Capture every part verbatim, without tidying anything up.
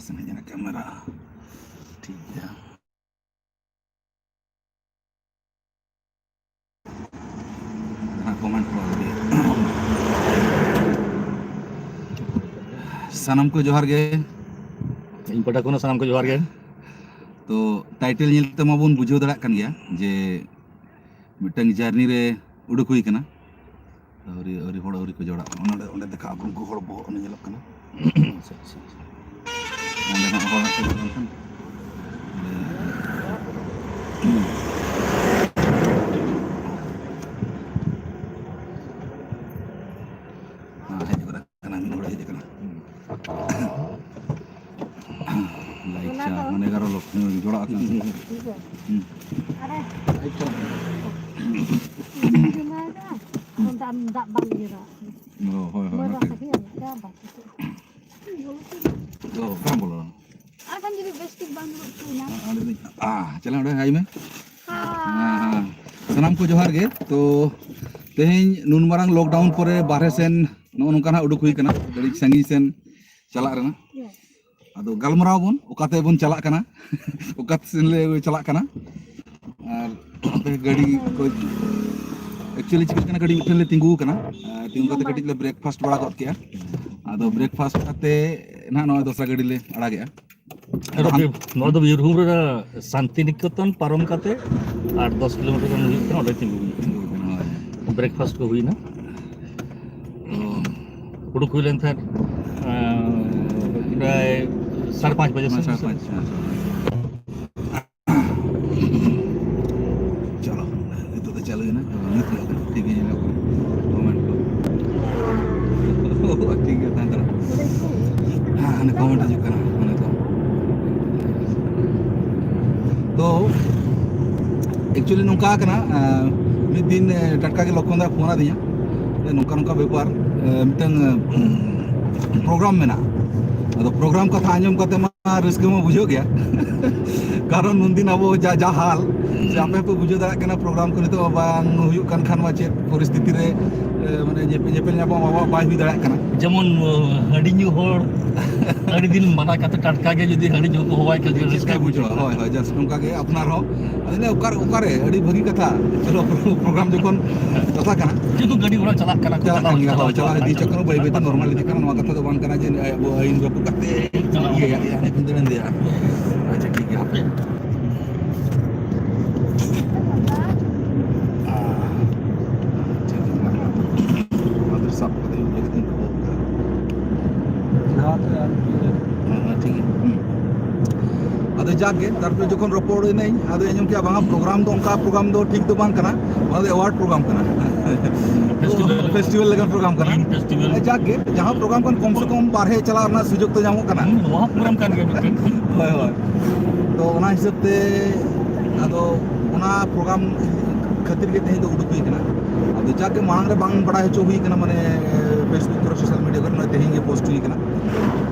ᱥᱮᱱ ᱦᱮᱡ ᱮᱱᱟ ᱠᱮᱢᱮᱨᱟ᱾ ᱴᱷᱤᱠ ᱜᱮᱭᱟ᱾ ᱡᱟᱦᱟᱸ ᱠᱚᱢᱮᱱᱴ ᱠᱚ ᱟᱹᱜᱩᱭᱟ᱾ ᱥᱟᱱᱟᱢ ᱠᱚ ᱡᱚᱦᱟᱨ ᱜᱮ᱾ ᱤᱧ ᱯᱟᱦᱴᱟ ᱠᱷᱚᱱ ᱦᱚᱸ ᱥᱟᱱᱟᱢ ᱠᱚ ᱡᱚᱦᱟᱨ ᱜᱮ᱾ ᱛᱚ, ᱴᱟᱭᱴᱮᱞ ᱧᱮᱞ ᱛᱮᱢᱟ ᱵᱚᱱ ᱵᱩᱡᱷᱟᱹᱣ ᱫᱟᱲᱮᱭᱟᱜ ᱠᱟᱱ ᱜᱮᱭᱟ ᱡᱮ ᱢᱤᱫᱴᱟᱝ ᱡᱟᱨᱱᱤ ᱨᱮ ᱩᱰᱩᱠ ᱦᱩᱭ ᱠᱟᱱᱟ᱾ ᱟᱹᱣᱨᱤ, ᱟᱹᱣᱨᱤ ᱦᱚᱲ ᱟᱹᱣᱨᱤ ᱠᱚ ᱡᱚᱲᱟᱜ ᱠᱟᱱᱟ᱾ ᱚᱸᱰᱮ, ᱚᱸᱰᱮ ᱫᱮᱠᱷᱟᱜ ᱟᱠᱚ, ᱩᱱᱠᱩ ᱦᱚᱲ ᱵᱚᱦᱚᱜ ᱚᱸᱰᱮ ᱧᱮᱞᱚᱜ ᱠᱟᱱᱟ᱾ ᱟᱪᱪᱷᱟ, ᱟᱪᱪᱷᱟ, ᱟᱪᱪᱷᱟ᱾ ᱚᱸᱰᱮ ᱦᱟᱸᱜ ᱦᱚᱲ ᱦᱟᱸᱜ ᱠᱚ ᱵᱚᱞᱚᱱ ᱠᱟᱱ᱾ ᱦᱮᱸ, ᱦᱮᱡ ᱜᱚᱫ ᱟᱠᱟᱱᱟ, ᱢᱤᱫ ᱦᱚᱲ ᱦᱮᱡ ᱟᱠᱟᱱᱟ᱾ ᱞᱟᱭᱤᱠ ᱚᱱᱟ ᱪᱟ, ᱫᱚ ᱢᱟᱱᱮ ᱮᱜᱟᱨᱚ ᱞᱚᱠᱷ, ᱦᱩᱸ, ᱡᱚᱲᱟᱣ ᱟᱠᱟᱱᱟ᱾ ᱴᱷᱤᱠ ᱜᱮᱭᱟ᱾ ᱦᱩᱸ᱾ ᱟᱨᱮ, ᱤᱧ ᱡᱚᱢᱟ ᱠᱟᱜᱼᱟ, ᱟᱨ ᱫᱟᱜ, ᱫᱟᱜ ᱵᱟᱝ ᱤᱭᱟᱹ ᱫᱟᱲᱮᱭᱟᱜ ᱠᱟᱱᱟ᱾ ᱚ, ᱦᱳᱭ, ᱦᱳᱭ, ᱢᱟᱹᱨ ᱚᱱᱟᱛᱮ᱾ ᱨᱟᱥᱟ ᱜᱮ ᱟᱞᱟᱫᱟ, ᱵᱟᱠᱤ ᱪᱮᱫ? ᱚ, ᱵᱟᱝ ᱵᱚᱞᱚᱱᱟ᱾ ᱟᱨ ᱵᱟᱝ ᱡᱩᱫᱤ ᱵᱮᱥ ᱴᱷᱤᱠ ᱵᱟᱝ ᱫᱩᱲᱩᱵ ᱦᱚᱪᱚᱭᱮᱱᱟ᱾ ᱟ, ᱚᱸᱰᱮ ᱫᱚ, ᱟ, ᱪᱟᱞᱟᱜ ᱚᱸᱰᱮ ᱦᱟᱭ ᱢᱮ᱾ ᱦᱮᱸ᱾ ᱦᱮᱸ, ᱦᱮᱸ᱾ ᱥᱟᱱᱟᱢ ᱠᱚ ᱡᱚᱦᱟᱨ ᱜᱮ᱾ ᱛᱚ, ᱛᱮᱦᱮᱧ ᱱᱩᱱ ᱢᱟᱨᱟᱝ ᱞᱚᱠᱰᱟᱣᱩᱱ ᱯᱚᱨᱮ ᱵᱟᱨᱦᱮ ᱥᱮᱱ ᱱᱚᱜᱼᱚ ᱱᱚᱝᱠᱟ ᱱᱟᱜ ᱩᱰᱩᱠ ᱦᱩᱭ ᱠᱟᱱᱟ, ᱟᱹᱰᱤ ᱥᱟᱺᱜᱤᱧ ᱥᱮᱱ ᱪᱟᱞᱟᱜ ᱨᱮᱱᱟᱜ᱾ ᱟᱫᱚ ᱜᱟᱞᱢᱟᱨᱟᱣ ᱵᱚᱱ, ᱚᱠᱟ ᱛᱮ ᱵᱚᱱ ᱪᱟᱞᱟᱜ ᱠᱟᱱᱟ, ᱚᱠᱟ ᱥᱮᱱ ᱞᱮ ᱪᱟᱞᱟᱜ ᱠᱟᱱᱟ᱾ ᱟᱨ ᱱᱚᱛᱮ ᱜᱟᱹᱰᱤ ᱠᱚ actually ᱪᱤᱠᱟᱹᱜ ᱠᱟᱱᱟ, ᱜᱟᱹᱰᱤ ᱢᱤᱫᱴᱷᱮᱱ ᱞᱮ ᱛᱤᱸᱜᱩ ᱟᱠᱟᱱᱟ᱾ ᱟᱨ ᱛᱤᱸᱜᱩ ᱠᱟᱛᱮ ᱠᱟᱹᱴᱤᱡ ᱞᱮ breakfast ᱵᱟᱲᱟ ᱜᱚᱫ ᱠᱮᱜᱼᱟ᱾ ᱟᱫᱚ breakfast ᱠᱟᱛᱮ ᱱᱟᱦᱟᱜ ᱱᱚᱜᱼᱚᱭ ᱫᱚᱥᱨᱟ ᱜᱟᱹᱰᱤ ᱞᱮ ᱟᱲᱟᱜᱮᱜᱼᱟ᱾ ᱱᱚᱣᱟ ᱫᱚ ᱵᱤᱨ-, ᱱᱚᱣᱟ ᱫᱚ ᱵᱤᱨᱵᱷᱩᱢ ᱨᱮᱱᱟᱜ ᱥᱟᱱᱛᱤᱱᱤᱠᱮᱛᱚᱱ ᱯᱟᱨᱚᱢ ᱠᱟᱛᱮ ᱟᱴ ᱫᱚᱥ ᱠᱤᱞᱳᱢᱤᱴᱟᱨ ᱜᱟᱱ ᱦᱩᱭᱩᱜ ᱠᱟᱱᱟ, ᱚᱸᱰᱮ ᱛᱤᱸᱜᱩ ᱦᱩᱭᱩᱜ ᱠᱟᱱᱟ᱾ ᱦᱳᱭ᱾ Breakfast ᱠᱚ ᱦᱩᱭᱱᱟ᱾ ᱛᱚ, ᱩᱰᱩᱠ ᱦᱩᱭ ᱞᱮᱱ ᱛᱟᱦᱮᱸᱫ, ᱟᱸ, ᱯᱨᱟᱭ ᱥᱟᱲᱮ ᱯᱟᱸᱪ ᱵᱟᱡᱮ ᱥᱮᱫ᱾ ᱥᱟᱲᱮ ᱯᱟᱸᱪ, ᱦᱮᱸ, ᱥᱟᱲᱮ ᱯᱟᱸᱪ᱾ ᱪᱚᱞᱚ, ᱱᱤᱛᱚᱜ ᱫᱚ ᱪᱟᱹᱞᱩᱭᱮᱱᱟ᱾ ᱱᱤᱛ ᱧᱮᱞᱚᱜ ᱠᱟᱱᱟ, ᱴᱷᱤᱠ ᱜᱮ ᱧᱮᱞᱚᱜ ᱠᱟᱱᱟ᱾ Comment ᱠᱚ᱾ ᱴᱷᱤᱠ ᱜᱮ ᱛᱟᱦᱮᱸ ᱦᱟᱛᱟᱲᱚᱜ᱾ ᱦᱮᱸ, ᱦᱟᱱᱮ comment ᱦᱤᱡᱩᱜ ᱠᱟᱱᱟ, ᱦᱟᱱᱮ ᱠᱚ᱾ ᱛᱚ, actually ᱱᱚᱝᱠᱟ ᱠᱟᱱᱟ, ᱟᱸ, ᱢᱤᱫ ᱫᱤᱱ, ᱮ, ᱴᱟᱴᱠᱟ ᱜᱮ ᱞᱚᱠᱠᱷᱚᱱ ᱫᱟ ᱯᱷᱳᱱ ᱟᱫᱤᱧᱟ᱾ ᱡᱮ ᱱᱚᱝᱠᱟ ᱱᱚᱝᱠᱟ ᱵᱮᱯᱟᱨ, ᱮ, ᱢᱤᱫᱴᱟᱝ, ᱮ, program ᱢᱮᱱᱟᱜᱼᱟ᱾ ᱟᱫᱚ program ᱠᱟᱛᱷᱟ ᱟᱸᱡᱚᱢ ᱠᱟᱛᱮ ᱢᱟ ᱨᱟᱹᱥᱠᱟᱹ ᱢᱟ ᱵᱩᱡᱷᱟᱹᱜ ᱜᱮᱭᱟ᱾ ᱠᱟᱨᱚᱱ ᱩᱱᱫᱤᱱ ᱟᱵᱚ ᱡᱟ, ᱡᱟ ᱦᱟᱞ, ᱥᱮ ᱟᱯᱮ ᱦᱚᱸᱯᱮ ᱵᱩᱡᱷᱟᱹᱣ ᱫᱟᱲᱮᱭᱟᱜ ᱠᱟᱱᱟ, program ᱠᱚ ᱱᱤᱛᱚᱜ ᱵᱟᱝ ᱦᱩᱭᱩᱜ ᱠᱟᱱ ᱠᱷᱟᱱ ᱢᱟ ᱪᱮᱫ ᱯᱚᱨᱤᱥᱛᱷᱤᱛᱤ ᱨᱮ, ᱮ, ᱢᱟᱱᱮ ᱧᱮᱯᱮᱞ, ᱧᱮᱯᱮᱞ ᱧᱟᱯᱟᱢ ᱟᱵᱚᱣᱟᱜ ᱵᱟᱭ ᱦᱩᱭ ᱫᱟᱲᱮᱭᱟᱜ ᱠᱟᱱᱟ᱾ ᱡᱮᱢᱚᱱ, ᱮ, ᱦᱟᱺᱰᱤ ᱧᱩ ᱦᱚᱲ᱾ ᱟᱹᱰᱤ ᱫᱤᱱ ᱢᱟᱱᱟ ᱠᱟᱛᱮ ᱴᱟᱴᱠᱟ ᱜᱮ ᱡᱩᱫᱤ ᱦᱟᱺᱰᱤ ᱧᱩ ᱠᱚ ᱦᱚᱦᱚᱣᱟᱭ ᱠᱷᱟᱱ, ᱪᱮᱫ ᱞᱮᱠᱟᱭ ᱵᱩᱡᱷᱟᱹᱣᱟ? ᱦᱳᱭ, ᱦᱳᱭ, just ᱱᱚᱝᱠᱟ ᱜᱮ ᱟᱯᱱᱟᱨ ᱦᱚᱸ᱾ ᱟᱫᱚ ᱚᱠᱟᱨᱮ, ᱚᱠᱟᱨᱮ ᱟᱹᱰᱤ ᱵᱷᱟᱹᱜᱤ ᱠᱟᱛᱷᱟ᱾ ᱪᱚᱞᱚ, program ᱡᱚᱠᱷᱚᱱ ᱠᱟᱛᱷᱟ ᱠᱟᱱᱟ᱾ ᱡᱮᱦᱮᱛᱩ ᱜᱟᱹᱰᱤ ᱜᱷᱚᱲᱟ ᱪᱟᱞᱟᱜ ᱠᱟᱱᱟ, ᱪᱟᱞᱟᱜ ᱠᱟᱱ ᱜᱮᱭᱟ, ᱦᱳᱭ, ᱪᱟᱞᱟᱜ ᱤᱫᱤ ᱪᱚ ᱠᱟᱱᱟ, ᱵᱟᱹᱭ ᱵᱟᱹᱭ ᱛᱮ normal ᱤᱫᱤᱜ ᱠᱟᱱᱟ᱾ ᱱᱚᱣᱟ ᱠᱟᱛᱷᱟ ᱫᱚ ᱵᱟᱝ ᱠᱟᱱᱟ ᱡᱮ ᱟᱵᱚ ᱟᱹᱭᱤᱱ ᱨᱟᱹᱯᱩᱫ ᱠᱟᱛᱮ ᱤᱭᱟᱹᱭᱟ, ᱤᱭᱟᱹ, ᱦᱟᱱᱮ ᱠᱷᱚᱱ ᱫᱚ ᱞᱟᱹᱭᱟ᱾ ᱟᱪᱪᱷᱟ, ᱴᱷᱤᱠ ᱜᱮᱭᱟ, ᱦᱟᱯᱮ᱾ ᱟᱨ ᱪᱮᱫ ᱦᱚᱸ ᱵᱟᱝ᱾ ᱱᱚᱣᱟ ᱫᱚ ᱥᱟᱵ ᱠᱟᱛᱮ ᱤᱧ ᱞᱟᱹᱭ ᱠᱟᱛᱮᱧ ᱫᱚᱦᱚ ᱠᱟᱜᱼᱟ᱾ ᱦᱮᱸ, ᱦᱮᱸ, ᱴᱷᱤᱠ ᱜᱮᱭᱟ᱾ ᱦᱩᱸ᱾ ᱟᱫᱚ ᱡᱟᱠ ᱜᱮ, ᱛᱟᱨᱯᱚᱨᱮ ᱡᱚᱠᱷᱚᱱ ᱨᱚᱯᱚᱲ ᱮᱱᱟᱹᱧ, ᱟᱫᱚ ᱟᱸᱡᱚᱢ ᱠᱮᱜᱼᱟ, ᱵᱟᱝᱟ, program ᱫᱚ ᱚᱱᱠᱟ program ᱫᱚ ᱴᱷᱤᱠ ᱫᱚ ᱵᱟᱝ ᱠᱟᱱᱟ, ᱚᱱᱟ ᱫᱚ award program ᱠᱟᱱᱟ᱾ Festival᱾ Festival ᱞᱮᱠᱟᱱ program ᱠᱟᱱᱟ᱾ Film festival᱾ ᱡᱟᱠ ᱜᱮ, ᱡᱟᱦᱟᱸ program ᱠᱟᱱ, ᱠᱚᱢ ᱥᱮ ᱠᱚᱢ ᱵᱟᱨᱦᱮ ᱪᱟᱞᱟᱜ ᱨᱮᱱᱟᱜ ᱥᱩᱡᱳᱜᱽ ᱫᱚ ᱧᱟᱢᱚᱜ ᱠᱟᱱᱟ᱾ ᱦᱩᱸ, ᱱᱚᱣᱟ program ᱠᱟᱱ ᱜᱮᱭᱟ ᱢᱤᱫᱴᱮᱱ᱾ ᱦᱳᱭ, ᱦᱳᱭ᱾ ᱛᱚ ᱚᱱᱟ ᱦᱤᱥᱟᱹᱵ ᱛᱮ ᱟᱫᱚ ᱚᱱᱟ program ᱠᱷᱟᱹᱛᱤᱨ ᱜᱮ ᱛᱮᱦᱮᱧ ᱫᱚ ᱩᱰᱩᱠ ᱦᱩᱭ ᱠᱟᱱᱟ᱾ ᱟᱫᱚ ᱡᱟᱠ ᱜᱮ, ᱢᱟᱲᱟᱝ ᱨᱮ ᱵᱟᱝ ᱵᱟᱲᱟᱭ ᱦᱚᱪᱚ ᱦᱩᱭ ᱠᱟᱱᱟ, ᱢᱟᱱᱮ, Facebook ᱠᱚᱨᱮ, social media ᱠᱚᱨᱮ, ᱱᱚᱜᱼᱚᱭ ᱛᱮᱦᱮᱧ ᱜᱮ post ᱦᱩᱭ ᱠᱟᱱᱟ᱾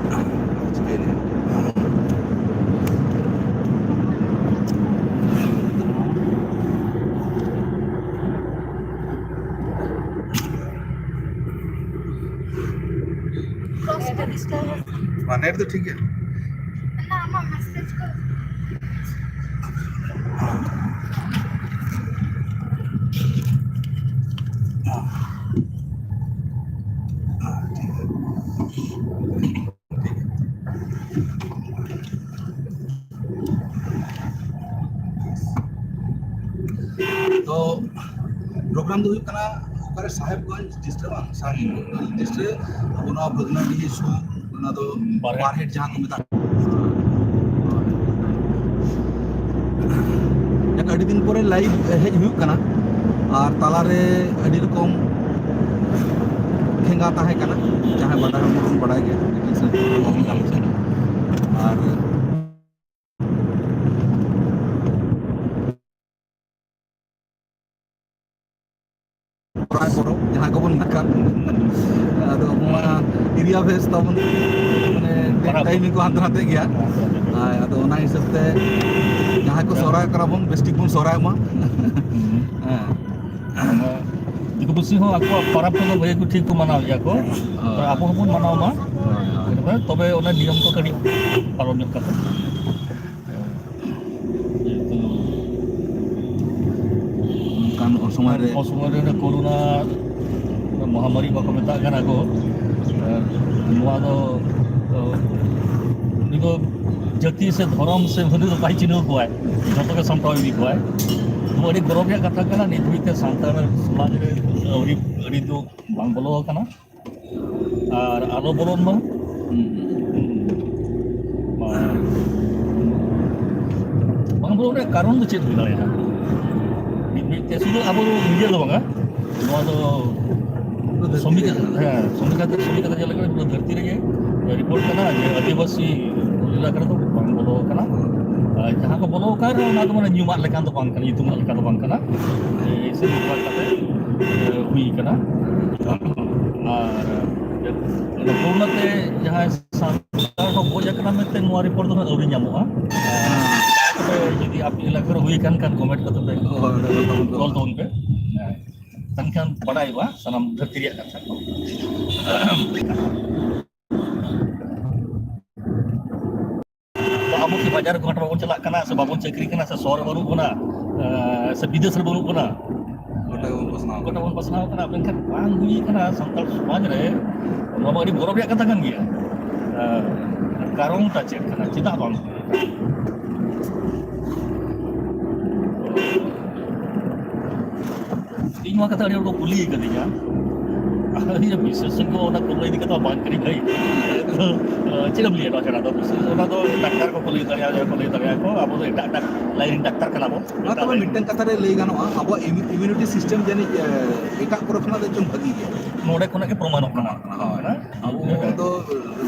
ᱪᱤᱠᱟᱹᱭᱮᱱᱟ? Cross ᱠᱚ disturb᱾ ᱵᱟᱝ, net ᱫᱚ ᱴᱷᱤᱠ ᱜᱮᱭᱟ᱾ ᱱᱟ, ᱟᱢᱟᱜ message ᱠᱚ᱾ ᱛᱚ, program ᱫᱚ ᱦᱩᱭᱩᱜ ᱠᱟᱱᱟ ᱚᱠᱟᱨᱮ, ᱥᱟᱦᱮᱵᱽᱜᱚᱸᱡᱽ district ᱵᱟᱝ, ᱥᱟᱦᱮᱵᱽᱜᱚᱸᱡᱽ district ᱨᱮ ᱟᱵᱚ ᱱᱚᱣᱟ ᱵᱷᱟᱹᱜᱽᱱᱟᱰᱤᱦᱤ ᱥᱩᱨ, ᱚᱱᱟ ᱫᱚ ᱵᱟᱨᱦᱮᱴ᱾ ᱵᱟᱨᱦᱮᱴ ᱡᱟᱦᱟᱸ ᱠᱚ ᱢᱮᱛᱟᱜ ᱠᱟᱱᱟ᱾ ᱡᱟᱠ, ᱟᱹᱰᱤ ᱫᱤᱱ ᱯᱚᱨᱮ live ᱦᱮᱡ ᱦᱩᱭᱩᱜ ᱠᱟᱱᱟ, ᱟᱨ ᱛᱟᱞᱟᱨᱮ ᱟᱹᱰᱤ ᱨᱚᱠᱚᱢ ᱴᱷᱮᱸᱜᱟ ᱛᱟᱦᱮᱸ ᱠᱟᱱᱟ, ᱡᱟᱦᱟᱸᱭ ᱵᱟᱰᱟᱭ ᱦᱚᱲ ᱵᱚᱱ ᱵᱟᱰᱟᱭ ᱜᱮᱭᱟ᱾ ᱟᱨ ᱥᱚᱦᱨᱟᱭ ᱯᱚᱨᱚᱵᱽ, ᱡᱟᱦᱟᱸ ᱠᱚᱵᱚᱱ ᱢᱮᱛᱟᱜ ᱠᱟᱱ, ᱟᱫᱚ ᱱᱚᱣᱟ area base ᱛᱟᱵᱚᱱ, ᱢᱟᱱᱮ, ᱯᱟᱨᱟᱵᱽ᱾ Time ᱠᱚ ᱦᱟᱱᱛᱮ ᱱᱟᱛᱮ ᱜᱮᱭᱟ᱾ ᱦᱳᱭ, ᱟᱫᱚ ᱚᱱᱟ ᱦᱤᱥᱟᱹᱵ ᱛᱮ ᱡᱟᱦᱟᱸᱭ ᱠᱚ ᱥᱚᱦᱨᱟᱭ ᱠᱟᱱᱟ ᱵᱚᱱ, ᱵᱮᱥ ᱴᱷᱤᱠ ᱵᱚᱱ ᱥᱚᱦᱨᱟᱭᱚᱜ ᱢᱟ᱾ ᱦᱩᱸ᱾ ᱦᱮᱸ᱾ ᱫᱤᱠᱩ ᱯᱩᱥᱤ ᱦᱚᱸ ᱟᱠᱚᱣᱟᱜ ᱯᱟᱨᱟᱵᱽ ᱠᱚᱫᱚ ᱵᱷᱟᱹᱜᱤ ᱠᱚ ᱴᱷᱤᱠ ᱠᱚ ᱢᱟᱱᱟᱣ ᱜᱮᱭᱟ ᱠᱚ᱾ ᱦᱳᱭ᱾ ᱛᱚ ᱟᱵᱚ ᱦᱚᱸᱵᱚᱱ ᱢᱟᱱᱟᱣ ᱢᱟ᱾ ᱦᱳᱭ, ᱦᱳᱭ᱾ ᱛᱚᱵᱮ ᱚᱱᱟ ᱱᱤᱭᱚᱢ ᱠᱚ ᱠᱟᱹᱴᱤᱡ ᱯᱟᱞᱚᱱ ᱧᱚᱜ ᱠᱟᱛᱮ᱾ ᱡᱮᱦᱮᱛᱩ ᱚᱱᱠᱟᱱ ᱚᱥᱚᱢᱚᱭ ᱨᱮ ᱚᱥᱚᱢᱚᱭ ᱨᱮ ᱚᱱᱟ ᱠᱳᱨᱳᱱᱟ ᱢᱚᱦᱟᱢᱟᱨᱤ ᱵᱟᱠᱚ ᱢᱮᱛᱟᱜ ᱠᱟᱱᱟ ᱠᱚ, ᱱᱚᱣᱟ ᱫᱚ, ᱩᱱᱤ ᱫᱚ ᱡᱟᱹᱛᱤ ᱥᱮ ᱫᱷᱚᱨᱚᱢ ᱥᱮ ᱩᱱᱤ ᱫᱚ ᱵᱟᱭ ᱪᱤᱱᱦᱟᱹᱣ ᱠᱚᱣᱟᱭ, ᱡᱚᱛᱚ ᱜᱮ ᱥᱟᱢᱴᱟᱣ ᱤᱫᱤ ᱠᱚᱣᱟᱭ᱾ ᱛᱚ, ᱟᱹᱰᱤ ᱜᱚᱨᱚᱵᱽ ᱨᱮᱭᱟᱜ ᱠᱟᱛᱷᱟ ᱠᱟᱱᱟ, ᱱᱤᱛ ᱫᱷᱟᱹᱵᱤᱡ ᱛᱮ ᱥᱟᱱᱛᱟᱲ ᱥᱚᱢᱟᱡᱽ ᱨᱮ ᱟᱹᱣᱨᱤ, ᱟᱹᱰᱤ ᱫᱩᱠ ᱵᱟᱝ ᱵᱚᱞᱚ ᱟᱠᱟᱱᱟ᱾ ᱟᱨ ᱟᱞᱚ ᱵᱚᱞᱚᱱ ᱢᱟ᱾ ᱦᱩᱸ᱾ ᱟᱨ ᱵᱟᱝ ᱵᱚᱞᱚᱱ ᱨᱮᱭᱟᱜ ᱠᱟᱨᱚᱱ ᱫᱚ ᱪᱮᱫ ᱦᱩᱭ ᱫᱟᱲᱮᱭᱟᱜᱼᱟ? ᱢᱤᱫ ᱢᱤᱫ ᱛᱮ ᱥᱩᱫᱷᱩ ᱟᱵᱚ ᱫᱚ ᱤᱱᱰᱤᱭᱟ ᱫᱚ ᱵᱟᱝᱟ, ᱱᱚᱣᱟ ᱫᱚ ᱥᱚᱝᱵᱤᱫᱷᱟᱱ, ᱦᱮᱸ, ᱥᱚᱝᱵᱤᱫᱷᱟᱱ ᱛᱮ, ᱥᱚᱝᱵᱤᱫᱷᱟᱱ ᱛᱮ ᱧᱮᱞ ᱞᱮᱠᱷᱟᱱ ᱯᱩᱨᱟᱹ ᱫᱷᱟᱹᱨᱛᱤ ᱨᱮᱜᱮ ᱨᱤᱯᱳᱨᱴ ᱠᱟᱱᱟ ᱡᱮ ᱟᱹᱫᱤᱵᱟᱹᱥᱤ ᱮᱞᱟᱠᱟ ᱨᱮᱫᱚ ᱵᱟᱝ ᱵᱚᱞᱚ ᱟᱠᱟᱱᱟ᱾ ᱟᱨ ᱡᱟᱦᱟᱸ ᱠᱚ ᱵᱚᱞᱚ ᱟᱠᱟᱱ ᱨᱮᱦᱚᱸ, ᱚᱱᱟ ᱫᱚ ᱢᱟᱱᱮ ᱧᱩᱢᱟᱜ ᱞᱮᱠᱟᱱ ᱫᱚ ᱵᱟᱝ ᱠᱟᱱᱟ, ᱧᱩᱛᱩᱢᱟᱜ ᱞᱮᱠᱟ ᱫᱚ ᱵᱟᱝ ᱠᱟᱱᱟ᱾ ᱮᱭ ᱥᱮ ᱱᱚᱝᱠᱟ ᱠᱟᱛᱮ, ᱮ, ᱦᱩᱭ ᱠᱟᱱᱟ᱾ ᱟᱨ ᱚᱱᱟ ᱠᱳᱨᱳᱱᱟ ᱛᱮ ᱡᱟᱦᱟᱸᱭ ᱥᱟᱱᱛᱟᱲ ᱠᱚ ᱜᱚᱡ ᱟᱠᱟᱱᱟ ᱢᱮᱱᱛᱮ ᱱᱚᱣᱟ ᱨᱤᱯᱳᱨᱴ ᱫᱚ ᱦᱟᱸᱜ ᱟᱹᱣᱨᱤ ᱧᱟᱢᱚᱜᱼᱟ᱾ ᱛᱚᱵᱮ ᱡᱩᱫᱤ ᱟᱯᱮ ᱮᱞᱟᱠᱟ ᱨᱮ ᱦᱩᱭ ᱟᱠᱟᱱ ᱠᱷᱟᱱ, ᱠᱚᱢᱮᱱᱴ ᱠᱟᱛᱮ ᱯᱮ ᱦᱳᱭ, ᱦᱳᱭ, ᱦᱳᱭ᱾ ᱚᱞ ᱛᱟᱵᱚᱱ ᱯᱮ᱾ ᱦᱮᱸ, ᱮᱱᱠᱷᱟᱱ ᱵᱟᱰᱟᱭᱚᱜᱼᱟ ᱥᱟᱱᱟᱢ ᱫᱷᱟᱹᱨᱛᱤ ᱨᱮᱭᱟᱜ ᱠᱟᱛᱷᱟ ᱠᱚ᱾ ᱛᱚ, ᱟᱵᱚ ᱠᱤ ᱵᱟᱡᱟᱨ ᱜᱷᱟᱴ ᱵᱟᱵᱚᱱ ᱪᱟᱞᱟᱜ ᱠᱟᱱᱟ, ᱥᱮ ᱵᱟᱵᱚᱱ ᱪᱟᱹᱠᱨᱤ ᱠᱟᱱᱟ, ᱥᱮ ᱥᱚᱦᱚᱨ ᱨᱮ ᱵᱟᱹᱱᱩᱜ ᱵᱚᱱᱟ, ᱮ, ᱥᱮ ᱵᱤᱫᱮᱥ ᱨᱮ ᱵᱟᱹᱱᱩᱜ ᱵᱚᱱᱟ? ᱜᱚᱴᱟ ᱜᱮᱵᱚᱱ ᱯᱟᱥᱱᱟᱣ ᱜᱚᱴᱟ ᱠᱟᱱᱟ᱾ ᱵᱚᱱ ᱯᱟᱥᱱᱟᱣ ᱠᱟᱱᱟ, ᱢᱮᱱᱠᱷᱟᱱ ᱵᱟᱝ ᱦᱩᱭ ᱠᱟᱱᱟ ᱥᱟᱱᱛᱟᱲ ᱥᱚᱢᱟᱡᱽ ᱨᱮ᱾ ᱱᱚᱣᱟ ᱢᱟ ᱟᱹᱰᱤ ᱜᱚᱨᱚᱵᱽ ᱨᱮᱭᱟᱜ ᱠᱟᱛᱷᱟ ᱠᱟᱱ ᱜᱮᱭᱟ᱾ ᱮ, ᱠᱟᱨᱚᱱ ᱴᱟ ᱪᱮᱫ ᱠᱟᱱᱟ? ᱪᱮᱫᱟᱜ ᱵᱟᱝ ᱦᱩᱭ ᱠᱟᱱᱟ? ᱤᱧ ᱱᱚᱣᱟ ᱠᱟᱛᱷᱟ ᱟᱹᱰᱤ ᱦᱚᱲ ᱠᱚ ᱠᱩᱞᱤ ᱟᱠᱟᱫᱤᱧᱟ᱾ ᱟᱫᱚ ᱤᱧ ᱫᱚ ᱵᱤᱥᱮᱥ ᱠᱚ ᱚᱱᱟ ᱠᱚ ᱞᱟᱹᱭ ᱤᱫᱤ ᱠᱟᱛᱮ ᱵᱟᱝ ᱠᱟᱹᱱᱟᱹᱧ ᱵᱷᱟᱹᱭ᱾ ᱛᱚ, ᱪᱮᱫ ᱮᱢ ᱞᱟᱹᱭᱟ ᱱᱚᱣᱟ ᱪᱷᱟᱲᱟ ᱫᱚ? ᱵᱤᱥᱮᱥ ᱚᱱᱟ ᱫᱚ ᱰᱟᱠᱛᱟᱨ ᱠᱚᱠᱚ ᱞᱟᱹᱭ ᱫᱟᱲᱮᱭᱟᱜᱼᱟ, ᱡᱟᱦᱟᱸᱭ ᱠᱚ ᱞᱟᱹᱭ ᱫᱟᱲᱮᱭᱟᱜᱼᱟ ᱠᱚ, ᱟᱵᱚ ᱫᱚ ᱮᱴᱟᱜ, ᱮᱴᱟᱜ ᱞᱟᱭᱤᱱ ᱨᱮᱱ ᱰᱟᱠᱛᱟᱨ ᱠᱟᱱᱟ ᱵᱚᱱ᱾ ᱚᱱᱟ ᱮᱴᱟᱜ ᱛᱚᱵᱮ ᱞᱟᱭᱤᱱ᱾ ᱢᱤᱫᱴᱮᱱ ᱠᱟᱛᱷᱟ ᱨᱮ ᱞᱟᱹᱭ ᱜᱟᱱᱚᱜᱼᱟ, ᱟᱵᱚᱣᱟᱜ ᱤᱢᱤ-, ᱤᱢᱤᱭᱩᱱᱤᱴᱤ ᱥᱤᱥᱴᱮᱢ ᱡᱟᱹᱱᱤᱡ, ᱮ, ᱮᱴᱟᱜ ᱠᱚᱨᱮ ᱠᱷᱚᱱᱟᱜ ᱫᱚ ᱪᱚᱝ ᱵᱷᱟᱹᱜᱤ ᱜᱮᱭᱟ᱾ ᱱᱚᱰᱮ ᱠᱷᱚᱱᱟᱜ ᱜᱮ ᱯᱨᱚᱢᱟᱱᱚᱜ ᱠᱟᱱᱟ᱾ ᱦᱳᱭ᱾ ᱟᱵᱚ ᱫᱚ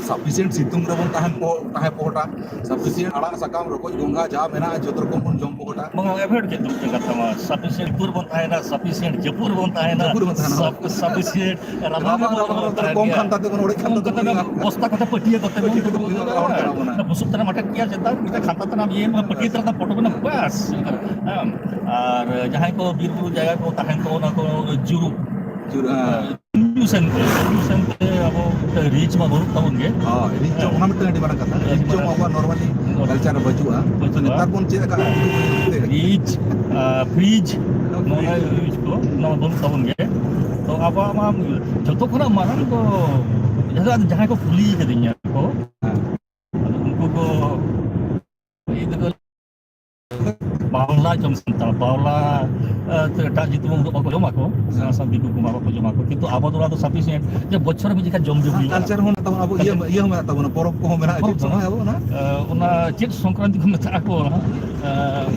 ᱥᱟᱯᱷᱤᱥᱤᱭᱮᱱᱴ ᱥᱤᱛᱩᱝ ᱨᱮᱵᱚᱱ ᱛᱟᱦᱮᱱ ᱯᱚ-, ᱛᱟᱦᱮᱸ ᱯᱚᱦᱚᱴᱟ, ᱥᱟᱯᱷᱤᱥᱤᱭᱮᱱᱴ ᱟᱲᱟᱜ ᱥᱟᱠᱟᱢ, ᱨᱚᱠᱚᱡ, ᱜᱚᱸᱜᱷᱟ ᱡᱟ ᱢᱮᱱᱟᱜᱼᱟ, ᱡᱚᱛᱚ ᱨᱚᱠᱚᱢ ᱵᱚᱱ ᱡᱚᱢ ᱯᱚᱦᱚᱴᱟ᱾ ᱵᱟᱝ, ᱮᱵᱷᱚᱭᱮᱰ ᱠᱮᱫ ᱫᱚ ᱢᱤᱫᱴᱮᱱ ᱠᱟᱛᱷᱟ ᱢᱟ, ᱥᱟᱯᱷᱤᱥᱤᱭᱮᱱᱴ ᱩᱛᱩ ᱨᱮᱵᱚᱱ ᱛᱟᱦᱮᱱᱟ, ᱥᱟᱯᱷᱤᱥᱤᱭᱮᱱᱴ ᱡᱟᱹᱯᱩᱫ ᱨᱮᱵᱚᱱ ᱛᱟᱦᱮᱱᱟ, ᱡᱟᱹᱯᱩᱫ ᱨᱮᱵᱚᱱ ᱛᱟᱦᱮᱱᱟ᱾ ᱥᱟᱯ-, ᱥᱟᱯᱷᱤᱥᱤᱭᱮᱱᱴ ᱨᱟᱵᱟᱝ ᱨᱟᱵᱟᱝ ᱨᱮᱵᱚᱱ ᱨᱟᱵᱟᱝ ᱨᱮ ᱛᱟᱦᱮᱱ ᱠᱚᱢ ᱜᱮᱭᱟ᱾ ᱠᱷᱟᱱ ᱛᱟᱛᱮ ᱵᱚᱱ ᱚᱲᱮᱡ ᱠᱷᱟᱱ ᱠᱚᱢ ᱛᱟᱛᱮ ᱠᱟᱛᱮ ᱵᱚᱱ ᱵᱚᱥᱛᱟ ᱠᱚᱛᱮ ᱯᱟᱹᱴᱤᱭᱟᱹ ᱠᱟᱛᱮ ᱵᱚᱱ ᱯᱟᱹᱴᱤᱭᱟᱹ ᱠᱟᱛᱮ ᱵᱚᱱ ᱨᱟᱵᱟᱝ ᱠᱟᱱᱟ ᱵᱚᱱ᱾ ᱚᱱᱟ ᱵᱩᱥᱩᱵ ᱛᱟᱱᱟᱜ ᱢᱟᱴᱷᱮ ᱯᱮᱭᱟ ᱪᱮᱛᱟᱱ ᱢᱤᱫᱴᱮᱱ ᱠᱷᱟᱱᱛᱟ ᱛᱟᱱᱟᱜ ᱤᱭᱟᱹ ᱢᱟ ᱯᱟᱹᱴᱤᱭᱟᱹ ᱛᱟᱱᱟᱜ ᱯᱚᱴᱚᱢ ᱮᱱᱟ, ᱵᱟᱥ᱾ ᱦᱮᱸ᱾ ᱟᱨ ᱡᱟᱦᱟᱸᱭ ᱠᱚ ᱵᱤᱨ ᱵᱩᱨᱩ ᱡᱟᱭᱜᱟ ᱠᱚ ᱛᱟᱦᱮᱱ ᱛᱟᱵᱚᱱᱟ ᱠᱚ, ᱡᱩᱨᱩ᱾ ᱡᱩᱨᱩ, ᱦᱮᱸ᱾ ᱯᱚᱞᱤᱭᱩᱥᱚᱱ ᱛᱮ, ᱯᱚᱞᱤᱭᱩᱥᱚᱱ ᱛᱮ ᱟᱵᱚ ᱢᱤᱫᱴᱟᱝ ᱨᱤᱪ ᱢᱟ ᱵᱟᱹᱱᱩᱜ ᱛᱟᱵᱚᱱ ᱜᱮ᱾ ᱦᱳᱭ, ᱨᱤᱪ ᱡᱚᱝ, ᱚᱱᱟ ᱢᱤᱫᱴᱟᱝ ᱟᱹᱰᱤ ᱢᱟᱨᱟᱝ ᱠᱟᱛᱷᱟ᱾ ᱟᱹᱰᱤ ᱨᱤᱪ ᱡᱚᱝ ᱢᱟᱨᱟᱝ᱾ ᱟᱵᱚᱣᱟᱜ normally ᱵᱟᱹᱱᱩᱜ᱾ Culture ᱨᱮ ᱵᱟᱹᱪᱩᱜᱼᱟ᱾ ᱵᱟᱹᱪᱩᱜᱼᱟ᱾ ᱱᱮᱛᱟᱨ ᱵᱚᱱ ᱪᱮᱫ ᱟᱠᱟᱫᱼᱟ᱾ ᱨᱤᱪ, ᱟᱨ, ᱯᱷᱨᱤᱡᱽ, ᱱᱚᱣᱟ ᱱᱚᱣᱟ ᱯᱷᱨᱤᱡᱽ᱾ ᱤᱭᱩᱡᱽ ᱠᱚ, ᱱᱚᱣᱟ ᱵᱟᱹᱱᱩᱜ ᱛᱟᱵᱚᱱ ᱜᱮ᱾ ᱛᱚ ᱟᱵᱚᱣᱟᱜ ᱢᱟ ᱡᱚᱛᱚ ᱠᱷᱚᱱᱟᱜ ᱢᱟᱨᱟᱝ ᱫᱚ, ᱡᱟᱦᱟᱸ, ᱡᱟᱦᱟᱸᱭ ᱠᱚ ᱠᱩᱞᱤ ᱠᱟᱫᱤᱧᱟ ᱠᱚ, ᱦᱮᱸ᱾ ᱟᱫᱚ ᱩᱱᱠᱩ ᱠᱚ ᱤᱭᱟᱹ ᱛᱮᱠᱚ ᱵᱟᱣᱞᱟ ᱡᱚᱢ ᱥᱟᱱᱛᱟᱲ, ᱵᱟᱣᱞᱟ, ᱮ, ᱮᱴᱟᱜ ᱡᱟᱹᱛᱤ ᱢᱟ ᱩᱱᱟᱹᱜ ᱵᱟᱠᱚ ᱡᱚᱢᱟ ᱠᱚ, ᱥᱮᱬᱟ ᱥᱮᱬᱟ ᱫᱤᱠᱩ ᱠᱚᱢᱟ ᱵᱟᱠᱚ ᱡᱚᱢᱟ ᱠᱚ, ᱠᱤᱱᱛᱩ ᱟᱵᱚ ᱫᱚ ᱚᱱᱟ ᱫᱚ sufficient, ᱡᱮ ᱵᱚᱪᱷᱚᱨ ᱨᱮ ᱢᱤᱫ ᱡᱚᱠᱷᱟ ᱡᱚᱢ ᱜᱮ ᱦᱩᱭᱩᱜᱼᱟ᱾ Culture ᱦᱚᱸ ᱢᱮᱱᱟᱜ ᱛᱟᱵᱚᱱᱟ, ᱟᱵᱚ ᱤᱭᱟᱹ, ᱤᱭᱟᱹ ᱦᱚᱸ ᱢᱮᱱᱟᱜ ᱛᱟᱵᱚᱱᱟ, ᱯᱚᱨᱚᱵᱽ ᱠᱚᱦᱚᱸ ᱢᱮᱱᱟᱜᱼᱟ, ᱯᱚᱨᱚᱵᱽ ᱪᱮᱫ ᱫᱚ ᱥᱚᱢᱚᱭ ᱵᱟᱝ? ᱟᱵᱚ ᱚᱱᱟ, ᱮ, ᱚᱱᱟ ᱪᱮᱫ ᱥᱚᱝᱠᱨᱟᱱᱛᱤ ᱠᱚ ᱢᱮᱛᱟᱜᱼᱟ ᱠᱚ ᱚᱱᱟ, ᱮ,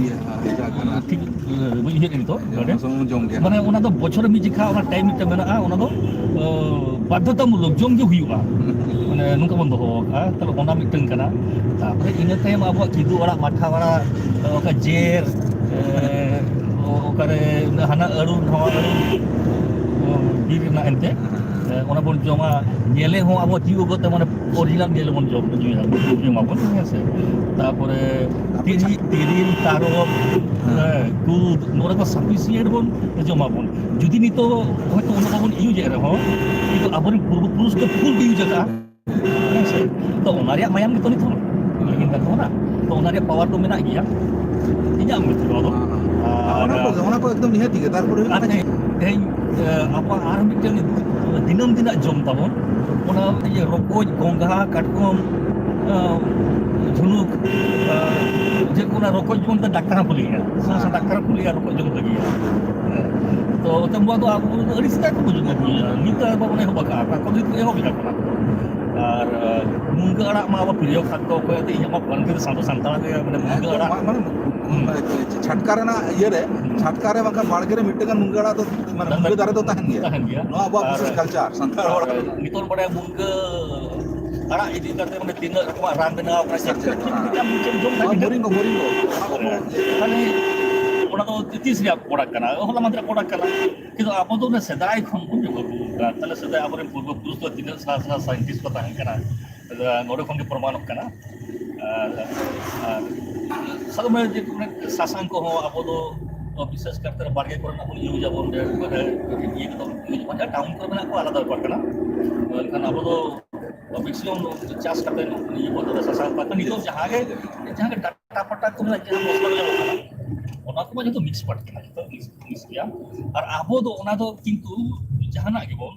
ᱤᱭᱟᱹ, ᱦᱮᱸ, ᱡᱟᱦᱟᱸ ᱠᱟᱱᱟ᱾ ᱴᱷᱤᱠ, ᱮ, ᱵᱟᱹᱧ ᱩᱭᱦᱟᱹᱨ ᱱᱤᱛᱚᱜ, ᱤᱭᱟᱹ, ᱢᱟᱱᱮ, ᱚᱱᱟ ᱥᱚᱢᱚᱭ ᱵᱚᱱ ᱡᱚᱢ ᱜᱮᱭᱟ᱾ ᱢᱟᱱᱮ, ᱚᱱᱟ ᱫᱚ ᱵᱚᱪᱷᱚᱨ ᱨᱮ ᱢᱤᱫ ᱡᱚᱠᱷᱟ ᱚᱱᱟ time ᱢᱤᱫᱴᱟᱝ ᱢᱮᱱᱟᱜᱼᱟ, ᱚᱱᱟ ᱫᱚ, ᱮ, ᱵᱟᱫᱽᱫᱷᱚᱛᱟᱢᱩᱞᱚᱠ ᱡᱚᱢ ᱜᱮ ᱦᱩᱭᱩᱜᱼᱟ᱾ ᱢᱟᱱᱮ, ᱱᱚᱝᱠᱟ ᱵᱚᱱ ᱫᱚᱦᱚ ᱟᱠᱟᱫᱼᱟ, ᱛᱟᱦᱞᱮ ᱚᱱᱟ ᱢᱤᱫᱴᱟᱝ ᱠᱟᱱᱟ᱾ ᱛᱟᱯᱚᱨᱮ ᱤᱱᱟᱹ ᱛᱟᱭᱚᱢ ᱟᱵᱚᱣᱟᱜ ᱠᱤᱫᱩ ᱟᱲᱟᱜ, ᱢᱟᱴᱷᱟ ᱟᱲᱟᱜ, ᱚᱠᱟ ᱡᱮᱨ, ᱮ, ᱚᱠᱟᱨᱮ ᱦᱟᱱᱟ ᱟᱹᱲᱩ, ᱱᱚᱣᱟ ᱟᱹᱲᱩ, ᱵᱤᱨ ᱨᱮᱱᱟᱜ ᱮᱱᱛᱮ, ᱮ, ᱚᱱᱟ ᱵᱚᱱ ᱡᱚᱢᱟ᱾ ᱧᱮᱞᱮ ᱦᱚᱸ ᱟᱵᱚ ᱛᱤᱭᱳᱜ ᱜᱚᱫ ᱛᱮ, ᱢᱟᱱᱮ, original ᱧᱮᱞᱮ ᱵᱚᱱ ᱡᱚᱢ, ᱧᱩᱭᱟ, ᱡᱚᱢᱟᱵᱚᱱ, ᱦᱮᱸ ᱥᱮ᱾ ᱛᱟᱯᱚᱨᱮ ᱛᱤᱨᱤᱞ, ᱛᱤᱨᱤᱞ, ᱛᱟᱨᱚᱵ, ᱦᱮᱸ᱾ ᱦᱮᱸ, ᱠᱩᱫ, ᱱᱚᱣᱟ ᱠᱚ sufficient ᱵᱚᱱ ᱡᱚᱢᱟᱵᱚᱱ᱾ ᱡᱩᱫᱤ ᱱᱤᱛᱚᱜ ᱦᱚᱭᱛᱳ ᱚᱱᱟ ᱵᱟᱵᱚᱱ use ᱮᱫ ᱨᱮᱦᱚᱸ, ᱠᱤᱱᱛᱩ ᱟᱵᱚᱨᱮᱱ ᱯᱩᱨᱵᱚ ᱯᱩᱨᱩᱥ ᱫᱚ full ᱠᱚ use ᱟᱠᱟᱫᱼᱟ᱾ ᱦᱮᱸ ᱥᱮ? ᱛᱚ, ᱚᱱᱟ ᱨᱮᱭᱟᱜ ᱢᱟᱭᱟᱢ ᱜᱮᱛᱚ ᱱᱤᱛ ᱦᱚᱸ ᱞᱤᱸᱜᱤᱱ ᱠᱟᱱ ᱛᱟᱵᱚᱱᱟ᱾ ᱛᱚ, ᱚᱱᱟ ᱨᱮᱭᱟᱜ power ᱫᱚ ᱢᱮᱱᱟᱜ ᱜᱮᱭᱟ, ᱤᱧᱟᱹᱜ ᱢᱚᱛ ᱛᱮᱫᱚ᱾ ᱦᱮᱸ, ᱦᱮᱸ᱾ ᱟᱨ ᱚᱱᱟ ᱠᱚ, ᱚᱱᱟ ᱠᱚ ᱮᱠᱫᱚᱢ ᱱᱤᱦᱟᱹᱛ ᱜᱮ᱾ ᱛᱟᱨᱯᱚᱨᱮ ᱦᱩᱭᱩᱜ ᱟᱨ ᱠᱟᱱᱟ ᱛᱮᱦᱮᱧ, ᱪᱮᱫ? ᱛᱮᱦᱮᱧ, ᱮ, ᱟᱵᱚᱣᱟᱜ ᱟᱨ ᱢᱤᱫᱴᱮᱱ ᱫᱤᱱᱟᱹᱢ ᱫᱤᱱᱟᱜ ᱡᱚᱢ ᱛᱟᱵᱚᱱ, ᱚᱱᱟ ᱤᱭᱟᱹ ᱨᱚᱠᱚᱡ, ᱜᱚᱸᱜᱷᱟ, ᱠᱟᱴᱠᱚᱢ, ᱮ, ᱡᱷᱩᱱᱩᱠ, ᱮ, ᱡᱮ ᱚᱱᱟ ᱨᱚᱠᱚᱡ ᱡᱮᱢᱚᱱ ᱰᱟᱠᱛᱟᱨ ᱦᱚᱸ ᱠᱚ ᱞᱟᱹᱭᱟ, ᱥᱮᱬᱟ ᱥᱮᱬᱟ ᱰᱟᱠᱛᱟᱨ ᱦᱚᱸ ᱠᱚ ᱞᱟᱹᱭᱟ ᱨᱚᱠᱚᱡ ᱡᱚᱢ ᱵᱷᱟᱹᱜᱤᱭᱟ᱾ ᱦᱮᱸ᱾ ᱛᱚ, ᱚᱛᱮᱢ ᱵᱟᱵᱟ ᱫᱚ ᱟᱵᱚ ᱫᱚ ᱟᱹᱰᱤ ᱥᱮᱫᱟᱭ ᱠᱷᱚᱱ ᱵᱚᱱ ᱡᱚᱢ ᱟᱹᱜᱩᱭᱮᱫᱟ, ᱱᱤᱛ ᱫᱚ ᱟᱵᱚ ᱵᱚᱱ ᱮᱦᱚᱵ ᱟᱠᱟᱫᱼᱟ, ᱚᱠᱟ ᱠᱷᱚᱱ ᱱᱤᱛ ᱮᱦᱚᱵ ᱮᱫᱟ ᱠᱚ ᱚᱱᱟ ᱠᱚ᱾ ᱟᱨ, ᱮ, ᱢᱩᱱᱜᱟᱹ ᱟᱲᱟᱜ ᱢᱟ ᱟᱵᱚ ᱯᱨᱤᱭᱚ ᱠᱷᱟᱫᱽᱫᱚ, ᱚᱠᱚᱭ ᱟᱫᱚ ᱤᱧᱟᱜ ᱢᱟ ᱵᱟᱝ ᱜᱮ ᱥᱟᱱᱛᱟᱲ, ᱥᱟᱱᱛᱟᱲ ᱜᱮ, ᱢᱟᱱᱮ, ᱢᱩᱱᱜᱟᱹ ᱦᱮᱸ, ᱟᱲᱟᱜ᱾ ᱢᱟ-, ᱢᱟᱱᱮ, ᱦᱩᱸ᱾ ᱢᱟᱱᱮ, ᱪᱷᱟᱴᱠᱟ ᱨᱮᱱᱟᱜ ᱤᱭᱟᱹ ᱨᱮ, ᱦᱩᱸ᱾ ᱪᱷᱟᱴᱠᱟ ᱨᱮ ᱵᱟᱝᱠᱷᱟᱱ ᱵᱟᱲᱜᱮ ᱨᱮ ᱢᱤᱫᱴᱟᱝ ᱜᱟᱱ ᱢᱩᱱᱜᱟᱹ ᱟᱲᱟᱜ ᱫᱚ, ᱢᱟᱱᱮ, ᱢᱩᱱᱜᱟᱹ ᱫᱟᱨᱮ ᱫᱚ ᱛᱟᱦᱮᱱ ᱜᱮᱭᱟ᱾ ᱛᱟᱦᱮᱱ ᱜᱮᱭᱟ᱾ ᱱᱚᱣᱟ ᱟᱵᱚᱣᱟᱜ ᱟᱨ, ᱵᱤᱥᱮᱥ culture, ᱥᱟᱱᱛᱟᱲ ᱟᱨ ᱦᱚᱲᱟᱜ᱾ ᱱᱤᱛᱚᱜ ᱵᱟᱲᱟᱭᱟ ᱢᱩᱱᱜᱟᱹ ᱟᱲᱟᱜ ᱤᱫᱤ ᱠᱟᱛᱮ, ᱢᱟᱱᱮ, ᱛᱤᱱᱟᱹᱜ ᱨᱚᱠᱚᱢᱟᱜ ᱨᱟᱱ ᱵᱮᱱᱟᱣ ᱠᱟᱱᱟ, ᱪᱮᱫ ᱪᱮᱫ ᱪᱮᱫ ᱪᱮᱫ ᱪᱮᱫ ᱡᱚᱢ ᱱᱚᱣᱟ ᱞᱟᱹᱜᱤᱫ ᱢᱚᱨᱤᱝᱜᱚ, ᱢᱚᱨᱤᱝᱜᱚ, ᱚᱱᱟ ᱠᱚ ᱦᱮᱸ᱾ ᱢᱟᱱᱮ, ᱚᱱᱟ ᱫᱚ ᱛᱤᱥ ᱨᱮᱭᱟᱜ product ᱠᱟᱱᱟ? ᱦᱚᱞᱟ ᱢᱟᱫᱷᱮᱨ product ᱠᱟᱱᱟ᱾ ᱠᱤᱱᱛᱩ ᱟᱵᱚ ᱫᱚ ᱚᱱᱟ ᱥᱮᱫᱟᱭ ᱠᱷᱚᱱ ᱵᱚᱱ ᱡᱚᱢ ᱟᱹᱜᱩ ᱟᱠᱟᱫᱟ᱾ ᱛᱟᱦᱞᱮ ᱥᱮᱫᱟᱭ ᱟᱵᱚᱨᱮᱱ ᱯᱩᱨᱵᱚ ᱯᱩᱨᱩᱥ ᱫᱚ ᱛᱤᱱᱟᱹᱜ ᱥᱮᱬᱟ ᱥᱮᱬᱟ scientist ᱠᱚ ᱛᱟᱦᱮᱸ ᱠᱟᱱᱟ, ᱱᱚᱰᱮ ᱠᱷᱚᱱ ᱜᱮ ᱯᱨᱚᱢᱟᱱᱚᱜ ᱠᱟᱱᱟ᱾ ᱟᱨ, ᱟᱨ ᱥᱟᱵ ᱢᱮ ᱡᱮ ᱥᱟᱥᱟᱝ ᱠᱚᱦᱚᱸ ᱟᱵᱚ ᱫᱚ ᱵᱤᱥᱮᱥ ᱠᱟᱨᱛᱮ ᱵᱟᱲᱜᱮ ᱠᱚᱨᱮᱱᱟᱜ ᱵᱚᱱ ᱤᱭᱩᱡᱽ ᱟᱵᱚᱱ, ᱰᱷᱮᱨ ᱠᱚ ᱰᱷᱮᱨ ᱤᱭᱟᱹ ᱠᱚᱫᱚ ᱵᱚᱱ ᱤᱭᱩᱡᱽ ᱟᱵᱚᱱ, ᱡᱟᱦᱟᱸ ᱴᱟᱣᱩᱱ ᱠᱚᱨᱮ ᱢᱮᱱᱟᱜ ᱠᱚᱣᱟ ᱟᱞᱟᱫᱟ ᱵᱮᱯᱟᱨ ᱠᱟᱱᱟ᱾ ᱢᱮᱱᱠᱷᱟᱱ ᱟᱵᱚ ᱫᱚ ᱢᱮᱠᱥᱤᱢᱟᱢ ᱪᱟᱥ ᱠᱟᱛᱮ ᱤᱭᱟᱹ ᱠᱚ ᱫᱚ ᱥᱟᱥᱟᱝ ᱯᱟᱛᱟ ᱱᱤᱛᱚᱜ ᱡᱟᱦᱟᱸ ᱜᱮ, ᱡᱟᱦᱟᱸ ᱜᱮ ᱰᱟᱴᱟ ᱯᱟᱴᱟ ᱠᱚ ᱢᱮᱱᱟᱜ, ᱡᱟᱦᱟᱸ ᱢᱚᱥᱞᱟ ᱠᱚ ᱧᱟᱢᱚᱜ ᱠᱟᱱᱟ, ᱚᱱᱟ ᱠᱚᱢᱟ ᱡᱚᱛᱚ ᱢᱤᱠᱥ ᱯᱟᱴ ᱠᱟᱱᱟ, ᱡᱚᱛᱚ ᱢᱤᱠᱥ, ᱢᱤᱠᱥ ᱜᱮᱭᱟ᱾ ᱟᱨ ᱟᱵᱚ ᱫᱚ ᱚᱱᱟ ᱫᱚ ᱠᱤᱱᱛᱩ ᱡᱟᱦᱟᱱᱟᱜ ᱜᱮᱵᱚᱱ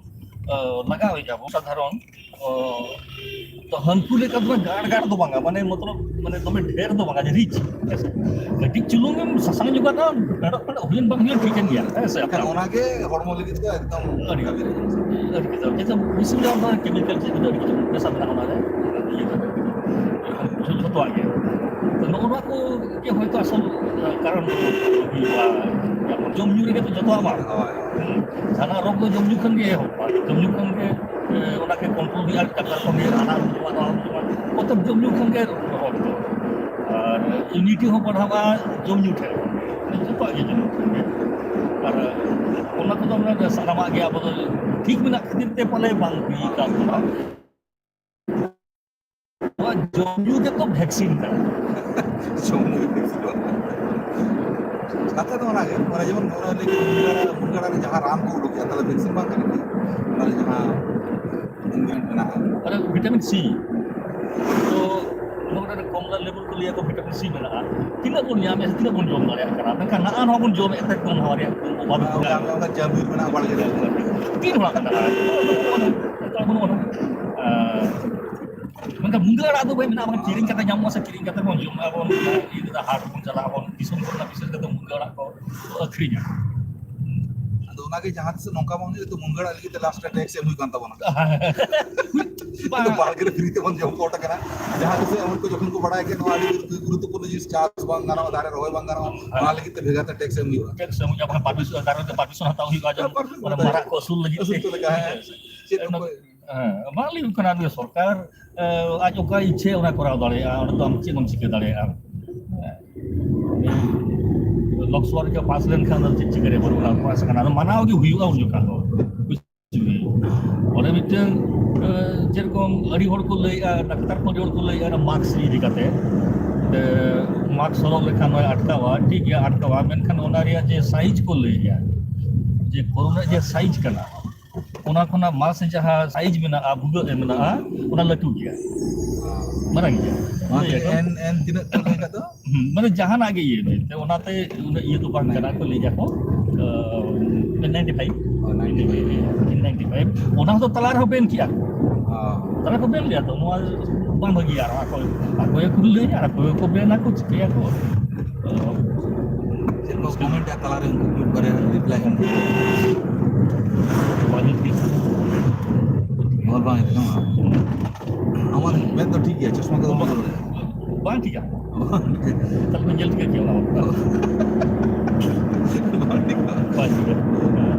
ᱞᱟᱜᱟᱣᱮᱫᱼᱟ ᱵᱚᱱ ᱥᱟᱫᱷᱟᱨᱚᱱ, ᱛᱚ ᱦᱟᱹᱱᱠᱩ ᱞᱮᱠᱟ ᱫᱚ ᱜᱟᱲ ᱜᱟᱲ ᱫᱚ ᱵᱟᱝᱟ, ᱢᱟᱱᱮ ᱢᱚᱛᱞᱚᱵ ᱢᱟᱱᱮ ᱫᱚᱢᱮ ᱰᱷᱮᱨ ᱫᱚ ᱵᱟᱝᱟ, ᱡᱮ ᱨᱤᱪ, ᱦᱮᱸ ᱥᱮ? ᱠᱟᱹᱴᱤᱡ ᱪᱩᱞᱩᱝ ᱮᱢ ᱥᱟᱥᱟᱝ ᱧᱚᱜᱟᱜᱼᱟ, ᱯᱮᱲᱚᱜ ᱯᱮᱲᱚᱜ ᱦᱩᱭᱮᱱ ᱵᱟᱝ ᱦᱩᱭᱮᱱ ᱴᱷᱤᱠᱟᱹᱱ ᱜᱮᱭᱟ, ᱦᱮᱸ ᱥᱮ? ᱮᱱᱠᱷᱟᱱ ᱚᱱᱟᱜᱮ ᱦᱚᱲᱢᱚ ᱞᱟᱹᱜᱤᱫ ᱫᱚ ᱮᱠᱫᱚᱢ ᱟᱹᱰᱤ ᱠᱟᱹᱢᱤ ᱨᱮ᱾ ᱟᱹᱰᱤ ᱠᱟᱡᱟᱠ, ᱡᱮᱦᱮᱛᱩ ᱵᱮᱥᱤ ᱫᱚ ᱟᱵᱟᱨ ᱠᱮᱢᱤᱠᱮᱞ ᱪᱮᱫ ᱠᱚᱫᱚ ᱟᱹᱰᱤ ᱠᱤᱪᱷᱩ ᱢᱮᱥᱟ ᱢᱮᱱᱟᱜᱼᱟ ᱚᱱᱟᱨᱮ, ᱤᱭᱟᱹ ᱠᱟᱛᱮ ᱡᱷᱚᱛᱚᱣᱟᱜ ᱜᱮ᱾ ᱛᱚ ᱱᱚᱜᱼᱚ ᱱᱚᱣᱟ ᱠᱚ ᱜᱮ ᱦᱚᱭᱛᱳ ᱟᱥᱚᱞ ᱠᱟᱨᱚᱱ ᱫᱚ ᱦᱩᱭᱩᱜᱼᱟ᱾ ᱡᱚᱢ ᱧᱩ ᱨᱮᱜᱮ ᱛᱚ ᱡᱚᱛᱚᱣᱟᱜ ᱢᱟ᱾ ᱦᱳᱭ᱾ ᱡᱟᱦᱟᱱᱟᱜ ᱨᱳᱜᱽ ᱫᱚ ᱡᱚᱢ ᱧᱩ ᱠᱷᱚᱱ ᱜᱮ ᱮᱦᱚᱵᱚᱜᱼᱟ᱾ ᱡᱚᱢ ᱧᱩ ᱠᱷᱚᱱ ᱜᱮ, ᱮ, ᱚᱱᱟ ᱜᱮ ᱠᱚᱱᱴᱨᱳᱞ ᱦᱩᱭᱩᱜᱼᱟ᱾ ᱰᱟᱠᱛᱟᱨ ᱠᱚ ᱞᱟᱹᱭᱟ, ᱦᱟᱱᱟ ᱟᱞᱚᱢ ᱡᱚᱢᱟ, ᱱᱚᱣᱟ ᱟᱞᱚᱢ ᱡᱚᱢᱟ᱾ ᱚᱛᱚᱵ ᱡᱚᱢ ᱧᱩ ᱠᱷᱚᱱ ᱜᱮ ᱨᱳᱜᱽ ᱫᱚ᱾ ᱟᱨ ᱤᱢᱤᱭᱩᱱᱤᱴᱤ ᱦᱚᱸ ᱵᱟᱲᱦᱟᱜᱼᱟ ᱡᱚᱢ ᱧᱩ ᱴᱷᱮᱱ᱾ ᱡᱚᱛᱚᱣᱟᱜ ᱜᱮ ᱡᱚᱢ ᱧᱩ ᱠᱷᱚᱱ ᱜᱮ᱾ ᱟᱨ ᱚᱱᱟ ᱠᱚᱫᱚ ᱢᱟᱱᱮ ᱥᱟᱱᱟᱢᱟᱜ ᱜᱮ ᱟᱵᱚ ᱫᱚ ᱴᱷᱤᱠ ᱢᱮᱱᱟᱜ ᱠᱷᱟᱹᱛᱤᱨ ᱛᱮ ᱯᱟᱞᱮ ᱵᱟᱝ ᱦᱩᱭ ᱟᱠᱟᱱ ᱛᱟᱵᱚᱱᱟ᱾ ᱱᱚᱣᱟ ᱡᱚᱢ ᱧᱩ ᱜᱮᱛᱚ ᱵᱷᱮᱠᱥᱤᱱ ᱠᱟᱱᱟ᱾ ᱡᱚᱢ ᱧᱩ ᱜᱮ ᱵᱷᱮᱠᱥᱤᱱ ᱠᱟᱱᱟ᱾ ᱠᱟᱛᱷᱟ ᱫᱚ ᱚᱱᱟᱜᱮ, ᱢᱟᱱᱮ ᱡᱮᱢᱚᱱ ᱱᱚᱜᱼᱚᱭ ᱞᱟᱹᱭ ᱠᱮᱫ ᱢᱩᱱᱜᱟᱹ ᱟᱲᱟᱜ, ᱢᱩᱱᱜᱟᱹ ᱟᱲᱟᱜ ᱨᱮ ᱡᱟᱦᱟᱸ ᱨᱟᱱ ᱠᱚ ᱩᱰᱩᱠᱮᱜᱼᱟ, ᱛᱟᱦᱞᱮ ᱵᱷᱮᱠᱥᱤᱱ ᱵᱟᱝ ᱠᱟᱱᱟ ᱠᱤ? ᱚᱱᱟ ᱨᱮ ᱡᱟᱦᱟᱸ ᱤᱱᱜᱨᱤᱰᱤᱭᱮᱱᱴ ᱢᱮᱱᱟᱜᱼᱟ᱾ ᱟᱨ ᱵᱷᱤᱴᱟᱢᱤᱱ ᱥᱤ᱾ ᱛᱚ, ᱱᱚᱣᱟ ᱨᱮ ᱠᱚᱢᱞᱟ ᱞᱮᱵᱩ ᱠᱚ ᱞᱟᱹᱭᱟ ᱠᱚ ᱵᱷᱤᱴᱟᱢᱤᱱ ᱥᱤ ᱢᱮᱱᱟᱜᱼᱟ᱾ ᱛᱤᱱᱟᱹᱜ ᱵᱚᱱ ᱧᱟᱢᱮᱫ, ᱛᱤᱱᱟᱹᱜ ᱵᱚᱱ ᱡᱚᱢ ᱫᱟᱲᱮᱭᱟᱜ ᱠᱟᱱᱟ? ᱢᱮᱱᱠᱷᱟᱱ ᱱᱟᱜᱼᱟ ᱱᱚᱣᱟ ᱵᱚᱱ ᱡᱚᱢᱮᱫ ᱛᱮ ᱚᱱᱟ ᱨᱮᱭᱟᱜ ᱚᱵᱷᱟᱵᱽ ᱚᱱᱟ ᱚᱱᱟ ᱡᱟᱹᱵᱤᱨ ᱢᱮᱱᱟᱜᱼᱟ ᱵᱟᱲᱜᱮ ᱨᱮ᱾ ᱛᱤᱱ ᱦᱚᱲᱟᱜ ᱠᱟᱱᱟ? ᱟᱨ ᱢᱮᱱᱠᱷᱟᱱ ᱢᱩᱱᱜᱟᱹ ᱟᱲᱟᱜ ᱫᱚ ᱵᱷᱟᱹᱭ ᱢᱮᱱᱟᱜᱼᱟ, ᱵᱟᱝ ᱠᱤᱨᱤᱧ ᱠᱟᱛᱮ ᱧᱟᱢᱚᱜᱼᱟ ᱥᱮ ᱠᱤᱨᱤᱧ ᱠᱟᱛᱮ ᱵᱚᱱ ᱡᱚᱢᱟ ᱵᱚᱱ, ᱤᱭᱟᱹ ᱫᱚ ᱦᱟᱴ ᱵᱚᱱ ᱪᱟᱞᱟᱜᱼᱟ ᱵᱚᱱ, ᱫᱤᱥᱚᱢ ᱠᱚᱨᱮᱱᱟᱜ ᱵᱤᱥᱮᱥ ᱠᱟᱛᱮ ᱢᱩᱱᱜᱟᱹ ᱟᱲᱟᱜ ᱠᱚ ᱟᱹᱠᱷᱨᱤᱧᱟ᱾ ᱟᱫᱚ ᱚᱱᱟᱜᱮ ᱡᱟᱦᱟᱸ ᱛᱤᱥ ᱱᱚᱝᱠᱟ ᱵᱟᱝ ᱦᱩᱭᱩᱜᱼᱟ, ᱛᱚ ᱢᱩᱱᱜᱟᱹ ᱟᱲᱟᱜ ᱞᱟᱹᱜᱤᱫ ᱛᱮ ᱞᱟᱥᱴ ᱨᱮ ᱴᱮᱠᱥ ᱮᱢ ᱦᱩᱭᱩᱜ ᱠᱟᱱ ᱛᱟᱵᱚᱱᱟ᱾ ᱵᱟᱝ᱾ ᱟᱫᱚ ᱵᱟᱲᱜᱮ ᱨᱮ ᱯᱷᱨᱤ ᱛᱮᱵᱚᱱ ᱡᱚᱢ ᱜᱚᱫ ᱟᱠᱟᱱᱟ᱾ ᱡᱟᱦᱟᱸ ᱛᱤᱥ ᱦᱚᱲ ᱠᱚ ᱡᱚᱠᱷᱚᱱ ᱠᱚ ᱵᱟᱲᱟᱭ ᱠᱮᱫ ᱱᱚᱣᱟ ᱟᱹᱰᱤ ᱜᱩᱨᱩᱛᱛᱚᱯᱩᱨᱱᱚ ᱡᱤᱱᱤᱥ, ᱪᱟᱥ ᱵᱟᱝ ᱜᱟᱱᱚᱜᱼᱟ, ᱫᱟᱨᱮ ᱨᱚᱦᱚᱭ ᱵᱟᱝ ᱜᱟᱱᱚᱜᱼᱟ, ᱦᱮᱸ᱾ ᱚᱱᱟ ᱞᱟᱹᱜᱤᱫ ᱛᱮ ᱵᱷᱮᱜᱟᱨ ᱛᱮ ᱴᱮᱠᱥ ᱮᱢ ᱦᱩᱭᱩᱜᱼᱟ᱾ ᱴᱮᱠᱥ ᱮᱢ ᱦᱩᱭᱩᱜᱼᱟ, ᱵᱟᱠᱷᱟᱱ ᱯᱟᱨᱢᱤᱥᱚᱱ, ᱫᱟᱨᱮ ᱨᱮ ᱯᱟᱨᱢᱤᱥᱚᱱ ᱦᱟᱛᱟᱣ ᱦᱩᱭᱩᱜᱼᱟ, ᱡᱮ ᱦᱮᱸ, ᱯᱟᱨᱢᱤᱥᱚᱱ ᱚᱱᱟ ᱦᱟᱛᱟᱣ ᱢᱟᱨᱟᱜ ᱠᱚ ᱟᱹᱥᱩᱞ ᱞᱟᱹᱜᱤᱫ ᱟᱹᱥᱩᱞ ᱛᱮ᱾ ᱠᱚ ᱞᱮᱠᱟ, ᱦᱮᱸ᱾ ᱦᱮᱸ, ᱵᱟᱝ ᱞᱟᱹᱭ ᱦᱩᱭᱩᱜ ᱠᱟᱱᱟ, ᱱᱩᱭ ᱥᱚᱨᱠᱟᱨ, ᱮ, ᱟᱡ ᱚᱠᱟ ᱤᱪᱪᱷᱟᱹ ᱚᱱᱟ ᱠᱚᱨᱟᱣ ᱫᱟᱲᱮᱭᱟᱜᱼᱟ, ᱚᱸᱰᱮ ᱫᱚ ᱟᱢ ᱪᱮᱫ ᱮᱢ ᱪᱤᱠᱟᱹ ᱫᱟᱲᱮᱭᱟᱜᱼᱟ? ᱦᱮᱸ᱾ ᱞᱳᱠᱥᱚᱵᱷᱟ ᱨᱮ ᱯᱟᱥ ᱞᱮᱱᱠᱷᱟᱱ ᱫᱚ ᱪᱮᱫ ᱪᱤᱠᱟᱹ ᱨᱮ ᱵᱟᱹᱱᱩᱜᱼᱟ, ᱯᱟᱥ ᱠᱟᱱᱟ, ᱟᱫᱚ ᱢᱟᱱᱟᱣ ᱜᱮ ᱦᱩᱭᱩᱜᱼᱟ ᱩᱱ ᱡᱚᱠᱷᱟᱱ ᱫᱚ᱾ ᱚᱸᱰᱮ ᱢᱤᱫᱴᱟᱝ, ᱮ, ᱡᱮᱨᱚᱠᱚᱢ ᱟᱹᱰᱤ ᱦᱚᱲ ᱠᱚ ᱞᱟᱹᱭᱮᱜᱼᱟ, ᱰᱟᱠᱛᱟᱨ ᱠᱚ ᱟᱹᱰᱤ ᱦᱚᱲ ᱠᱚ ᱞᱟᱹᱭᱮᱜᱼᱟ, ᱚᱱᱟ ᱢᱟᱥᱠ ᱤᱫᱤ ᱠᱟᱛᱮ, ᱢᱟᱥᱠ ᱦᱚᱨᱚᱜ ᱞᱮᱠᱷᱟᱱ ᱱᱚᱣᱟ ᱟᱴᱠᱟᱣᱟ, ᱴᱷᱤᱠ ᱜᱮᱭᱟ, ᱟᱴᱠᱟᱣᱟ, ᱢᱮᱱᱠᱷᱟᱱ ᱚᱱᱟ ᱨᱮᱭᱟᱜ ᱡᱮ ᱥᱟᱭᱤᱡᱽ ᱠᱚ ᱞᱟᱹᱭᱮᱜᱼᱟ, ᱡᱮ ᱠᱳᱨᱳᱱᱟ ᱡᱮ ᱥᱟᱭᱤᱡᱽ ᱠᱟᱱᱟ, ᱚᱱᱟ ᱠᱷᱚᱱᱟᱜ ᱢᱟᱥᱠ ᱡᱟᱦᱟᱸ ᱥᱟᱭᱤᱡᱽ ᱢᱮᱱᱟᱜᱼᱟ, ᱵᱷᱩᱜᱟᱹᱜ ᱨᱮ ᱢᱮᱱᱟᱜᱼᱟ, ᱚᱱᱟ ᱞᱟᱹᱴᱩ ᱜᱮᱭᱟ, ᱢᱟᱨᱟᱝ ᱜᱮᱭᱟ᱾ ᱚᱱᱟ ᱛᱮᱜᱮ ᱮᱱ, ᱮᱱ ᱛᱤᱱᱟᱹᱜ ᱠᱚ ᱞᱟᱹᱭ ᱟᱠᱟᱫ ᱫᱚ? ᱦᱩᱸ, ᱢᱟᱱᱮ ᱡᱟᱦᱟᱱᱟᱜ ᱜᱮ ᱤᱭᱟᱹ ᱢᱮᱱᱛᱮ, ᱚᱱᱟᱛᱮ ᱩᱱᱟᱹᱜ ᱤᱭᱟᱹ ᱫᱚ ᱵᱟᱝ ᱠᱟᱱᱟ ᱠᱚ, ᱞᱟᱹᱭ ᱟᱠᱚ, ᱱᱟᱭᱤᱱᱴᱤ ᱯᱷᱟᱭᱤᱵᱷ᱾ ᱚ, ᱱᱟᱭᱤᱱᱴᱤ ᱯᱷᱟᱭᱤᱵᱷ᱾ Ninety five. ᱚᱱᱟ ᱦᱚᱸᱛᱚ ᱛᱟᱞᱟ ᱨᱮᱦᱚᱸ ᱵᱮᱱ ᱠᱮᱜᱼᱟ ᱠᱚ᱾ ᱚ᱾ ᱛᱟᱞᱟ ᱨᱮᱠᱚ ᱵᱮᱱ ᱞᱮᱜᱼᱟ ᱛᱚ, ᱱᱚᱣᱟ ᱵᱟᱝ ᱵᱷᱟᱹᱜᱤᱭᱟ, ᱟᱨ ᱚᱠᱚᱭ, ᱚᱠᱚᱭ ᱠᱚ ᱞᱟᱹᱭᱟ, ᱟᱨ ᱚᱠᱚᱭ ᱠᱚ ᱵᱮᱱᱟ ᱠᱚ, ᱪᱤᱠᱟᱹᱭᱟ ᱠᱚ? ᱚ᱾ ᱪᱮᱫ ᱠᱚ ᱠᱚᱢᱮᱱᱴ ᱮᱫ ᱛᱟᱞᱟᱨᱮ ᱩᱱᱠᱩ ᱢᱤᱫ ᱵᱟᱨᱭᱟ ᱨᱤᱯᱞᱟᱭ ᱮᱢ᱾ ᱵᱟᱝ ᱴᱷᱤᱠ᱾ ᱵᱚᱞ ᱵᱟᱝ ᱦᱩᱭᱩᱜ ᱛᱟᱢᱟ᱾ ᱟᱢᱟᱜ ᱢᱮᱫ ᱫᱚ ᱴᱷᱤᱠ ᱜᱮᱭᱟ, ᱪᱚᱥᱢᱟ ᱠᱚᱫᱚ ᱵᱟᱝ ᱞᱟᱜᱟᱣ᱾ ᱵᱟᱝ ᱴᱷᱤᱠᱟ᱾ ᱵᱟᱝ ᱴᱷᱤᱠᱟ᱾ ᱛᱟᱦᱞᱮ ᱯᱮ ᱧᱮᱞ ᱴᱷᱤᱠᱟ ᱠᱤ ᱚᱱᱟ? ᱵᱟᱝ ᱴᱷᱤᱠᱟ᱾ ᱵᱟᱝ ᱴᱷᱤᱠᱟ᱾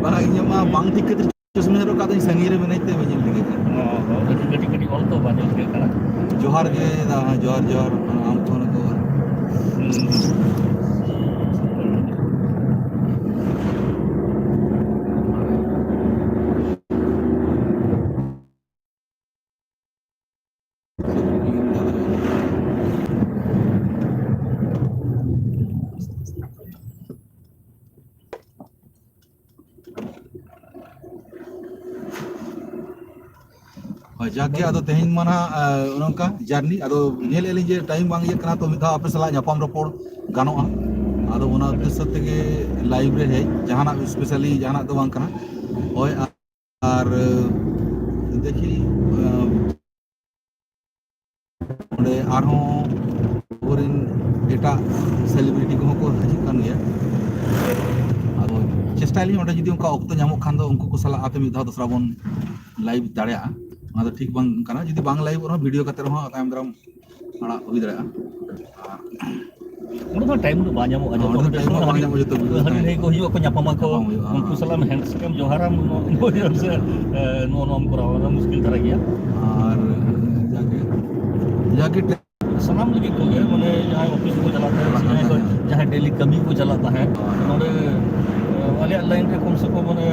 ᱵᱟᱝ, ᱤᱧᱟᱹᱜ ᱢᱟ ᱵᱟᱝ ᱴᱷᱤᱠ ᱠᱷᱟᱹᱛᱤᱨ ᱪᱚᱥᱢᱟ ᱦᱚᱨᱚᱜ ᱠᱟᱛᱮ ᱥᱟᱺᱜᱤᱧ ᱨᱮ ᱢᱮᱱᱟᱧ ᱛᱮ ᱵᱟᱹᱧ ᱧᱮᱞ ᱴᱷᱤᱠᱟ᱾ ᱚ, ᱦᱚᱸ, ᱠᱟᱹᱴᱤᱡ, ᱠᱟᱹᱴᱤᱡ, ᱠᱟᱹᱴᱤᱡ ᱚᱞ ᱛᱚ ᱵᱟᱝ ᱧᱮᱞ ᱴᱷᱤᱠᱟᱹᱜ ᱠᱟᱱᱟ᱾ ᱡᱚᱦᱟᱨ ᱜᱮ ᱫᱟ, ᱦᱮᱸ, ᱡᱚᱦᱟᱨ, ᱡᱚᱦᱟᱨ, ᱟᱢ ᱠᱚ ᱱᱩᱠᱩ᱾ ᱦᱩᱸ᱾ ᱦᱳᱭ, ᱡᱟᱠ ᱜᱮ, ᱟᱫᱚ ᱛᱮᱦᱮᱧ ᱢᱟ ᱱᱟᱦᱟᱜ, ᱟ, ᱚᱱᱮ ᱚᱱᱠᱟ ᱡᱟᱨᱱᱤ, ᱟᱫᱚ ᱧᱮᱞᱮᱫ ᱞᱤᱧ ᱡᱮ ᱴᱟᱭᱤᱢ ᱵᱟᱝ ᱤᱭᱟᱹᱜ ᱠᱟᱱᱟ, ᱛᱚ ᱢᱤᱫ ᱫᱷᱟᱣ ᱟᱯᱮ ᱥᱟᱞᱟᱜ ᱧᱟᱯᱟᱢ ᱨᱚᱯᱚᱲ ᱜᱟᱱᱚᱜᱼᱟ᱾ ᱟᱫᱚ ᱚᱱᱟ ᱩᱫᱽᱫᱮᱥᱥᱚ ᱛᱮᱜᱮ ᱞᱟᱭᱤᱵᱷ ᱨᱮ ᱦᱮᱡ, ᱡᱟᱦᱟᱱᱟᱜ ᱥᱯᱮᱥᱟᱞᱤ ᱡᱟᱦᱟᱱᱟᱜ ᱫᱚ ᱵᱟᱝ ᱠᱟᱱᱟ᱾ ᱦᱳᱭ, ᱟᱨ, ᱟᱨ, ᱫᱮᱠᱷᱤ, ᱟ, ᱚᱸᱰᱮ ᱟᱨᱦᱚᱸ ᱟᱵᱚᱨᱮᱱ ᱮᱴᱟᱜ ᱥᱮᱞᱤᱵᱨᱤᱴᱤ ᱠᱚᱦᱚᱸ ᱠᱚ ᱦᱤᱡᱩᱜ ᱠᱟᱱ ᱜᱮᱭᱟ᱾ ᱟᱫᱚ ᱪᱮᱥᱴᱟᱭᱟᱞᱤᱧ ᱚᱸᱰᱮ ᱡᱩᱫᱤ ᱚᱱᱠᱟ ᱚᱠᱛᱚ ᱧᱟᱢᱚᱜ ᱠᱷᱟᱱ ᱫᱚ ᱩᱱᱠᱩ ᱠᱚ ᱥᱟᱞᱟᱜ ᱟᱨ ᱢᱤᱫ ᱫᱷᱟᱣ ᱫᱚᱥᱨᱟ ᱵᱚᱱ ᱞᱟᱭᱤᱵᱷ ᱫᱟᱲᱮᱭᱟᱜᱼᱟ᱾ ᱚᱱᱟ ᱫᱚ ᱴᱷᱤᱠ ᱵᱟᱝ ᱠᱟᱱᱟ, ᱡᱩᱫᱤ ᱵᱟᱝ ᱞᱟᱭᱤᱵᱷ ᱨᱮᱦᱚᱸ ᱵᱷᱤᱰᱤᱭᱳ ᱠᱟᱛᱮ ᱨᱮᱦᱚᱸ ᱛᱟᱭᱚᱢ ᱫᱟᱨᱟᱢ ᱟᱲᱟᱜ ᱦᱩᱭ ᱫᱟᱲᱮᱭᱟᱜᱼᱟ᱾ ᱚᱸᱰᱮ ᱫᱚ ᱴᱟᱭᱤᱢ ᱫᱚ ᱵᱟᱝ ᱧᱟᱢᱚᱜᱼᱟ, ᱦᱮᱸ, ᱡᱚᱛᱚ ᱚᱸᱰᱮ ᱫᱚ ᱦᱚᱲ ᱴᱟᱭᱤᱢ ᱦᱚᱸ ᱵᱟᱝ ᱦᱟᱹᱱᱤ, ᱧᱟᱢᱚᱜᱼᱟ, ᱡᱚᱛᱚ ᱵᱷᱤᱰᱤᱭᱳ ᱦᱟᱹᱱᱤ ᱛᱟᱦᱮᱸ ᱱᱟᱹᱭ ᱠᱚ ᱦᱩᱭᱩᱜᱼᱟ, ᱠᱚ ᱧᱟᱯᱟᱢᱟ ᱠᱚ, ᱧᱟᱯᱟᱢ ᱦᱩᱭᱩᱜᱼᱟ, ᱩᱱᱠᱩ ᱦᱮᱸ᱾ ᱥᱟᱞᱟᱜ ᱮᱢ ᱦᱮᱱᱰᱥᱮᱠ ᱮᱢ ᱡᱚᱦᱟᱨᱟᱢ, ᱱᱚ-, ᱱᱚ-, ᱱᱚ-, ᱱᱚᱣᱟᱢ ᱠᱚᱨᱟᱣᱟ, ᱚᱱᱟ ᱢᱩᱥᱠᱤᱞ ᱫᱷᱟᱨᱟ ᱜᱮᱭᱟ᱾ ᱟᱨ ᱡᱟᱜᱮ, ᱡᱟᱜᱮ ᱴᱮ- ᱥᱟᱱᱟᱢ ᱞᱟᱹᱜᱤᱫ ᱠᱚᱜᱮ, ᱢᱟᱱᱮ ᱡᱟᱦᱟᱸᱭ ᱚᱯᱷᱤᱥ ᱠᱚ ᱪᱟᱞᱟᱜ ᱛᱟᱦᱮᱸᱫ, ᱪᱟᱞᱟᱜ ᱡᱟᱦᱟᱸᱭ ᱠᱚ, ᱛᱟᱦᱮᱸᱫ᱾ ᱡᱟᱦᱟᱸᱭ ᱰᱮᱞᱤ ᱠᱟᱹᱢᱤ ᱠᱚ ᱪᱟᱞᱟᱜ ᱛᱟᱦᱮᱸᱫ, ᱦᱳᱭ᱾ ᱱᱚᱰᱮ, ᱟᱞᱮᱭᱟᱜ ᱞᱟᱭᱤᱱ ᱨᱮ ᱠᱚᱢ ᱥᱮ ᱠᱚᱢ ᱢᱟᱱᱮ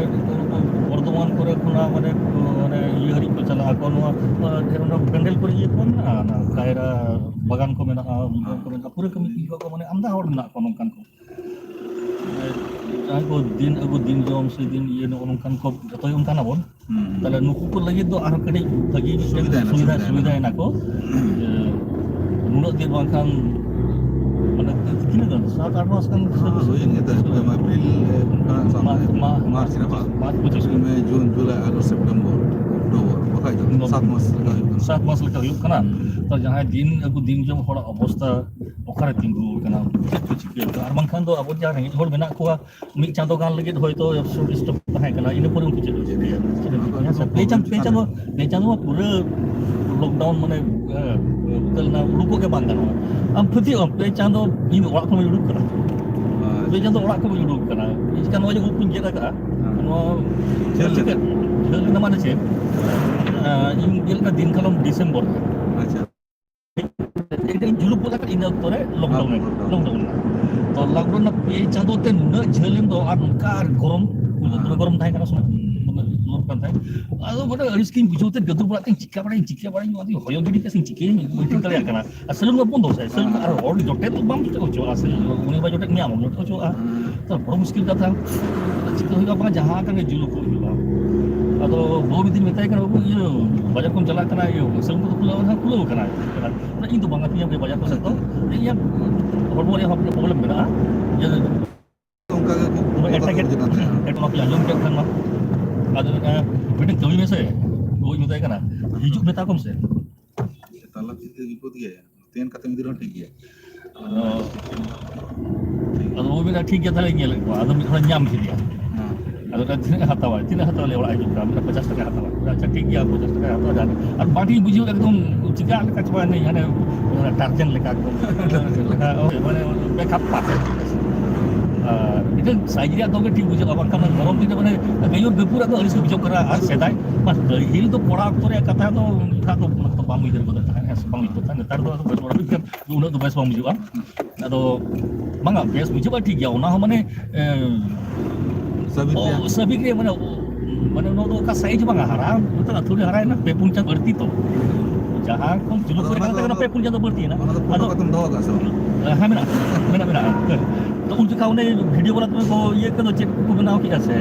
ᱵᱚᱨᱫᱷᱚᱢᱟᱱ ᱠᱚᱨᱮ ᱠᱷᱚᱱᱟᱜ ᱢᱟᱱᱮ, ᱢᱟᱱᱮ ᱤᱭᱟᱹ ᱦᱟᱹᱨᱤᱡ ᱠᱚ ᱪᱟᱞᱟᱜ ᱟᱠᱚ, ᱱᱚᱣᱟ, ᱱᱚᱣᱟ ᱰᱷᱮᱨ ᱚᱱᱟ ᱯᱮᱱᱰᱮᱞ ᱠᱚᱨᱮ ᱤᱭᱟᱹ ᱠᱚ ᱢᱮᱱᱟᱜᱼᱟ, ᱚᱱᱟ ᱠᱟᱭᱨᱟ ᱵᱟᱜᱟᱱ ᱠᱚ ᱢᱮᱱᱟᱜᱼᱟ, ᱤᱭᱟᱹ ᱠᱚ ᱢᱮᱱᱟᱜᱼᱟ, ᱯᱩᱨᱟᱹ ᱠᱟᱹᱢᱤ ᱤᱭᱟᱹ ᱠᱚ, ᱢᱟᱱᱮ ᱟᱢᱫᱟ ᱦᱚᱲ ᱢᱮᱱᱟᱜ ᱠᱚᱣᱟ ᱱᱚᱝᱠᱟᱱ ᱠᱚ᱾ ᱡᱟᱦᱟᱸᱭ ᱠᱚ ᱫᱤᱱ ᱟᱹᱜᱩ ᱫᱤᱱ ᱡᱚᱢ ᱥᱮ ᱫᱤᱱ ᱤᱭᱟᱹ, ᱱᱚᱜᱼᱚ ᱱᱚᱝᱠᱟᱱ ᱠᱚ ᱡᱚᱛᱚ ᱜᱮ ᱚᱱᱠᱟᱱ ᱟᱵᱚᱱ᱾ ᱦᱩᱸ᱾ ᱛᱟᱦᱞᱮ ᱱᱩᱠᱩ ᱠᱚ ᱞᱟᱹᱜᱤᱫ ᱫᱚ ᱟᱨᱦᱚᱸ ᱠᱟᱹᱴᱤᱡ ᱵᱷᱟᱹᱜᱤ ᱢᱤᱫᱴᱮᱱ ᱥᱩᱵᱤᱫᱷᱟᱭᱮᱱᱟ, ᱥᱩᱵᱤᱫᱷᱟ, ᱥᱩᱵᱤᱫᱷᱟᱭᱮᱱᱟ᱾ ᱥᱩᱵᱤᱫᱷᱟᱭᱮᱱᱟ ᱠᱚ᱾ ᱡᱮ ᱱᱩᱱᱟᱹᱜ ᱫᱤᱱ ᱵᱟᱝᱠᱷᱟᱱ, ᱢᱟᱱᱮ, ᱛᱤᱱᱟᱹᱜ ᱜᱟᱱ? ᱥᱟᱛ ᱟᱴ ᱢᱟᱥ ᱜᱟᱱ ᱦᱮᱸ, ᱦᱩᱭᱮᱱ ᱜᱮ ᱛᱟᱦᱮᱸᱫ᱾ ᱮᱯᱨᱤᱞ, ᱮ, ᱚᱱᱠᱟ ᱥᱟᱵ ᱢᱟᱨᱪ, ᱢᱮ, ᱢᱟ-, ᱢᱟᱨᱪ ᱨᱮ ᱵᱟᱝ? ᱢᱟᱨᱪ ᱯᱚᱸᱪᱤᱥ ᱜᱮ᱾ ᱢᱮ, ᱡᱩᱱ, ᱡᱩᱞᱟᱭ, ᱟᱜᱚᱥᱴ, ᱥᱮᱯᱴᱮᱢᱵᱚᱨ, ᱚᱠᱴᱳᱵᱚᱨ, ᱵᱟᱠᱷᱟᱡ ᱫᱚ ᱱᱚᱵᱷᱮᱢᱵᱚᱨ᱾ ᱥᱟᱛ ᱢᱟᱥ ᱞᱮᱠᱟ ᱦᱩᱭᱩᱜ ᱠᱟᱱᱟ᱾ ᱥᱟᱛ ᱢᱟᱥ ᱞᱮᱠᱟ ᱦᱩᱭᱩᱜ ᱠᱟᱱᱟ᱾ ᱛᱚ, ᱡᱟᱦᱟᱸᱭ ᱫᱤᱱ ᱟᱹᱜᱩ ᱫᱤᱱ ᱡᱚᱢ ᱦᱚᱲᱟᱜ ᱚᱵᱚᱥᱛᱟ ᱚᱠᱟᱨᱮ ᱛᱤᱸᱜᱩ ᱟᱠᱟᱱᱟ? ᱪᱮᱫ ᱠᱚ ᱪᱤᱠᱟᱹᱭᱮᱫᱟ? ᱟᱨ ᱵᱟᱝᱠᱷᱟᱱ ᱫᱚ ᱟᱵᱚ ᱡᱟᱦᱟᱸ ᱨᱮᱸᱜᱮᱡ ᱦᱚᱲ ᱢᱮᱱᱟᱜ ᱠᱚᱣᱟ, ᱢᱤᱫ ᱪᱟᱸᱫᱚ ᱜᱟᱱ ᱞᱟᱹᱜᱤᱫ ᱦᱚᱭᱛᱳ ᱥᱴᱚᱠ ᱛᱟᱦᱮᱸ ᱠᱟᱱᱟ, ᱤᱱᱟᱹ ᱯᱚᱨᱮ ᱩᱱᱠᱩ ᱪᱮᱫ ᱠᱚ ᱪᱤᱠᱟᱹᱭᱟ? ᱪᱮᱫ ᱮᱢ ᱪᱤᱠᱟᱹᱭᱟ? ᱦᱮᱸ ᱥᱮ? ᱯᱮ ᱪᱟᱸᱫᱚ, ᱯᱮ ᱪᱟᱸᱫᱚ, ᱯᱮ ᱪᱟᱸᱫᱚ ᱢᱟ ᱯᱩᱨᱟᱹ ᱞᱚᱠᱰᱟᱣᱩᱱ, ᱢᱟᱱᱮ, ᱦᱮᱸ, ᱩᱛᱟᱹᱨ ᱞᱮᱱᱟ, ᱩᱰᱩᱠᱚᱜ ᱜᱮ ᱵᱟᱝ ᱜᱟᱱᱚᱜᱼᱟ᱾ ᱟᱢ ᱯᱟᱹᱛᱭᱟᱹᱜ ᱟᱢ, ᱯᱮ ᱪᱟᱸᱫᱚ ᱤᱧ ᱫᱚ ᱚᱲᱟᱜ ᱠᱷᱚᱱ ᱵᱟᱹᱧ ᱩᱰᱩᱠ ᱠᱟᱱᱟ᱾ ᱦᱮᱸ᱾ ᱯᱮ ᱪᱟᱸᱫᱚ ᱚᱲᱟᱜ ᱠᱷᱚᱱ ᱵᱟᱹᱧ ᱩᱰᱩᱠ ᱠᱟᱱᱟ᱾ ᱪᱤᱠᱟᱹ ᱱᱚᱣᱟ ᱡᱮ ᱩᱵ ᱠᱚᱧ ᱜᱮᱫ ᱟᱠᱟᱫᱼᱟ, ᱦᱮᱸ᱾ ᱱᱚᱣᱟ ᱡᱷᱟᱹᱞ ᱪᱤᱠᱟᱹ? ᱞᱮᱱᱟ᱾ ᱡᱷᱟᱹᱞ ᱞᱮᱱᱟ ᱢᱟᱱᱮ ᱪᱮᱫ? ᱟᱸ, ᱤᱧ ᱜᱮᱫ ᱞᱮᱫᱟ ᱫᱤᱱ ᱠᱟᱞᱚᱢ ᱰᱤᱥᱮᱢᱵᱚᱨ ᱨᱮ᱾ ᱟᱪᱪᱷᱟ᱾ ᱮᱠᱫᱚᱢ ᱡᱩᱞᱩᱯ ᱜᱚᱫ ᱟᱠᱟᱫ ᱤᱱᱟᱹ ᱚᱠᱛᱚ ᱨᱮ ᱞᱚᱠᱰᱟᱣᱩᱱ ᱮᱱᱟ᱾ ᱦᱮᱸ, ᱞᱚᱠᱰᱟᱣᱩᱱ᱾ ᱞᱚᱠᱰᱟᱣᱩᱱ ᱮᱱᱟ᱾ ᱛᱚ, ᱞᱚᱠᱰᱟᱣᱩᱱ ᱨᱮᱱᱟᱜ ᱯᱮ ᱪᱟᱸᱫᱚ ᱛᱮ ᱱᱩᱱᱟᱹᱜ ᱡᱷᱟᱹᱞ ᱮᱱ ᱫᱚ, ᱟᱨ ᱱᱚᱝᱠᱟ ᱟᱨ ᱜᱚᱨᱚᱢ, ᱩᱱᱟᱹᱜ ᱫᱚᱢᱮ ᱦᱮᱸ᱾ ᱜᱚᱨᱚᱢ ᱛᱟᱦᱮᱸ ᱠᱟᱱᱟ, ᱥᱚᱢᱚᱭ ᱫᱚᱢᱮ ᱞᱚᱞᱚ ᱠᱟᱱ ᱛᱟᱦᱮᱸᱫ᱾ ᱟᱫᱚ ᱢᱟᱱᱮ ᱟᱹᱲᱤᱥ ᱜᱤᱧ ᱵᱩᱡᱷᱟᱹᱣ ᱛᱮ, ᱜᱟᱹᱫᱩᱨ ᱵᱟᱲᱟᱜ ᱛᱤᱧ ᱪᱤᱠᱟᱹ ᱵᱟᱲᱟᱭᱟᱹᱧ, ᱪᱤᱠᱟᱹ ᱵᱟᱲᱟᱭᱟᱹᱧ, ᱱᱚᱣᱟ ᱫᱚ ᱦᱚᱭᱚ ᱜᱤᱰᱤ ᱠᱟᱜ ᱥᱮᱧ ᱪᱤᱠᱟᱹᱭᱟᱹᱧ, ᱵᱟᱹᱧ ᱴᱷᱤᱠ ᱫᱟᱲᱮᱭᱟᱜ ᱠᱟᱱᱟ᱾ ᱟᱨ ᱥᱮᱞᱩᱱ ᱢᱟ ᱵᱚᱱᱫᱚ ᱥᱮ, ᱥᱮᱞᱩᱱ ᱟᱨ ᱦᱚᱲ ᱡᱚᱴᱮᱫ ᱫᱚ ᱵᱟᱢ ᱡᱚᱴᱮᱫ ᱦᱚᱪᱚᱣᱟᱜᱼᱟ, ᱥᱮᱞᱩᱱ ᱩᱱᱤ ᱵᱟᱭ ᱡᱚᱴᱮᱫ ᱢᱮᱭᱟ, ᱟᱢ ᱡᱚᱴᱮᱫ ᱦᱚᱪᱚᱣᱟᱜᱼᱟ᱾ ᱦᱮᱸ᱾ ᱛᱚ, ᱵᱚᱲᱚ ᱢᱩᱥᱠᱤᱞ ᱠᱟᱛᱷᱟ, ᱪᱤᱠᱟᱹ ᱦᱩᱭᱩᱜᱼᱟ, ᱵᱟᱝ ᱡᱟᱦᱟᱸ ᱠᱟᱱ ᱜᱮ ᱡᱩᱞᱩᱯᱚᱜ ᱦᱩᱭᱩᱜᱼᱟ᱾ ᱟᱫᱚ ᱵᱟᱹᱦᱩ ᱢᱤᱫ ᱫᱤᱱ ᱢᱮᱛᱟᱭ ᱠᱟᱱᱟ, "ᱵᱟᱹᱵᱩ, ᱤᱭᱟᱹ, ᱵᱟᱡᱟᱨ ᱠᱚᱢ ᱪᱟᱞᱟᱜ ᱠᱟᱱᱟ, ᱤᱭᱟᱹ, ᱥᱮᱞᱩᱱ ᱠᱚᱫᱚ ᱠᱷᱩᱞᱟᱹᱣ ᱠᱟᱱᱟ?" ᱠᱷᱩᱞᱟᱹᱣ ᱠᱟᱱᱟ᱾ ᱤᱧ ᱫᱚ ᱵᱟᱝ ᱟᱹᱛᱤᱧᱟ ᱵᱟᱡᱟᱨ ᱠᱚ ᱥᱮᱫ ᱫᱚ, ᱤᱧᱟᱹᱜ ᱦᱚᱲᱢᱚ ᱨᱮᱭᱟᱜ ᱦᱚᱸ ᱯᱨᱚᱵᱞᱮᱢ ᱢᱮᱱᱟᱜᱼᱟ᱾ ᱡᱮ ᱚᱱᱠᱟ ᱜᱮ ᱠᱚ ᱮᱴᱟᱜ ᱜᱮ, ᱠᱟᱱ ᱛᱟᱦᱮᱸᱱᱟ᱾ ᱮᱴᱟᱜ ᱠᱚ ᱟᱸᱡᱚᱢ ᱠᱮᱫ ᱠᱷᱟᱱ ᱢᱟ᱾ ᱟᱫᱚ ᱢᱮᱱᱟ, "ᱢᱤᱫᱴᱮᱱ ᱠᱟᱹᱢᱤ ᱢᱮᱥᱮ", ᱵᱟᱹᱦᱩᱧ ᱢᱮᱛᱟᱭ ᱠᱟᱱᱟ, "ᱦᱤᱡᱩᱜ ᱢᱮᱛᱟ ᱠᱚᱢ ᱥᱮ᱾" ᱛᱟᱞᱟ ᱵᱷᱤᱛᱤᱨ ᱨᱮ ᱵᱤᱯᱚᱫ ᱜᱮᱭᱟ, ᱛᱮᱱ ᱠᱟᱛᱮ ᱢᱤᱫ ᱫᱤᱱ ᱨᱮᱦᱚᱸ ᱴᱷᱤᱠ ᱜᱮᱭᱟ᱾ ᱟᱫᱚ, ᱟᱫᱚ ᱵᱟᱹᱵᱩ ᱢᱮᱱᱟ, "ᱴᱷᱤᱠ ᱜᱮᱭᱟ, ᱛᱟᱦᱞᱮ ᱧᱮᱞᱮᱫ ᱠᱚᱣᱟ᱾" ᱟᱫᱚ ᱢᱤᱫ ᱦᱚᱲᱮ ᱧᱟᱢ ᱠᱮᱫᱮᱭᱟ᱾ ᱦᱮᱸ᱾ ᱟᱫᱚ ᱢᱮᱱᱫᱟ, "ᱛᱤᱱᱟᱹᱜ ᱦᱟᱛᱟᱣᱟᱭ? ᱛᱤᱱᱟᱹᱜ ᱦᱟᱛᱟᱣ ᱞᱮ ᱚᱲᱟᱜ ᱦᱤᱡᱩᱜ ᱠᱟᱱᱟ?" ᱢᱮᱱᱫᱟ, "ᱯᱚᱧᱪᱟᱥ ᱴᱟᱠᱟ ᱦᱟᱛᱟᱣᱟ᱾" ᱟᱪᱪᱷᱟ, ᱴᱷᱤᱠ ᱜᱮᱭᱟ, ᱯᱚᱧᱪᱟᱥ ᱴᱟᱠᱟ ᱦᱟᱛᱟᱣᱟ᱾ ᱟᱨ ᱵᱟᱝ ᱴᱷᱤᱠ ᱵᱩᱡᱷᱟᱹᱣ, ᱮᱠᱫᱚᱢ ᱪᱤᱠᱟ ᱞᱮᱠᱟ ᱪᱚ ᱵᱟᱝ, ᱦᱟᱱᱮ, ᱦᱟᱱᱮ ᱴᱟᱨᱡᱟᱱ ᱞᱮᱠᱟ, ᱮᱠᱫᱚᱢ ᱞᱮᱠᱟ, ᱳᱭ, ᱢᱟᱱᱮ, ᱵᱮᱠᱟᱯ ᱯᱟᱥᱮ᱾ ᱟᱨ ᱢᱤᱫᱴᱮᱱ ᱥᱟᱭᱤᱡᱽ ᱨᱮᱭᱟᱜ ᱫᱚ ᱜᱮ ᱴᱷᱤᱠ ᱵᱩᱡᱷᱟᱹᱜᱼᱟ, ᱵᱟᱝᱠᱷᱟᱱ ᱜᱚᱨᱚᱢ ᱫᱤᱱ ᱨᱮ, ᱢᱟᱱᱮ, ᱜᱟᱹᱭᱩᱨ ᱜᱟᱹᱯᱩᱨᱟᱜ ᱫᱚ ᱟᱹᱲᱤᱥ ᱜᱮ ᱵᱩᱡᱷᱟᱹᱜ ᱠᱟᱱᱟ᱾ ᱟᱨ ᱥᱮᱫᱟᱭ, ᱯᱟᱹᱦᱤᱞ ᱫᱚ ᱠᱚᱲᱟ ᱚᱠᱛᱚ ᱨᱮᱭᱟᱜ ᱠᱟᱛᱷᱟ ᱫᱚ, ᱚᱱᱠᱟ ᱫᱚ, ᱚᱱᱟ ᱠᱚᱫᱚ ᱵᱟᱝ ᱩᱭᱦᱟᱹᱨ ᱜᱚᱫᱚᱜ ᱛᱟᱦᱮᱸᱫ, ᱦᱮᱸ ᱥᱮ, ᱵᱟᱝ ᱩᱭᱦᱟᱹᱨ ᱛᱟᱦᱮᱸᱫ᱾ ᱱᱮᱛᱟᱨ ᱫᱚ ᱟᱫᱚ ᱵᱮᱥ ᱩᱱᱟᱹᱜ ᱫᱚ ᱵᱮᱥ ᱵᱟᱝ ᱵᱩᱡᱷᱟᱹᱜᱼᱟ᱾ ᱟᱫᱚ ᱵᱟᱝᱟ, ᱵᱮᱥ ᱵᱩᱡᱷᱟᱹᱜᱼᱟ, ᱴᱷᱤᱠ ᱜᱮᱭᱟ, ᱚᱱᱟ ᱦᱚᱸ ᱢᱟᱱᱮ, ᱮ, ᱥᱟᱵᱤᱠ ᱨᱮᱭᱟᱜ᱾ ᱚ, ᱥᱟᱵᱤᱠ ᱨᱮ ᱢᱟᱱᱮ, ᱚ, ᱢᱟᱱᱮ ᱱᱚᱣᱟ ᱫᱚ ᱚᱠᱟ ᱥᱟᱭᱤᱡᱽ ᱵᱟᱝᱟ ᱦᱟᱨᱟ, ᱱᱤᱛᱚᱜ ᱟᱹᱛᱷᱟᱹᱲᱤ ᱦᱟᱨᱟᱭᱮᱱᱟ ᱯᱮ ᱯᱩᱱ ᱪᱟᱸᱫᱚ ᱵᱟᱹᱲᱛᱤ ᱛᱚ᱾ ᱡᱟᱦᱟᱸ ᱠᱷᱚᱱ ᱡᱩᱞᱩᱯ ᱟᱫᱚ ᱦᱩᱭ ᱚᱱᱟ ᱠᱟᱱ ᱫᱚ, ᱛᱟᱦᱮᱸ ᱠᱟᱱᱟ ᱯᱮ ᱯᱩᱱ ᱪᱟᱸᱫᱚ ᱵᱟᱹᱲᱛᱤᱭᱮᱱᱟ᱾ ᱚᱱᱟ ᱫᱚ ᱯᱷᱳᱴᱳ ᱟᱫᱚ ᱠᱟᱛᱮᱢ ᱫᱚᱦᱚ ᱠᱟᱜᱼᱟ ᱥᱮ ᱵᱟᱝ? ᱦᱮᱸ, ᱢᱮᱱᱟᱜᱼᱟ, ᱢᱮᱱᱟᱜᱼᱟ, ᱢᱮᱱᱟᱜᱼᱟ᱾ ᱛᱚ ᱩᱱ ᱡᱚᱠᱷᱟ ᱚᱱᱮ ᱵᱷᱤᱰᱤᱭᱳ ᱵᱟᱞᱟ ᱛᱩᱢᱮ ᱠᱚ ᱤᱭᱟᱹ ᱠᱚᱫᱚ ᱪᱮᱫ ᱠᱚ ᱵᱮᱱᱟᱣ ᱠᱮᱫᱼᱟ ᱥᱮ?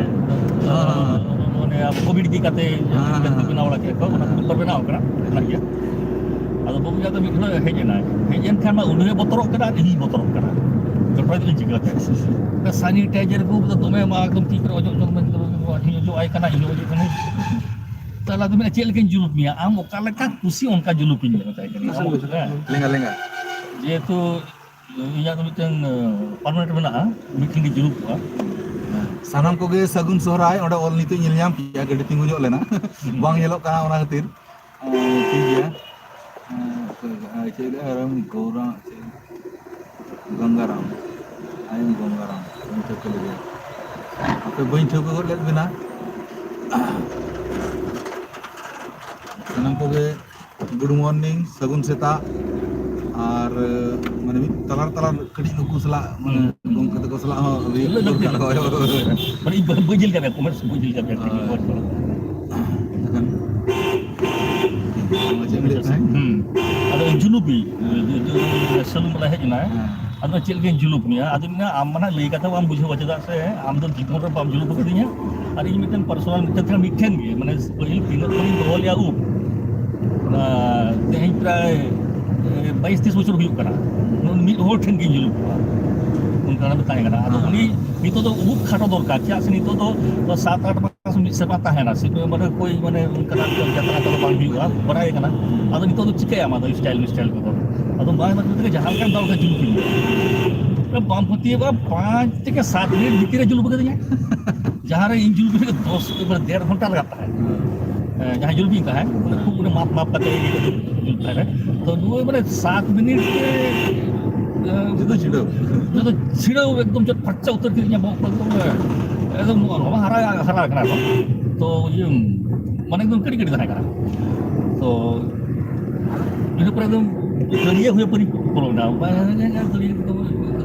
ᱦᱮᱸ, ᱦᱮᱸ, ᱦᱮᱸ᱾ ᱚᱱᱮ ᱟᱵᱚ ᱠᱳᱵᱷᱤᱰ ᱤᱫᱤ ᱠᱟᱛᱮ ᱦᱮᱸ, ᱦᱮᱸ, ᱪᱮᱫ ᱠᱚ ᱦᱮᱸ᱾ ᱵᱮᱱᱟᱣ ᱵᱟᱲᱟ ᱠᱮᱫᱼᱟ ᱠᱚ, ᱚᱱᱟ ᱠᱚ ᱵᱮᱱᱟᱣ ᱠᱟᱱᱟ, ᱢᱮᱱᱟᱜ ᱜᱮᱭᱟ᱾ ᱟᱫᱚ ᱵᱟᱹᱵᱩ ᱡᱟᱫᱚ ᱢᱤᱫ ᱦᱤᱞᱳᱜ ᱦᱮᱡ ᱮᱱᱟᱭ᱾ ᱦᱮᱡ ᱮᱱ ᱠᱷᱟᱱ ᱢᱟ ᱩᱱᱤ ᱦᱚᱸᱭ ᱵᱚᱛᱚᱨᱚᱜ ᱠᱟᱱᱟ ᱟᱨ ᱤᱧ ᱦᱚᱸᱧ ᱵᱚᱛᱚᱨᱚᱜ ᱠᱟᱱᱟ᱾ ᱡᱚᱴᱚᱡ ᱫᱚᱧ ᱪᱤᱠᱟᱹ ᱠᱮᱫ? ᱚᱱᱟ ᱥᱟᱱᱤᱴᱟᱭᱡᱟᱨ ᱠᱚ ᱫᱚᱢᱮ ᱢᱟ ᱮᱠᱫᱚᱢ ᱛᱤ ᱠᱚᱨᱮ ᱚᱡᱚᱜ ᱡᱚᱝ ᱢᱮ, ᱤᱧ ᱚᱡᱚᱜ ᱟᱭ ᱠᱟᱱᱟ, ᱤᱧ ᱦᱚᱸ ᱚᱡᱚᱜ ᱠᱟᱹᱱᱟᱹᱧ᱾ ᱛᱟᱦᱞᱮ ᱟᱫᱚ ᱢᱮᱱᱟ, "ᱪᱮᱫ ᱞᱮᱠᱟᱧ ᱡᱩᱞᱩᱯ ᱢᱮᱭᱟ? ᱟᱢ ᱚᱠᱟ ᱞᱮᱠᱟ ᱠᱩᱥᱤ ᱚᱱᱠᱟ ᱡᱩᱞᱩᱯᱤᱧ ᱢᱮ," ᱢᱮᱛᱟᱭ ᱠᱟᱹᱱᱟᱹᱧ᱾ ᱦᱮᱸ᱾ ᱞᱮᱸᱜᱟ, ᱞᱮᱸᱜᱟ᱾ ᱡᱮᱦᱮᱛᱩ ᱤᱧᱟᱹᱜ ᱫᱚ ᱢᱤᱫᱴᱟᱝ, ᱮ, ᱯᱟᱨᱢᱟᱱᱮᱱᱴ ᱢᱮᱱᱟᱜᱼᱟ, ᱢᱤᱫ ᱴᱷᱮᱱ ᱜᱮ ᱡᱩᱞᱩᱯᱚᱜᱼᱟ᱾ ᱥᱟᱱᱟᱢ ᱠᱚᱜᱮ ᱥᱟᱹᱜᱩᱱ ᱥᱚᱦᱨᱟᱭ᱾ ᱚᱸᱰᱮ ᱚᱞ ᱱᱤᱛᱚᱜ ᱧᱮᱞ ᱧᱟᱢ ᱠᱮᱜᱼᱟ, ᱜᱟᱹᱰᱤ ᱛᱤᱸᱜᱩ ᱧᱚᱜ ᱞᱮᱱᱟ᱾ ᱦᱩᱸ᱾ ᱵᱟᱝ ᱧᱮᱞᱚᱜ ᱠᱟᱱᱟ, ᱚᱱᱟ ᱠᱷᱟᱹᱛᱤᱨ᱾ ᱮ, ᱴᱷᱤᱠ ᱜᱮᱭᱟ᱾ ᱮ, ᱚᱠᱚᱭ, ᱮ, ᱪᱮᱫ ᱞᱟᱹᱭᱟ, ᱨᱟᱢ ᱜᱚᱨᱟ-, ᱪᱮᱫ? ᱜᱚᱝᱜᱟᱨᱟᱢ᱾ I am Ganga Ram. ᱵᱟᱹᱧ ᱴᱷᱟᱹᱣᱠᱟᱹ ᱞᱮᱫᱮᱭᱟ᱾ ᱟᱯᱮ ᱵᱟᱹᱧ ᱴᱷᱟᱹᱣᱠᱟᱹ ᱜᱚᱫ ᱞᱮᱫ ᱵᱮᱱᱟ᱾ ᱥᱟᱱᱟᱢ ᱠᱚᱜᱮ good morning, ᱥᱟᱹᱜᱩᱱ ᱥᱮᱛᱟᱜ᱾ ᱟᱨ, ᱢᱟᱱᱮ, ᱢᱤᱫ ᱛᱟᱞᱟ ᱛᱟᱞᱟ ᱠᱟᱹᱴᱤᱡ ᱱᱩᱠᱩ ᱥᱟᱞᱟᱜ, ᱢᱟᱱᱮ, ᱦᱩᱸ᱾ ᱜᱚᱢᱠᱮ ᱛᱟᱠᱚ ᱥᱟᱞᱟᱜ ᱦᱚᱸ ᱞᱟᱹᱭ ᱞᱟᱹᱭ ᱫᱚᱨᱠᱟᱨ᱾ ᱞᱟᱹᱭ᱾ ᱦᱳᱭ, ᱦᱳᱭ, ᱦᱳᱭ᱾ ᱢᱟᱱᱮ, ᱤᱧ ᱵᱟᱹᱧ, ᱵᱟᱹᱧ ᱧᱮᱞ ᱠᱟᱜ ᱢᱮᱭᱟ, ᱠᱚᱢᱮᱱᱴᱥ ᱵᱟᱹᱧ ᱧᱮᱞ ᱠᱟᱜ ᱢᱮᱭᱟ, ᱦᱳᱭ᱾ ᱮᱱᱠᱷᱟᱱ, ᱪᱮᱫ ᱮᱢ ᱞᱟᱹᱭᱮᱫ ᱛᱟᱦᱮᱸᱫ? ᱦᱩᱸ᱾ ᱟᱫᱚ ᱡᱩᱞᱩᱯᱤ, ᱦᱮᱸ᱾ ᱥᱟᱹᱞᱩᱱ ᱵᱟᱞᱟ ᱦᱮᱡ ᱮᱱᱟᱭ᱾ ᱦᱮᱸ᱾ ᱟᱫᱚ ᱪᱮᱫ ᱞᱮᱠᱟᱧ ᱡᱩᱞᱩᱯ ᱢᱮᱭᱟ? ᱟᱫᱚ ᱢᱮᱱᱟ, ᱟᱢ ᱢᱟ ᱱᱟᱜ ᱞᱟᱹᱭ ᱠᱟᱛᱷᱟ ᱵᱟᱢ ᱵᱩᱡᱷᱟᱹᱣᱟ, ᱪᱮᱫᱟᱜ ᱥᱮ ᱟᱢ ᱫᱚ ᱡᱤᱵᱚᱱ ᱨᱮ ᱵᱟᱢ ᱡᱩᱞᱩᱯ ᱟᱠᱟᱫᱤᱧᱟ᱾ ᱟᱨ ᱤᱧ ᱢᱤᱫᱴᱮᱱ ᱯᱟᱨᱥᱚᱱᱟᱞ ᱢᱤᱫᱴᱮᱱ ᱛᱟᱦᱮᱸ, ᱢᱤᱫᱴᱷᱮᱱ ᱜᱮ, ᱢᱟᱱᱮ, ᱯᱟᱹᱦᱤᱞ ᱛᱤᱱᱟᱹᱜ ᱠᱷᱚᱱᱤᱧ ᱫᱚᱦᱚ ᱞᱮᱜᱼᱟ ᱩᱵ, ᱚᱱᱟ ᱛᱮᱦᱮᱧ ᱯᱨᱟᱭ, ᱮ, ᱵᱟᱭᱤᱥ ᱛᱮᱭᱤᱥ ᱵᱚᱪᱷᱚᱨ ᱦᱩᱭᱩᱜ ᱠᱟᱱᱟ᱾ ᱢᱤᱫ ᱦᱚᱲ ᱴᱷᱮᱱ ᱜᱤᱧ ᱡᱩᱞᱩᱯ ᱠᱚᱣᱟ᱾ ᱚᱱᱠᱟᱱᱟᱜ ᱫᱚ ᱛᱟᱦᱮᱸ ᱠᱟᱱᱟ᱾ ᱟᱫᱚ ᱦᱮᱸ᱾ ᱩᱱᱤ ᱱᱤᱛᱚᱜ ᱫᱚ ᱩᱵ ᱠᱷᱟᱴᱚ ᱫᱚᱨᱠᱟᱨ, ᱪᱮᱫᱟᱜ ᱥᱮ ᱱᱤᱛᱚᱜ ᱫᱚ ᱥᱟᱛ ᱟᱴ ᱢᱟᱥ ᱢᱤᱫ ᱥᱮᱨᱢᱟ ᱛᱟᱦᱮᱱᱟ, ᱥᱤᱛᱩᱝ ᱢᱟᱱᱮ ᱚᱠᱚᱭ ᱢᱟᱱᱮ ᱚᱱᱠᱟᱱᱟᱜ ᱡᱟᱛᱨᱟ ᱠᱚᱫᱚ ᱵᱟᱝ ᱦᱩᱭᱩᱜᱼᱟ, ᱵᱟᱲᱟᱭ ᱠᱟᱱᱟ᱾ ᱟᱫᱚ ᱱᱤᱛᱚᱜ ᱫᱚ ᱪᱤᱠᱟᱹᱭᱟᱢ ᱟᱫᱚ ᱥᱴᱟᱭᱤᱞ ᱢᱤᱥᱴᱟᱭᱤᱞ ᱠᱚᱫᱚ? ᱟᱫᱚ ᱵᱟᱝ ᱮᱢ ᱠᱟᱛᱮ ᱡᱟᱦᱟᱸ ᱞᱮᱠᱟᱢ ᱫᱟᱲᱮ ᱠᱷᱟᱱ ᱡᱩᱞᱩᱯ ᱤᱧ ᱢᱮ᱾ ᱵᱟᱢ ᱯᱟᱹᱛᱭᱟᱹᱣᱟ, ᱯᱟᱸᱪ ᱛᱷᱮᱠᱮ ᱥᱟᱛ ᱢᱤᱱᱤᱴ ᱵᱷᱤᱛᱤᱨ ᱨᱮ ᱡᱩᱞᱩᱯ ᱠᱟᱫᱤᱧᱟ᱾ ᱡᱟᱦᱟᱸ ᱨᱮ ᱤᱧ ᱡᱩᱞᱩᱯ ᱠᱟᱛᱮ ᱫᱚᱥ, ᱢᱟᱱᱮ ᱰᱮᱲ ᱜᱷᱚᱱᱴᱟ ᱞᱟᱜᱟᱜ ᱛᱟᱦᱮᱸᱫ᱾ ᱦᱮᱸ, ᱡᱟᱦᱟᱸᱭ ᱡᱩᱞᱩᱯᱤᱧ ᱛᱟᱦᱮᱸᱫ, ᱩᱱᱤ ᱠᱷᱩᱵ ᱩᱱᱤ ᱢᱟᱯ ᱢᱟᱯ ᱠᱟᱛᱮ ᱤᱭᱟᱹ ᱠᱟᱛᱮ ᱡᱩᱞᱩᱯ ᱛᱟᱦᱮᱸᱫ᱾ ᱛᱚ ᱱᱩᱭ ᱢᱟᱱᱮ ᱥᱟᱛ ᱢᱤᱱᱤᱴ ᱨᱮ, ᱮ, ᱡᱩᱫᱟᱹ ᱪᱷᱤᱰᱟᱹᱣ᱾ ᱡᱩᱫᱟᱹ ᱪᱷᱤᱰᱟᱹᱣ ᱮᱠᱫᱚᱢ ᱪᱚᱴ ᱯᱷᱟᱨᱪᱟ ᱩᱛᱟᱹᱨ ᱠᱮᱫᱤᱧᱟ ᱵᱚᱦᱚᱜ ᱠᱚ ᱮᱠᱫᱚᱢ, ᱮᱠᱫᱚᱢ ᱱᱚᱣᱟ ᱦᱚᱸ ᱦᱟᱨᱟ, ᱦᱟᱨᱟ ᱠᱟᱱᱟ ᱠᱚ᱾ ᱛᱚ ᱤᱭᱟᱹ, ᱢᱟᱱᱮ ᱮᱠᱫᱚᱢ ᱠᱟᱹᱴᱤᱡ ᱠᱟᱹᱴᱤᱡ ᱛᱟᱦᱮᱸ ᱠᱟᱱᱟ᱾ ᱛᱚ ᱤᱱᱟᱹ ᱯᱚᱨᱮ ᱫᱚ ᱫᱟᱹᱨᱭᱟᱹ ᱦᱩᱭ ᱯᱟᱹᱨᱤ ᱯᱚᱞᱚᱱᱟ᱾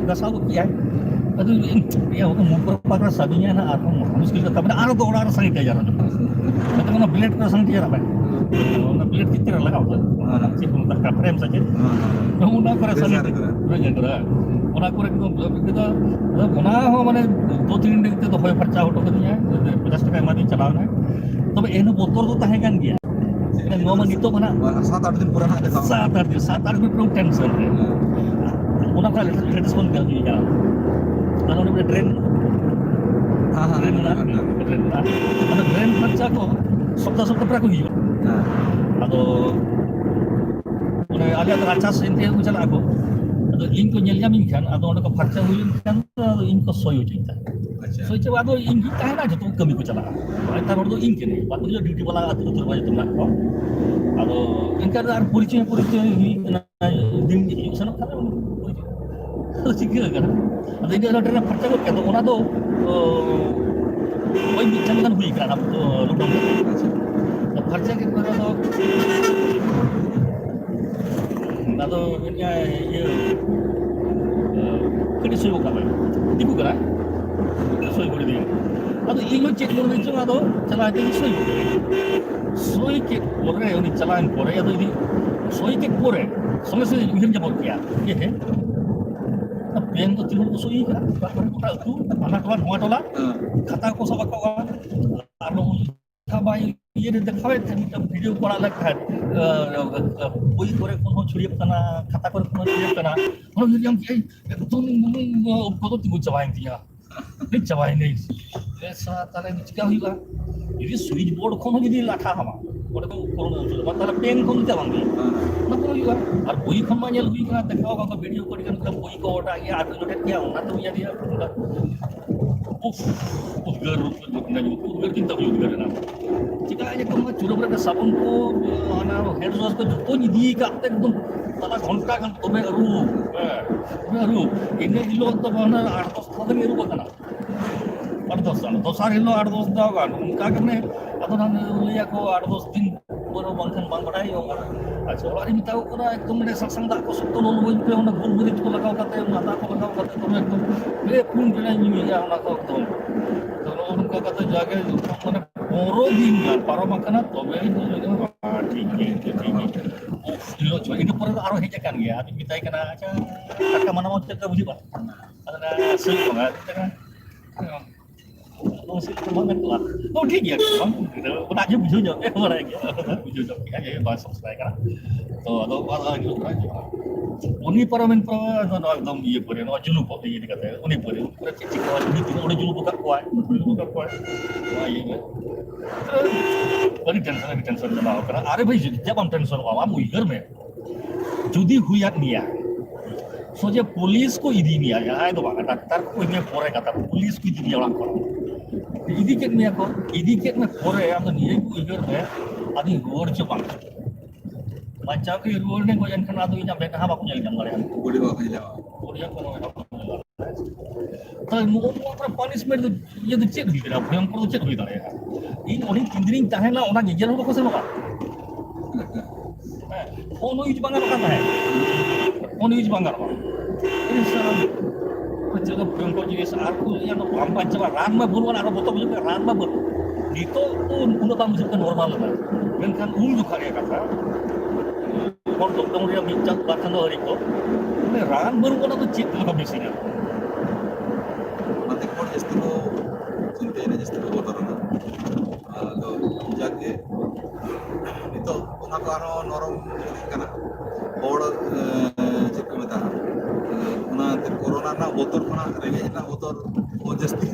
ᱜᱟᱥᱟᱣ ᱜᱚᱫ ᱠᱮᱜᱼᱟᱭ᱾ ᱟᱫᱚ ᱤᱧ, ᱤᱭᱟᱹ, ᱚᱱᱟ ᱢᱩ ᱠᱚᱨᱮ ᱯᱟᱠ ᱨᱮ ᱥᱟᱵᱤᱧᱟ ᱱᱟᱜ, ᱟᱨᱦᱚᱸ ᱢᱩᱥᱠᱤᱞ ᱠᱟᱛᱷᱟ ᱢᱮᱱᱟᱜᱼᱟ, ᱟᱨᱦᱚᱸ ᱫᱚ ᱚᱲᱟᱜ ᱨᱮ ᱥᱟᱱᱤᱴᱟᱭᱡᱟᱨ ᱦᱚᱪᱚ ᱠᱟᱜᱼᱟ᱾ ᱢᱮᱛᱟᱜ ᱠᱟᱱᱟ ᱵᱞᱮᱰ ᱠᱚᱨᱮ ᱥᱟᱱᱤᱴᱟᱭᱡᱟᱨ ᱟᱜ ᱵᱟᱝ? ᱚᱱᱟ ᱵᱞᱮᱰ ᱪᱮᱫ ᱨᱮ ᱞᱟᱜᱟᱣ ᱠᱟᱜᱼᱟ? ᱦᱮᱸ᱾ ᱪᱮᱫ ᱠᱚ ᱢᱮᱛᱟᱜ ᱠᱟᱱᱟ, ᱯᱷᱨᱮᱢ ᱥᱮ ᱪᱮᱫ? ᱦᱮᱸ, ᱦᱮᱸ᱾ ᱚᱱᱟ ᱠᱚᱨᱮ ᱨᱮᱡᱟᱨ ᱥᱟᱱᱤᱴᱟᱭᱡᱟᱨ ᱠᱚᱨᱮ᱾ ᱨᱮᱡᱟᱨ ᱠᱚᱨᱮ᱾ ᱚᱱᱟ ᱠᱚᱨᱮ ᱠᱚ, ᱚᱱᱟ ᱦᱚᱸ ᱢᱟᱱᱮ ᱫᱩ ᱛᱤᱱ ᱫᱤᱱ ᱛᱮ ᱫᱚᱦᱚᱭ ᱯᱷᱟᱨᱪᱟ ᱦᱚᱴᱚ ᱠᱟᱹᱫᱤᱧᱟ᱾ ᱯᱚᱧᱪᱟᱥ ᱴᱟᱠᱟ ᱮᱢᱟᱫᱤᱧ, ᱪᱟᱞᱟᱣ ᱮᱱᱟᱭ᱾ ᱛᱚᱵᱮ ᱮᱱᱦᱚᱸ ᱵᱚᱛᱚᱨ ᱫᱚ ᱛᱟᱦᱮᱸ ᱠᱟᱱ ᱜᱮᱭᱟ᱾ ᱢᱟᱱᱮ ᱱᱚᱣᱟ ᱢᱟ ᱱᱤᱛᱚᱜ ᱢᱟ ᱱᱟᱜ ᱟᱨ ᱥᱟᱛ ᱟᱴ ᱫᱤᱱ ᱯᱚᱨᱮ ᱱᱟᱜ ᱫᱮᱠᱷᱟᱣ᱾ ᱥᱟᱛ ᱟᱴ ᱫᱤᱱ, ᱥᱟᱛ ᱟᱴ ᱫᱤᱱ ᱯᱩᱨᱟᱹ ᱴᱮᱱᱥᱚᱱ ᱨᱮ᱾ ᱦᱮᱸ᱾ ᱚᱱᱟ ᱠᱷᱚᱱ ᱞᱮᱴᱮᱥ ᱵᱚᱱ ᱠᱟᱹᱢᱤᱭᱮᱫᱼᱟ᱾ ᱛᱟᱦᱞᱮ ᱚᱸᱰᱮ ᱢᱤᱫᱴᱮᱱ ᱰᱨᱮᱱ, ᱦᱮᱸ, ᱦᱮᱸ, ᱰᱨᱮᱱ ᱦᱮᱸ, ᱢᱮᱱᱟᱜᱼᱟ, ᱦᱮᱸ, ᱦᱮᱸ᱾ ᱰᱨᱮᱱ ᱢᱮᱱᱟᱜᱼᱟ᱾ ᱚᱱᱟ ᱰᱨᱮᱱ ᱯᱷᱟᱨᱪᱟ ᱠᱚ ᱥᱚᱯᱛᱟ ᱥᱚᱯᱛᱟ ᱯᱨᱟᱭ ᱠᱚ ᱦᱤᱡᱩᱜᱼᱟ᱾ ᱦᱮᱸ᱾ ᱟᱫᱚ ᱚᱱᱮ ᱟᱞᱮᱭᱟᱜ ᱨᱟᱪᱟ ᱥᱮᱱ ᱛᱮ ᱠᱚ ᱪᱟᱞᱟᱜ ᱟᱠᱚ᱾ ᱟᱫᱚ ᱤᱧ ᱠᱚ ᱧᱮᱞ ᱧᱟᱢᱤᱧ ᱠᱷᱟᱱ, ᱟᱫᱚ ᱚᱸᱰᱮ ᱠᱚ ᱯᱷᱟᱨᱪᱟ ᱦᱩᱭ ᱞᱮᱱᱠᱷᱟᱱ ᱫᱚ ᱤᱧ ᱠᱚ ᱥᱚᱭ ᱦᱚᱪᱚᱧ ᱛᱟᱦᱮᱸᱫ᱾ ᱟᱪᱪᱷᱟ᱾ ᱥᱚᱭ ᱪᱮ ᱟᱫᱚ ᱤᱧ ᱜᱤᱧ ᱛᱟᱦᱮᱱᱟ, ᱡᱚᱛᱚ ᱠᱟᱹᱢᱤ ᱠᱚ ᱪᱟᱞᱟᱜᱼᱟ᱾ ᱱᱮᱛᱟᱨ ᱦᱚᱲ ᱫᱚ ᱤᱧ ᱠᱟᱹᱱᱟᱹᱧ, ᱵᱟᱫ ᱵᱟᱹᱠᱤ ᱫᱚ ᱰᱤᱭᱩᱴᱤ ᱵᱟᱞᱟ ᱟᱹᱛᱩ ᱟᱹᱛᱩ ᱨᱮ ᱡᱚᱛᱚ ᱢᱮᱱᱟᱜ ᱠᱚᱣᱟ᱾ ᱟᱫᱚ ᱮᱱᱠᱷᱟᱱ ᱫᱚ ᱟᱨ ᱯᱚᱨᱤᱪᱚᱭ ᱯᱚᱨᱤᱪᱚᱭ ᱦᱩᱭᱩᱜ ᱠᱟᱱᱟ, ᱫᱤᱱ ᱜᱮ ᱦᱤᱡᱩᱜ ᱥᱮᱱᱚᱜ ᱠᱟᱱᱟ, ᱯᱚᱨᱤᱪᱚᱭ᱾ ᱟᱫᱚ ᱪᱤᱠᱟᱹ ᱠᱟᱱᱟ? ᱟᱫᱚ ᱤᱧ ᱫᱚ ᱚᱱᱟ ᱴᱨᱮᱱ ᱨᱮ ᱯᱷᱟᱨᱪᱟ ᱜᱚᱫ ᱠᱮᱫ ᱫᱚ, ᱚᱱᱟ ᱫᱚ, ᱳᱭ ᱢᱤᱫ ᱪᱟᱸᱫᱳ ᱜᱟᱱ ᱦᱩᱭ ᱠᱟᱱᱟ, ᱚᱱᱟ ᱫᱚ ᱞᱚᱠᱰᱟᱣᱩᱱ ᱨᱮ᱾ ᱟᱫᱚ ᱯᱷᱟᱨᱪᱟ ᱠᱮᱫ ᱠᱚᱣᱟ ᱟᱫᱚ᱾ ᱟᱫᱚ ᱢᱮᱱᱮᱫᱼᱟᱭ, ᱤᱭᱟᱹ, ᱠᱟᱹᱴᱤᱡ ᱥᱳᱭ ᱜᱚᱫ ᱠᱟᱜ ᱢᱮ᱾ ᱫᱤᱠᱩ ᱠᱟᱱᱟᱭ᱾ ᱥᱳᱭ ᱜᱚᱫ ᱟᱹᱫᱤᱧᱟ᱾ ᱟᱫᱚ ᱤᱧ ᱦᱚᱸ ᱪᱮᱫ ᱢᱚᱱᱮ ᱪᱚᱝ, ᱟᱫᱚ ᱪᱟᱞᱟᱣ ᱠᱟᱛᱮ ᱤᱧ ᱥᱳᱭ ᱜᱚᱫ ᱠᱮᱫᱟ᱾ ᱥᱳᱭ ᱠᱮᱫ ᱯᱚᱨᱮ, ᱩᱱᱤ ᱪᱟᱞᱟᱣᱮᱱ ᱯᱚᱨᱮ, ᱟᱫᱚ ᱤᱧ ᱥᱳᱭ ᱠᱮᱫ ᱯᱚᱨᱮ ᱥᱚᱸᱜᱮ ᱥᱚᱸᱜᱮ ᱩᱭᱦᱟᱹᱨ ᱧᱟᱢ ᱜᱚᱫ ᱠᱮᱫᱟ, ᱦᱮᱸ, ᱦᱮᱸ, ᱯᱮᱱ ᱫᱚ ᱛᱤᱱ ᱦᱚᱲ ᱠᱚ ᱥᱳᱭ ᱠᱟᱫᱟ, ᱚᱠᱟ ᱠᱚᱨᱮ ᱜᱚᱴᱟ ᱟᱹᱛᱩ, ᱦᱟᱱᱟ ᱴᱚᱞᱟ, ᱱᱚᱣᱟ ᱴᱚᱞᱟ, ᱦᱮᱸ᱾ ᱠᱷᱟᱛᱟ ᱠᱚ ᱥᱟᱵ ᱟᱠᱟᱫᱟ᱾ ᱟᱨ ᱱᱚᱜᱼᱚᱭ ᱵᱟᱭ ᱤᱭᱟᱹ ᱨᱮ ᱫᱮᱠᱷᱟᱣᱮᱫ ᱛᱟᱦᱮᱸᱫ, ᱢᱤᱫᱴᱟᱝ ᱵᱷᱤᱰᱤᱭᱳ ᱠᱚ ᱟᱲᱟᱜ ᱞᱮᱫ ᱛᱟᱦᱮᱸᱫ, ᱟᱸ, ᱵᱳᱭ ᱠᱚᱨᱮ ᱠᱷᱚᱱ ᱦᱚᱸ ᱪᱷᱩᱲᱭᱟᱹᱜ ᱠᱟᱱᱟ, ᱠᱷᱟᱛᱟ ᱠᱚᱨᱮ ᱠᱷᱚᱱ ᱦᱚᱸ ᱪᱷᱩᱲᱭᱟᱹᱜ ᱠᱟᱱᱟ᱾ ᱚᱱᱟ ᱩᱭᱦᱟᱹᱨ ᱧᱟᱢ ᱠᱮᱫᱼᱟᱹᱧ, ᱮᱠᱫᱚᱢ ᱩᱵ ᱠᱚᱫᱚ ᱛᱤᱸᱜᱩ ᱪᱟᱵᱟᱭᱮᱱ ᱛᱤᱧᱟ, ᱪᱟᱵᱟᱭᱮᱱᱟᱹᱧ᱾ ᱮ ᱥᱟᱞᱟ, ᱛᱟᱦᱞᱮ ᱪᱤᱠᱟ ᱦᱩᱭᱩᱜᱼᱟ? ᱡᱩᱫᱤ ᱥᱩᱭᱤᱪ ᱵᱳᱨᱰ ᱠᱷᱚᱱ ᱦᱚᱸ ᱡᱩᱫᱤ ᱞᱟᱴᱷᱟ ᱟᱢᱟ, ᱚᱸᱰᱮ ᱫᱚ ᱠᱳᱱᱳ ᱩᱯᱟᱹᱭ ᱵᱟᱹᱱᱩᱜᱼᱟ, ᱛᱟᱦᱞᱮ ᱯᱮᱱ ᱠᱷᱚᱱ ᱪᱮᱫᱟᱜ ᱵᱟᱝ ᱦᱩᱭᱩᱜᱼᱟ? ᱚᱱᱟ ᱠᱚ ᱦᱩᱭᱩᱜᱼᱟ᱾ ᱟᱨ ᱵᱳᱭ ᱠᱷᱚᱱ ᱢᱟ ᱧᱮᱞ ᱦᱩᱭ ᱠᱟᱱᱟ, ᱫᱮᱠᱷᱟᱣ ᱠᱟᱱᱟ, ᱵᱷᱤᱰᱤᱭᱳ ᱠᱚ ᱟᱹᱰᱤ ᱜᱟᱱ ᱵᱳᱭ ᱠᱚ ᱚᱰᱟᱜ ᱜᱮᱭᱟ, ᱟᱨ ᱡᱚᱴᱮᱫ ᱜᱮᱭᱟ, ᱚᱱᱟ ᱛᱮ ᱦᱩᱭ ᱫᱟᱲᱮᱭᱟᱜᱼᱟ᱾ ᱩᱯᱷ, ᱩᱫᱽᱜᱟᱹᱨ, ᱩᱫᱽᱜᱟᱹᱨ ᱪᱤᱱᱛᱟᱹ ᱦᱩᱭ ᱩᱫᱽᱜᱟᱹᱨ ᱮᱱᱟ᱾ ᱪᱮᱫᱟᱜ ᱡᱮ ᱱᱚᱣᱟ ᱪᱩᱞᱦᱟᱹ ᱠᱚᱨᱮ ᱥᱟᱵᱚᱱ ᱠᱚ, ᱦᱟᱱᱟ ᱦᱮᱱᱰ ᱣᱟᱥ ᱠᱚ ᱡᱚᱛᱚᱧ ᱤᱫᱤ ᱟᱠᱟᱫ ᱛᱮ ᱮᱠᱫᱚᱢ ᱛᱟᱞᱟ ᱜᱷᱚᱱᱴᱟ ᱜᱟᱱ ᱫᱚᱢᱮ ᱟᱹᱨᱩᱵ, ᱦᱮᱸ, ᱫᱚᱢᱮ ᱟᱹᱨᱩᱵ᱾ ᱤᱱᱟᱹ ᱦᱤᱞᱳᱜ ᱫᱚ ᱢᱟᱱᱮ ᱟᱴ ᱫᱚᱥ ᱫᱷᱟᱣ ᱫᱚᱧ ᱟᱹᱨᱩᱵ ᱟᱠᱟᱱᱟ᱾ ᱟᱴ ᱫᱚᱥ ᱫᱷᱟᱣ, ᱫᱚᱥᱟᱨ ᱦᱤᱞᱳᱜ ᱟᱴ ᱫᱚᱥ ᱫᱷᱟᱣ ᱜᱟᱱ᱾ ᱚᱱᱠᱟ ᱜᱮ ᱢᱟᱱᱮ ᱟᱫᱚ ᱱᱟᱦᱟᱜ ᱞᱟᱹᱭᱟᱠᱚ ᱟᱴ ᱫᱚᱥ ᱫᱤᱱ ᱯᱚᱨ ᱵᱟᱝᱠᱷᱟᱱ ᱵᱟᱝ ᱵᱟᱰᱟᱭ ᱦᱩᱭᱩᱜᱼᱟ᱾ ᱟᱪᱪᱷᱟ, ᱚᱲᱟᱜ ᱨᱤᱧ ᱢᱮᱛᱟ ᱠᱚ ᱠᱟᱱᱟ, ᱮᱠᱫᱚᱢ ᱢᱟᱱᱮ ᱥᱟᱥᱟᱝ ᱫᱟᱜ ᱠᱚ ᱥᱚᱠᱛᱚ ᱞᱚᱞᱚ ᱦᱩᱭ ᱯᱮ, ᱚᱱᱟ ᱜᱩᱞᱢᱚᱨᱤᱪ ᱠᱚ ᱞᱟᱜᱟᱣ ᱠᱟᱛᱮ, ᱚᱱᱟ ᱫᱟᱜ ᱠᱚ ᱞᱟᱜᱟᱣ ᱠᱟᱛᱮ, ᱫᱚᱢᱮ ᱮᱠᱫᱚᱢ ᱯᱮ ᱯᱩᱱ ᱵᱮᱲᱟᱧ ᱧᱩᱭᱮᱫᱼᱟ ᱚᱱᱟ ᱠᱚ ᱮᱠᱫᱚᱢ᱾ ᱛᱚ, ᱱᱚᱜᱼᱚ ᱱᱚᱝᱠᱟ ᱠᱟᱛᱮ ᱡᱟᱜᱮ ᱢᱟᱱᱮ ᱯᱚᱱᱨᱚ ᱫᱤᱱ ᱜᱟᱱ ᱯᱟᱨᱚᱢ ᱟᱠᱟᱱᱟ, ᱛᱚᱵᱮ ᱤᱧ ᱫᱚ ᱞᱟᱹᱭ ᱠᱮᱫᱟ, "ᱵᱟᱝ, ᱴᱷᱤᱠ ᱜᱮᱭᱟ, ᱴᱷᱤᱠ ᱜᱮᱭᱟ, ᱴᱷᱤᱠ ᱜᱮᱭᱟ." ᱩᱯᱷ, ᱤᱱᱟᱹ ᱦᱤᱞᱳᱜ ᱪᱷᱚ-, ᱤᱱᱟᱹ ᱯᱚᱨᱮ ᱫᱚ ᱟᱨᱚ ᱦᱮᱡ ᱟᱠᱟᱱ ᱜᱮᱭᱟ᱾ ᱟᱫᱚᱧ ᱢᱮᱛᱟᱭ ᱠᱟᱱᱟ, "ᱟᱪᱪᱷᱟ, ᱴᱟᱴᱠᱟ ᱢᱟᱱᱟ ᱢᱟ ᱪᱮᱫ ᱞᱮᱠᱟ ᱵᱩᱡᱷᱟᱹᱜᱼᱟ?" ᱟᱫᱚ ᱚᱱᱟ ᱥᱩᱭ ᱠᱚ ᱮᱢᱟ ᱫᱤᱧ ᱠᱟᱱᱟ᱾ ᱟᱫᱚ ᱥᱩᱭ ᱠᱚ ᱮᱢᱟ ᱢᱮᱱ ᱠᱚᱣᱟ, ᱛᱚ ᱴᱷᱤᱠ ᱜᱮᱭᱟ, ᱵᱟᱝ ᱵᱩᱡᱷᱟᱹᱣ, ᱚᱱᱟ ᱜᱮ ᱵᱩᱡᱷᱟᱹᱣ ᱧᱚᱜ ᱜᱮ ᱵᱟᱲᱟᱭ ᱜᱮᱭᱟ, ᱵᱩᱡᱷᱟᱹᱣ ᱧᱚᱜ ᱜᱮᱭᱟ ᱡᱮ ᱵᱟᱝ ᱥᱚᱢᱚᱥᱥᱟ ᱠᱟᱱᱟ᱾ ᱛᱚ ᱟᱫᱚ ᱚᱱᱟ ᱫᱚ ᱦᱤᱡᱩᱜ ᱠᱟᱱᱟ, ᱩᱱᱤ ᱯᱟᱨᱚᱢᱮᱱ ᱯᱟᱨᱚᱢ ᱱᱚᱣᱟ ᱮᱠᱫᱚᱢ ᱤᱭᱟᱹ ᱯᱚᱨᱮ, ᱱᱚᱣᱟ ᱡᱩᱞᱩ ᱠᱚ ᱤᱭᱟᱹ ᱤᱫᱤ ᱠᱟᱛᱮ, ᱩᱱᱤ ᱯᱚᱨᱮ ᱩᱱᱠᱩ ᱨᱮ ᱪᱮᱫ ᱪᱤᱠᱟᱹ, ᱩᱱᱤ ᱛᱤᱱᱟᱹᱜ ᱦᱚᱲᱮ ᱡᱩᱞᱩ ᱟᱠᱟᱫ ᱠᱚᱣᱟᱭ, ᱡᱩᱞᱩ ᱟᱠᱟᱫ ᱠᱚᱣᱟᱭ, ᱱᱚᱣᱟ ᱤᱭᱟᱹ ᱜᱮ᱾ ᱟᱹᱰᱤ ᱴᱮᱱᱥᱚᱱ, ᱟᱹᱰᱤ ᱴᱮᱱᱥᱚᱱ ᱪᱟᱞᱟᱣ ᱠᱟᱱᱟ᱾ ᱟᱨᱮ ᱵᱷᱟᱹᱭ, ᱪᱮᱫ ᱵᱟᱢ ᱴᱮᱱᱥᱚᱱᱚᱜᱼᱟ? ᱟᱢ ᱩᱭᱦᱟᱹᱨ ᱢᱮ, ᱡᱩᱫᱤ ᱦᱩᱭᱟᱫ ᱢᱮᱭᱟ, ᱥᱚᱡᱷᱮ ᱯᱩᱞᱤᱥ ᱠᱚ ᱤᱫᱤ ᱢᱮᱭᱟ, ᱡᱟᱦᱟᱸᱭ ᱫᱚ ᱵᱟᱝ, ᱰᱟᱠᱛᱟᱨ ᱠᱚ ᱤᱫᱤ ᱢᱮᱭᱟ ᱯᱚᱨᱮ ᱠᱟᱛᱷᱟ, ᱯᱩᱞᱤᱥ ᱠᱚ ᱤᱫᱤ ᱢᱮᱭᱟ ᱚᱲᱟᱜ ᱠᱷᱚᱱ, ᱤᱫᱤ ᱠᱮᱫ ᱢᱮᱭᱟ ᱠᱚ, ᱤᱫᱤ ᱠᱮᱫ ᱢᱮ ᱯᱚᱨᱮ ᱟᱢ ᱫᱚ ᱱᱤᱭᱟᱹ ᱜᱮ ᱩᱭᱦᱟᱹᱨ ᱢᱮ, ᱟᱫᱚᱧ ᱨᱩᱣᱟᱹᱲ ᱪᱚ ᱵᱟᱝ? ᱵᱟᱧᱪᱟᱣ ᱠᱤ ᱨᱩᱣᱟᱹᱲ ᱱᱮ ᱜᱚᱡ ᱮᱱᱠᱷᱟᱱ ᱟᱫᱚ ᱤᱧᱟᱹᱜ ᱢᱮᱫᱦᱟ ᱵᱟᱠᱚ ᱧᱮᱞ ᱧᱟᱢ ᱫᱟᱲᱮᱭᱟᱜᱼᱟ᱾ ᱵᱩᱰᱤ ᱵᱟᱠᱚ ᱧᱮᱞ ᱧᱟᱢᱟ᱾ ᱵᱩᱰᱤ ᱦᱚᱸ ᱠᱳᱱᱳ ᱢᱮᱫᱦᱟ ᱵᱟᱠᱚ ᱧᱮᱞ ᱧᱟᱢᱟ᱾ ᱛᱟᱦᱞᱮ ᱱᱚᱜᱼᱚ ᱱᱚᱣᱟ ᱠᱚᱨᱮ ᱯᱟᱱᱤᱥᱢᱮᱱᱴ ᱫᱚ, ᱤᱭᱟᱹ ᱫᱚ ᱪᱮᱫ ᱦᱩᱭ ᱫᱟᱲᱮᱭᱟᱜᱼᱟ? ᱵᱷᱚᱭᱚᱝᱠᱚᱨ ᱫᱚ ᱪᱮᱫ ᱦᱩᱭ ᱫᱟᱲᱮᱭᱟᱜᱼᱟ? ᱤᱧ ᱚᱸᱰᱮ ᱛᱤᱱ ᱫᱤᱱᱤᱧ ᱛᱟᱦᱮᱱᱟ, ᱚᱱᱟ ᱧᱮᱧᱮᱞ ᱦᱚᱸ ᱵᱟᱠᱚ ᱥᱮᱱᱚᱜᱼᱟ᱾ ᱦᱮᱸ, ᱯᱷᱳᱱ ᱤᱭᱩᱡᱽ ᱵᱟᱝ ᱜᱟᱱᱚᱜ ᱠᱟᱱ ᱛᱟᱦᱮᱸᱫ᱾ ᱯᱷᱳᱱ ᱤᱭᱩᱡᱽ ᱵᱟᱝ ᱜᱟᱱᱚᱜᱼᱟ᱾ ᱟᱹᱰᱤ ᱥᱟᱨᱦᱟᱣ᱾ ᱪᱮᱫ ᱞᱮᱠᱟ ᱵᱷᱚᱭᱚᱝᱠᱚᱨ ᱡᱤᱱᱤᱥ, ᱟᱨ ᱠᱚ ᱞᱟᱹᱭᱟ, ᱵᱟᱝ ᱵᱟᱧᱪᱟᱣᱟ, ᱨᱟᱱ ᱢᱟ ᱵᱟᱹᱱᱩᱜᱼᱟ, ᱟᱨᱚ ᱵᱚᱛᱚᱨ ᱵᱩᱡᱷᱟᱹᱜ ᱠᱟᱱᱟ, ᱨᱟᱱ ᱢᱟ ᱵᱟᱹᱱᱩᱜ᱾ ᱱᱤᱛᱚᱜ ᱫᱚ ᱩᱱᱟᱹᱜ ᱵᱟᱝ ᱵᱩᱡᱷᱟᱹᱜ ᱠᱟᱱᱟ, ᱱᱚᱨᱢᱟᱞ ᱞᱮᱱᱟ᱾ ᱢᱮᱱᱠᱷᱟᱱ ᱩᱱ ᱡᱚᱠᱷᱟ ᱨᱮᱭᱟᱜ ᱠᱟᱛᱷᱟ, ᱦᱚᱲ ᱫᱚ ᱮᱠᱫᱚᱢ ᱨᱮᱭᱟᱜ ᱢᱤᱫ ᱪᱟᱸᱫ ᱵᱟᱨ ᱪᱟᱸᱫᱚ ᱦᱟᱹᱨᱤᱡ ᱠᱚ, ᱢᱟᱱᱮ, ᱨᱟᱱ ᱵᱟᱹᱱᱩᱜ ᱠᱟᱱᱟ ᱛᱚ ᱪᱮᱫ ᱛᱮ ᱵᱮᱥᱤᱧᱟ? ᱚᱱᱟᱛᱮ ᱦᱚᱲ ᱡᱟᱹᱥᱛᱤ ᱠᱚ ᱪᱤᱱᱛᱟᱹᱭᱮᱱᱟ, ᱡᱟᱹᱥᱛᱤ ᱠᱚ ᱵᱚᱛᱚᱨ ᱮᱱᱟ᱾ ᱟᱫᱚ ᱡᱟᱠ ᱜᱮ, ᱱᱤᱛᱚᱜ ᱚᱱᱟ ᱠᱚ ᱟᱨᱦᱚᱸ ᱱᱚᱨᱚᱢ ᱤᱫᱤᱜ ᱠᱟᱱᱟ᱾ ᱦᱚᱲ, ᱮ, ᱪᱮᱫ ᱠᱚ ᱢᱮᱛᱟᱜᱼᱟ, ᱮ, ᱚᱱᱟ ᱮᱱᱛᱮᱫ ᱠᱳᱨᱳᱱᱟ ᱨᱮᱱᱟᱜ ᱵᱚᱛᱚᱨ ᱠᱷᱚᱱᱟᱜ, ᱨᱮᱸᱜᱮᱡ ᱨᱮᱱᱟᱜ ᱵᱚᱛᱚᱨ ᱠᱚ ᱡᱟᱹᱥᱛᱤ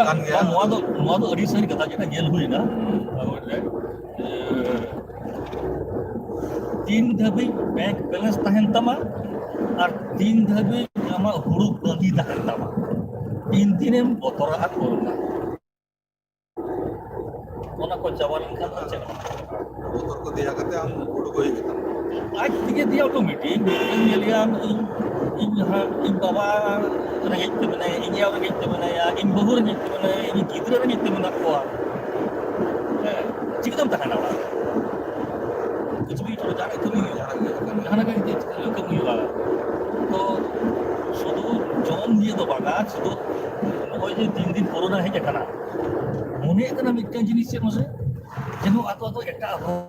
ᱠᱟᱱ ᱜᱮᱭᱟ᱾ ᱵᱟᱝ, ᱱᱚᱣᱟ ᱫᱚ, ᱱᱚᱣᱟ ᱫᱚ ᱟᱹᱰᱤ ᱥᱟᱹᱨᱤ ᱠᱟᱛᱷᱟ, ᱡᱮᱴᱟ ᱧᱮᱞ ᱦᱩᱭᱱᱟ, ᱦᱩᱸ᱾ ᱮ, ᱛᱤᱱ ᱫᱷᱟᱹᱵᱤᱡ ᱵᱮᱝᱠ ᱵᱮᱞᱮᱱᱥ ᱛᱟᱦᱮᱱ ᱛᱟᱢᱟ ᱟᱨ ᱛᱤᱱ ᱫᱷᱟᱹᱵᱤᱡ ᱟᱢᱟᱜ ᱦᱩᱲᱩ ᱵᱟᱹᱫᱤ ᱛᱟᱦᱮᱱ ᱛᱟᱢᱟ, ᱛᱤᱱ ᱫᱤᱱᱮᱢ ᱵᱚᱛᱚᱨᱟᱜᱼᱟ ᱠᱳᱨᱳᱱᱟ᱾ ᱚᱱᱟ ᱠᱚ ᱪᱟᱵᱟ ᱞᱮᱱᱠᱷᱟᱱ ᱫᱚ ᱪᱮᱫ ᱦᱚᱸ ᱵᱟᱝ᱾ ᱵᱚᱛᱚᱨ ᱠᱚ ᱫᱮᱭᱟ ᱠᱟᱛᱮ ᱟᱢ ᱩᱰᱩᱠ ᱦᱩᱭ ᱠᱟᱛᱟᱢᱟ᱾ ᱟᱡ ᱛᱮᱜᱮ ᱫᱮᱭᱟ ᱚᱴᱳᱢᱮᱴᱤᱠ, ᱧᱮᱞ ᱧᱮᱞᱮᱭᱟᱢ, ᱤᱧ, ᱤᱧ ᱦᱟ-, ᱤᱧ ᱵᱟᱵᱟ ᱨᱮᱸᱜᱮᱡ ᱛᱮ ᱢᱮᱱᱟᱭᱟ, ᱤᱧ ᱟᱭᱳ ᱨᱮᱸᱜᱮᱡ ᱛᱮ ᱢᱮᱱᱟᱭᱟ, ᱤᱧ ᱵᱟᱹᱦᱩ ᱨᱮᱸᱜᱮᱡ ᱛᱮ ᱢᱮᱱᱟᱭᱟ, ᱤᱧ ᱜᱤᱫᱽᱨᱟᱹ ᱨᱮᱸᱜᱮᱡ ᱛᱮ ᱢᱮᱱᱟᱜ ᱠᱚᱣᱟ᱾ ᱦᱮᱸ, ᱪᱤᱠᱟᱹᱛᱮᱢ ᱛᱟᱦᱮᱱᱟ ᱚᱲᱟᱜ ᱨᱮ? ᱠᱤᱪᱷᱩ ᱠᱤᱪᱷᱩ ᱡᱟᱦᱟᱱᱟᱜ ᱠᱟᱹᱢᱤ ᱦᱩᱭᱩᱜᱼᱟ, ᱡᱟᱦᱟᱱᱟᱜ ᱜᱮ ᱠᱟᱹᱢᱤ ᱦᱩᱭᱩᱜᱼᱟ᱾ ᱛᱚ ᱥᱩᱫᱷᱩ ᱡᱚᱢ ᱱᱤᱭᱮ ᱫᱚ ᱵᱟᱝᱟ, ᱥᱩᱫᱷᱩ ᱱᱚᱜᱼᱚᱭ ᱡᱮ ᱛᱤᱱ ᱫᱤᱱ ᱠᱳᱨᱳᱱᱟ ᱦᱮᱡ ᱟᱠᱟᱱᱟ, ᱢᱚᱱᱮ ᱠᱟᱱᱟ ᱢᱤᱫᱴᱟᱝ ᱡᱤᱱᱤᱥ ᱪᱮᱫ ᱢᱟᱥᱮ, ᱡᱮᱱᱚ ᱟᱫᱚ ᱟᱫᱚ ᱮᱴᱟᱜ ᱦᱚᱲ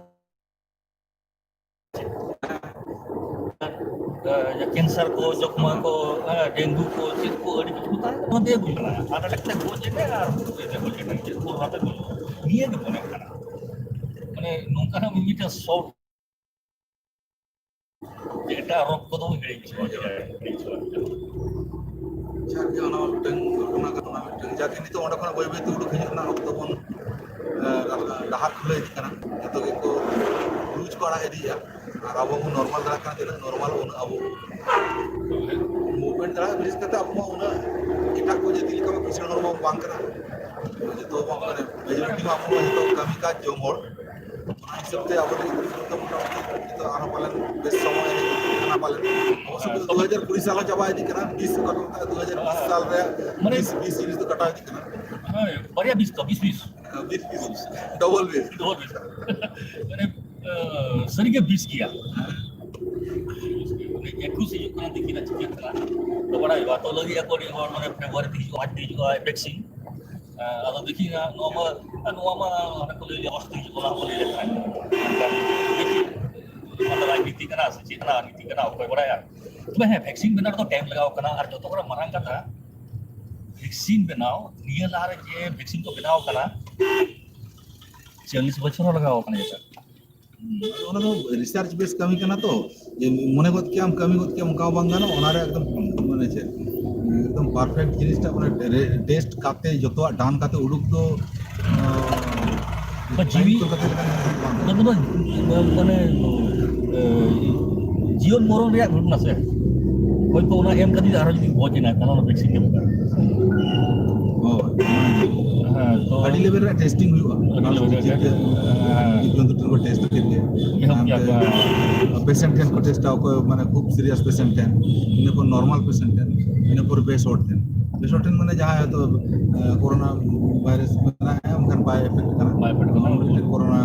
ᱠᱮᱱᱥᱟᱨ ᱠᱚ, ᱡᱚᱠᱢᱟ ᱠᱚ, ᱰᱮᱝᱜᱩ ᱠᱚ, ᱪᱮᱫ ᱠᱚ ᱟᱹᱰᱤ ᱠᱤᱪᱷᱩ ᱛᱟᱦᱮᱸ ᱠᱟᱱᱟ᱾ ᱚᱱᱟᱛᱮ ᱵᱩᱡᱽ ᱠᱟᱱᱟ ᱦᱟᱨᱴ ᱮᱴᱮᱠ ᱛᱮ ᱜᱚᱡ ᱮᱱᱟᱭ ᱟᱨ ᱪᱮᱫ ᱠᱚᱨᱳᱱᱟ ᱛᱮ ᱜᱚᱡ ᱮᱱᱟᱭ, ᱱᱤᱭᱟᱹ ᱜᱮ ᱢᱚᱱᱮ ᱠᱟᱱᱟ᱾ ᱢᱟᱱᱮ ᱱᱚᱝᱠᱟᱱᱟᱜ ᱢᱤᱫᱴᱟᱝ ᱥᱚᱠ ᱡᱮ ᱮᱴᱟᱜ ᱨᱳᱜᱽ ᱠᱚᱫᱚ ᱵᱚᱱ ᱦᱤᱲᱤᱧ ᱪᱟᱵᱟ ᱠᱮᱫᱟ, ᱦᱤᱲᱤᱧ ᱪᱟᱵᱟ ᱠᱮᱫᱟ᱾ ᱡᱟᱠ ᱜᱮ, ᱚᱱᱟ ᱢᱟ ᱢᱤᱫᱴᱟᱝ ᱜᱷᱚᱴᱚᱱᱟ ᱠᱟᱱᱟ, ᱚᱱᱟ ᱢᱤᱫᱴᱟᱝ᱾ ᱡᱟᱠ ᱜᱮ, ᱱᱤᱛᱚᱜ ᱚᱸᱰᱮ ᱠᱷᱚᱱᱟᱜ ᱵᱟᱹᱭ ᱵᱟᱹᱭ ᱛᱮ ᱩᱰᱩᱠ ᱦᱤᱡᱩᱜ ᱨᱮᱱᱟᱜ ᱚᱠᱛᱚ ᱵᱚᱱ, ᱮ, ᱰᱟᱦᱟᱨ ᱠᱷᱩᱞᱟᱹᱣ ᱤᱫᱤᱜ ᱠᱟᱱᱟ᱾ ᱡᱚᱛᱚ ᱜᱮᱠᱚ ᱵᱩᱡᱽ ᱠᱚ ᱟᱲᱟᱜ ᱤᱫᱤᱭᱮᱫᱼᱟ᱾ ᱟᱨ ᱟᱵᱚ ᱵᱚᱱ ᱱᱚᱨᱢᱟᱞ ᱫᱟᱲᱮᱭᱟᱜ ᱠᱟᱱᱟ, ᱛᱤᱱᱟᱹᱜ ᱱᱚᱨᱢᱟᱞ ᱩᱱᱟᱹᱜ ᱟᱵᱚ ᱢᱩᱵᱷᱢᱮᱱᱴ ᱫᱟᱲᱮᱭᱟᱜᱼᱟ᱾ ᱵᱤᱥᱮᱥ ᱠᱟᱛᱮ ᱟᱵᱚ ᱢᱟ ᱩᱱᱟᱹᱜ ᱮᱴᱟᱜ ᱠᱚ ᱡᱟᱹᱛᱤ ᱞᱮᱠᱟ ᱢᱟ ᱠᱤᱥᱟᱹᱬ ᱦᱚᱲ ᱢᱟ ᱵᱟᱝ ᱠᱟᱱᱟ᱾ ᱡᱚᱛᱚ ᱢᱟ ᱢᱟᱱᱮ ᱢᱮᱡᱚᱨᱤᱴᱤ ᱢᱟ ᱟᱵᱚ ᱢᱟ ᱡᱚᱛᱚ ᱠᱟᱹᱢᱤ ᱠᱟᱡᱽ ᱡᱚᱝ ᱦᱚᱲ᱾ ᱚᱱᱟ ᱦᱤᱥᱟᱹᱵ ᱛᱮ ᱟᱵᱚ ᱞᱟᱹᱜᱤᱫ ᱫᱚ ᱢᱚᱴᱟᱢᱩᱴᱤ ᱱᱤᱛᱚᱜ ᱟᱨᱦᱚᱸ ᱯᱟᱞᱮᱱ ᱵᱮᱥ ᱥᱚᱢᱚᱭ ᱦᱮᱡ ᱠᱟᱱᱟ ᱯᱟᱞᱮᱱ᱾ ᱚᱵᱚᱥᱥᱚ ᱦᱮᱸ, ᱫᱩ ᱦᱟᱡᱟᱨ ᱠᱩᱲᱤ ᱥᱟᱞ ᱦᱚᱸ ᱪᱟᱵᱟ ᱤᱫᱤᱜ ᱠᱟᱱᱟ, ᱵᱤᱥ ᱚᱠᱟ ᱠᱚ ᱢᱮᱛᱟᱜᱼᱟ, ᱫᱩ ᱦᱟᱡᱟᱨ ᱵᱤᱥ ᱦᱮᱸ᱾ ᱥᱟᱞ ᱨᱮ ᱢᱟᱱᱮ ᱵᱤᱥ, ᱵᱤᱥ ᱡᱤᱱᱤᱥ ᱫᱚ ᱠᱟᱴᱟᱣ ᱤᱫᱤᱜ ᱠᱟᱱᱟ᱾ ᱦᱳᱭ, ᱵᱟᱨᱭᱟ ᱵᱤᱥ ᱛᱚ, ᱵᱤᱥ ᱵᱤᱥ᱾ ᱦᱮᱸ, ᱵᱤᱥ, ᱵᱤᱥ, ᱰᱚᱵᱚᱞ ᱵᱤᱥ᱾ ᱰᱚᱵᱚᱞ ᱵᱤᱥ᱾ ᱢᱟᱱᱮ, ᱟᱸ, ᱥᱟᱹᱨᱤᱜᱮ ᱵᱤᱥ ᱜᱮᱭᱟ᱾ ᱢᱟᱱᱮ ᱮᱠᱩᱥ ᱦᱤᱡᱩᱜ ᱠᱟᱱᱟ, ᱫᱮᱠᱷᱤ ᱱᱟ ᱪᱤᱠᱟᱹᱜ ᱠᱟᱱᱟ᱾ ᱛᱚ ᱵᱟᱲᱟᱭ ᱵᱟ, ᱛᱚ ᱞᱟᱹᱜᱤᱫ ᱟᱠᱚ ᱟᱹᱰᱤ ᱦᱚᱲ ᱢᱟᱱᱮ ᱯᱷᱮᱵᱽᱨᱩᱣᱟᱨᱤ ᱛᱮ ᱦᱤᱡᱩᱜᱼᱟ, ᱢᱟᱨᱪ ᱛᱮ ᱦᱤᱡᱩᱜᱼᱟ ᱵᱷᱮᱠᱥᱤᱱ᱾ ᱟᱸ, ᱟᱫᱚ ᱫᱮᱠᱷᱤ ᱱᱟ, ᱱᱚᱣᱟ ᱢᱟ, ᱱᱚᱣᱟ ᱢᱟ ᱚᱱᱮ ᱠᱚ ᱞᱟᱹᱭ ᱞᱮᱫ, ᱚᱜᱟᱥᱴ ᱛᱮ ᱦᱤᱡᱩᱜ ᱠᱟᱱᱟ, ᱚᱱᱟ ᱠᱚ ᱞᱟᱹᱭ ᱞᱮᱫ ᱛᱟᱦᱮᱸᱫ᱾ ᱢᱮᱱᱠᱷᱟᱱ ᱫᱮᱠᱷᱤ, ᱱᱚᱣᱟ ᱫᱚ ᱨᱟᱡᱽᱱᱤᱛᱤ ᱠᱟᱱᱟ ᱥᱮ ᱪᱮᱫ ᱠᱟᱱᱟ, ᱨᱟᱡᱽᱱᱤᱛᱤ ᱠᱟᱱᱟ, ᱚᱠᱚᱭ ᱵᱟᱲᱟᱭᱟ᱾ ᱛᱚᱵᱮ ᱦᱮᱸ, ᱵᱷᱮᱠᱥᱤᱱ ᱵᱮᱱᱟᱣ ᱨᱮᱫᱚ ᱴᱟᱭᱤᱢ ᱞᱟᱜᱟᱣ ᱠᱟᱱᱟ, ᱟᱨ ᱡᱚᱛᱚ ᱠᱷᱚᱱᱟᱜ ᱢᱟᱨᱟᱝ ᱠᱟᱛᱷᱟ, ᱵᱷᱮᱠᱥᱤᱱ ᱵᱮᱱᱟᱣ, ᱱᱤᱭᱟᱹ ᱞᱟᱦᱟ ᱨᱮ ᱡᱮ ᱵᱷᱮᱠᱥᱤᱱ ᱠᱚ ᱵᱮᱱᱟᱣ ᱠᱟᱱᱟ, ᱪᱚᱞᱞᱤᱥ ᱵᱚᱪᱷᱚᱨ ᱦᱚᱸ ᱞᱟᱜᱟᱣ ᱠᱟᱱᱟ ᱡᱮᱴᱟ᱾ ᱦᱩᱸ, ᱚᱱᱟ ᱫᱚ ᱨᱤᱥᱟᱨᱪ ᱵᱮᱥ ᱠᱟᱹᱢᱤ ᱠᱟᱱᱟ ᱛᱚ, ᱡᱮ ᱢᱚᱱᱮ ᱜᱚᱫ ᱠᱮᱜᱼᱟᱢ, ᱠᱟᱹᱢᱤ ᱜᱚᱫ ᱠᱮᱜᱼᱟᱢ, ᱚᱱᱠᱟ ᱦᱚᱸ ᱵᱟᱝ ᱜᱟᱱᱚᱜᱼᱟ᱾ ᱚᱱᱟ ᱨᱮ ᱮᱠᱫᱚᱢ ᱢᱟᱱᱮ ᱪᱮᱫ, ᱮᱠᱫᱚᱢ ᱯᱟᱨᱯᱷᱮᱠᱴ ᱡᱤᱱᱤᱥᱴᱟ ᱢᱟᱱᱮ ᱨᱮ-, ᱴᱮᱥᱴ ᱠᱟᱛᱮ ᱡᱚᱛᱚᱣᱟᱜ ᱰᱟᱱ ᱠᱟᱛᱮ ᱩᱰᱩᱠ ᱫᱚ, ᱟᱸ, ᱵᱟ, ᱡᱤᱣᱤ ᱴᱟᱭᱤᱢ ᱠᱚ ᱠᱟᱛᱮ ᱞᱮᱠᱟᱱ ᱡᱤᱱᱤᱥ ᱵᱟᱝ ᱠᱟᱱᱟ᱾ ᱢᱟᱱᱮ, ᱢᱟᱱᱮ, ᱮ, ᱡᱤᱭᱚᱱ ᱢᱚᱨᱚᱱ ᱨᱮᱭᱟᱜ ᱜᱷᱚᱴᱚᱱᱟ ᱥᱮ, ᱦᱚᱭᱛᱳ ᱚᱱᱟ ᱮᱢ ᱠᱟᱛᱮ ᱟᱨᱦᱚᱸ ᱡᱩᱫᱤ ᱜᱚᱡ ᱮᱱᱟ, ᱛᱟᱦᱚᱞᱮ ᱚᱱᱟ ᱵᱷᱮᱠᱥᱤᱱ ᱜᱮ ᱵᱮᱠᱟᱨ᱾ ᱦᱳᱭ᱾ ᱦᱮᱸ, ᱛᱚ ᱟᱹᱰᱤ ᱞᱮᱵᱮᱞ ᱨᱮ ᱴᱮᱥᱴᱤᱝ ᱦᱩᱭᱩᱜᱼᱟ᱾ ᱟᱹᱰᱤ ᱞᱮᱵᱮᱞ ᱨᱮ ᱡᱤᱵᱽ ᱡᱚᱱᱛᱩ ᱴᱷᱮᱱ ᱠᱚ ᱴᱮᱥᱴ ᱠᱮᱫ ᱜᱮ᱾ ᱮᱦᱚᱵ ᱠᱮᱜᱼᱟ ᱠᱚ᱾ ᱯᱮᱥᱮᱱᱴ ᱴᱷᱮᱱ ᱠᱚ ᱴᱮᱥᱴᱟ, ᱚᱠᱚᱭ ᱢᱟᱱᱮ ᱠᱷᱩᱵ ᱥᱤᱨᱤᱭᱟᱥ ᱯᱮᱥᱮᱱᱴ ᱴᱷᱮᱱ, ᱤᱱᱟᱹ ᱯᱚᱨ ᱱᱚᱨᱢᱟᱞ ᱯᱮᱥᱮᱱᱴ ᱴᱷᱮᱱ, ᱤᱱᱟᱹ ᱯᱚᱨ ᱵᱮᱥ ᱦᱚᱲ ᱴᱷᱮᱱ᱾ ᱡᱚᱛᱚ ᱴᱷᱮᱱ ᱢᱟᱱᱮ ᱡᱟᱦᱟᱸᱭ ᱦᱚᱭᱛᱳ ᱠᱳᱨᱳᱱᱟ ᱵᱷᱟᱭᱨᱟᱥ ᱢᱮᱱᱟᱜᱼᱟ, ᱚᱱᱠᱟᱱ ᱵᱟᱭ ᱮᱯᱷᱮᱠᱴ ᱠᱟᱱᱟ, ᱵᱟᱭ ᱮᱯᱷᱮᱠᱴ ᱠᱟᱱᱟ᱾ ᱩᱱᱤ ᱴᱷᱮᱱ ᱠᱳᱨᱳᱱᱟ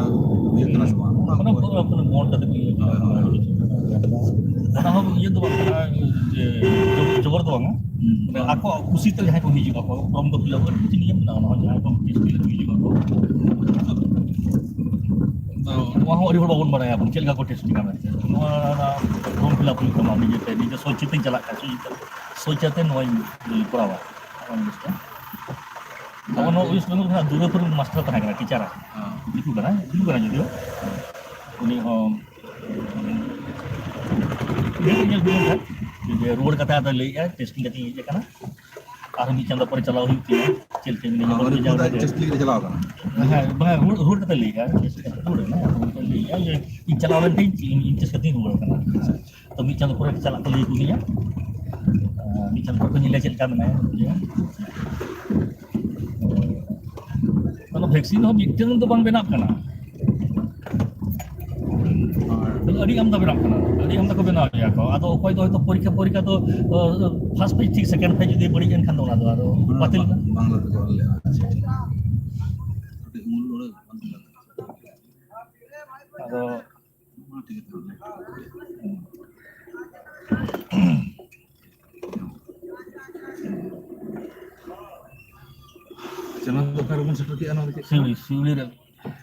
ᱦᱩᱭᱩᱜ ᱠᱟᱱᱟ ᱥᱮ ᱵᱟᱝ, ᱚᱱᱟ ᱠᱚ ᱵᱚᱱᱫ ᱠᱟᱛᱮ ᱠᱚ ᱤᱭᱟᱹ ᱠᱟᱱᱟ᱾ ᱚᱱᱟ ᱦᱚᱸ ᱤᱭᱟᱹ ᱫᱚ ᱵᱟᱝ ᱠᱟᱱᱟ, ᱡᱮ ᱡᱚᱵᱚᱨ ᱫᱚ ᱵᱟᱝᱟ᱾ ᱢᱟᱱᱮ ᱟᱠᱚᱣᱟᱜ ᱠᱩᱥᱤ ᱛᱮ ᱡᱟᱦᱟᱸᱭ ᱠᱚ ᱦᱤᱡᱩᱜ ᱟᱠᱚ, ᱯᱷᱨᱚᱢ ᱫᱚ ᱯᱷᱤᱞᱟᱯ ᱠᱟᱛᱮ ᱠᱤᱪᱷᱩ ᱱᱤᱭᱚᱢ ᱢᱮᱱᱟᱜᱼᱟ, ᱚᱱᱟ ᱦᱚᱸ ᱡᱟᱦᱟᱸᱭ ᱠᱚ ᱴᱮᱥᱴ ᱞᱟᱹᱜᱤᱫ ᱦᱤᱡᱩᱜ ᱟᱠᱚ᱾ ᱛᱚ ᱱᱚᱣᱟ ᱦᱚᱸ ᱟᱹᱰᱤ ᱦᱚᱲ ᱵᱟᱵᱚᱱ ᱵᱟᱲᱟᱭᱟ ᱵᱚᱱ ᱪᱮᱫ ᱞᱮᱠᱟ ᱠᱚ ᱴᱮᱥᱴ ᱠᱟᱱᱟ ᱢᱮᱱᱛᱮ᱾ ᱱᱚᱣᱟ ᱯᱷᱨᱚᱢ ᱯᱷᱤᱞᱟᱯ ᱦᱩᱭᱩᱜ ᱛᱟᱢᱟ ᱱᱤᱡᱮᱛᱮ, ᱱᱤᱡᱮ ᱥᱚᱪᱮᱛᱮᱧ ᱪᱟᱞᱟᱜ ᱠᱷᱟᱱ, ᱥᱚᱪᱮᱛᱮ ᱱᱚᱣᱟᱧ ᱠᱚᱨᱟᱣᱟ᱾ ᱱᱚᱜᱼᱚ ᱱᱚᱣᱟ ᱡᱤᱱᱤᱥᱴᱟ᱾ ᱟᱵᱚ ᱱᱚᱣᱟ ᱳᱭᱮᱥᱴ ᱵᱮᱝᱜᱚᱞ ᱠᱷᱚᱱᱟᱜ ᱫᱩᱨᱜᱟᱯᱩᱨ ᱨᱮᱱ ᱢᱟᱥᱴᱟᱨ ᱛᱟᱦᱮᱸ ᱠᱟᱱᱟ, ᱴᱤᱪᱟᱨ, ᱦᱮᱸ᱾ ᱫᱤᱠᱩ ᱠᱟᱱᱟᱭ, ᱫᱤᱠᱩ ᱠᱟᱱᱟᱭ ᱡᱩᱫᱤᱭᱳ᱾ ᱩᱱᱤ ᱦᱚᱸ ᱧᱮᱞ ᱦᱩᱭ ᱞᱮᱱ ᱛᱟᱦᱮᱸᱫ, ᱡᱮ ᱨᱩᱣᱟᱹᱲ ᱠᱟᱛᱮ ᱟᱫᱚ ᱞᱟᱹᱭᱮᱫᱼᱟ, ᱴᱮᱥᱴᱤᱝ ᱠᱟᱛᱮ ᱦᱮᱡ ᱟᱠᱟᱱᱟ, ᱟᱨᱦᱚᱸ ᱢᱤᱫ ᱪᱟᱸᱫᱚ ᱯᱚᱨᱮ ᱪᱟᱞᱟᱣ ᱦᱩᱭᱩᱜ ᱛᱤᱧᱟ, ᱪᱮᱫ ᱞᱮᱠᱟ ᱢᱤᱱᱟᱹᱧᱟ, ᱦᱮᱸ, ᱵᱟᱹᱧ ᱩᱱᱤ ᱵᱩᱡᱷᱟᱹᱣ ᱯᱩᱨᱟᱹ ᱫᱟᱲᱮᱭᱟᱜᱼᱟ᱾ ᱴᱮᱥᱴ ᱞᱟᱹᱜᱤᱫ ᱮ ᱪᱟᱞᱟᱣ ᱠᱟᱱᱟ᱾ ᱦᱮᱸ, ᱵᱟᱝ, ᱨᱩᱣᱟᱹᱲ, ᱨᱩᱣᱟᱹᱲ ᱠᱟᱛᱮ ᱞᱟᱹᱭᱮᱫᱼᱟ, ᱨᱩᱣᱟᱹᱲ ᱮᱱᱟ, ᱨᱩᱣᱟᱹᱲ ᱠᱟᱛᱮ ᱞᱟᱹᱭᱮᱫᱼᱟ ᱡᱮ ᱤᱧ ᱪᱟᱞᱟᱣ ᱞᱮᱱ ᱛᱤᱧ, ᱤᱧ, ᱤᱧ ᱴᱮᱥᱴ ᱠᱟᱛᱮᱧ ᱨᱩᱣᱟᱹᱲ ᱠᱟᱱᱟ᱾ ᱛᱚ ᱢᱤᱫ ᱪᱟᱸᱫᱚ ᱯᱚᱨᱮ ᱪᱟᱞᱟᱜ ᱠᱚ ᱞᱟᱹᱭ ᱟᱠᱚ ᱜᱮᱭᱟ᱾ ᱟᱨ ᱢᱤᱫ ᱪᱟᱸᱫᱚ ᱯᱚᱨᱮ ᱠᱚ ᱧᱮᱞᱟ ᱪᱮᱫ ᱞᱮᱠᱟ ᱢᱮᱱᱟᱭᱟ᱾ ᱚᱱᱟ ᱵᱷᱮᱠᱥᱤᱱ ᱦᱚᱸ ᱢᱤᱫᱴᱟᱝ ᱫᱚ ᱵᱟᱝ ᱵᱮᱱᱟᱜ ᱠᱟᱱᱟ, ᱟᱹᱰᱤ ᱟᱢᱫᱟ ᱵᱮᱱᱟᱜ ᱠᱟᱱᱟ, ᱟᱹᱰᱤ ᱟᱢᱫᱟ ᱠᱚ ᱵᱮᱱᱟᱣ ᱜᱮᱭᱟ ᱠᱚ᱾ ᱟᱫᱚ ᱚᱠᱚᱭ ᱫᱚ ᱦᱚᱭᱛᱚ ᱯᱚᱨᱤᱠᱠᱷᱟ ᱯᱚᱨᱤᱠᱠᱷᱟ ᱫᱚ ᱯᱷᱟᱥᱴ ᱯᱷᱮᱡᱽ ᱴᱷᱤᱠ, ᱥᱮᱠᱮᱱᱰ ᱯᱷᱮᱡᱽ ᱡᱩᱫᱤ ᱵᱟᱹᱲᱤᱡ ᱮᱱᱠᱷᱟᱱ ᱫᱚ ᱚᱱᱟ ᱫᱚ ᱟᱨᱚ ᱵᱟᱝ, ᱵᱟᱹᱛᱤᱞ ᱵᱟᱝ, ᱵᱟᱝ ᱞᱟᱹᱴᱩ ᱠᱚ ᱚᱞ ᱞᱮᱫᱼᱟ᱾ ᱟᱪᱪᱷᱟ, ᱴᱷᱤᱠ᱾ ᱠᱟᱹᱴᱤᱡ ᱩᱢᱩᱞ ᱱᱚᱰᱮ ᱵᱟᱝ ᱞᱟᱹᱴᱩ᱾ ᱟᱫᱚ ᱚᱱᱟ ᱴᱷᱤᱠ ᱜᱮ ᱛᱟᱦᱮᱸ ᱞᱮᱱᱟ᱾ ᱪᱮᱱᱮᱞ ᱫᱚ ᱚᱠᱟ ᱨᱮᱵᱚᱱ ᱥᱮᱴᱮᱨ ᱠᱮᱜᱼᱟ ᱱᱚᱣᱟ ᱫᱚ ᱪᱮᱫ? ᱥᱤᱣᱲᱤ, ᱥᱤᱣᱲᱤ ᱨᱮ᱾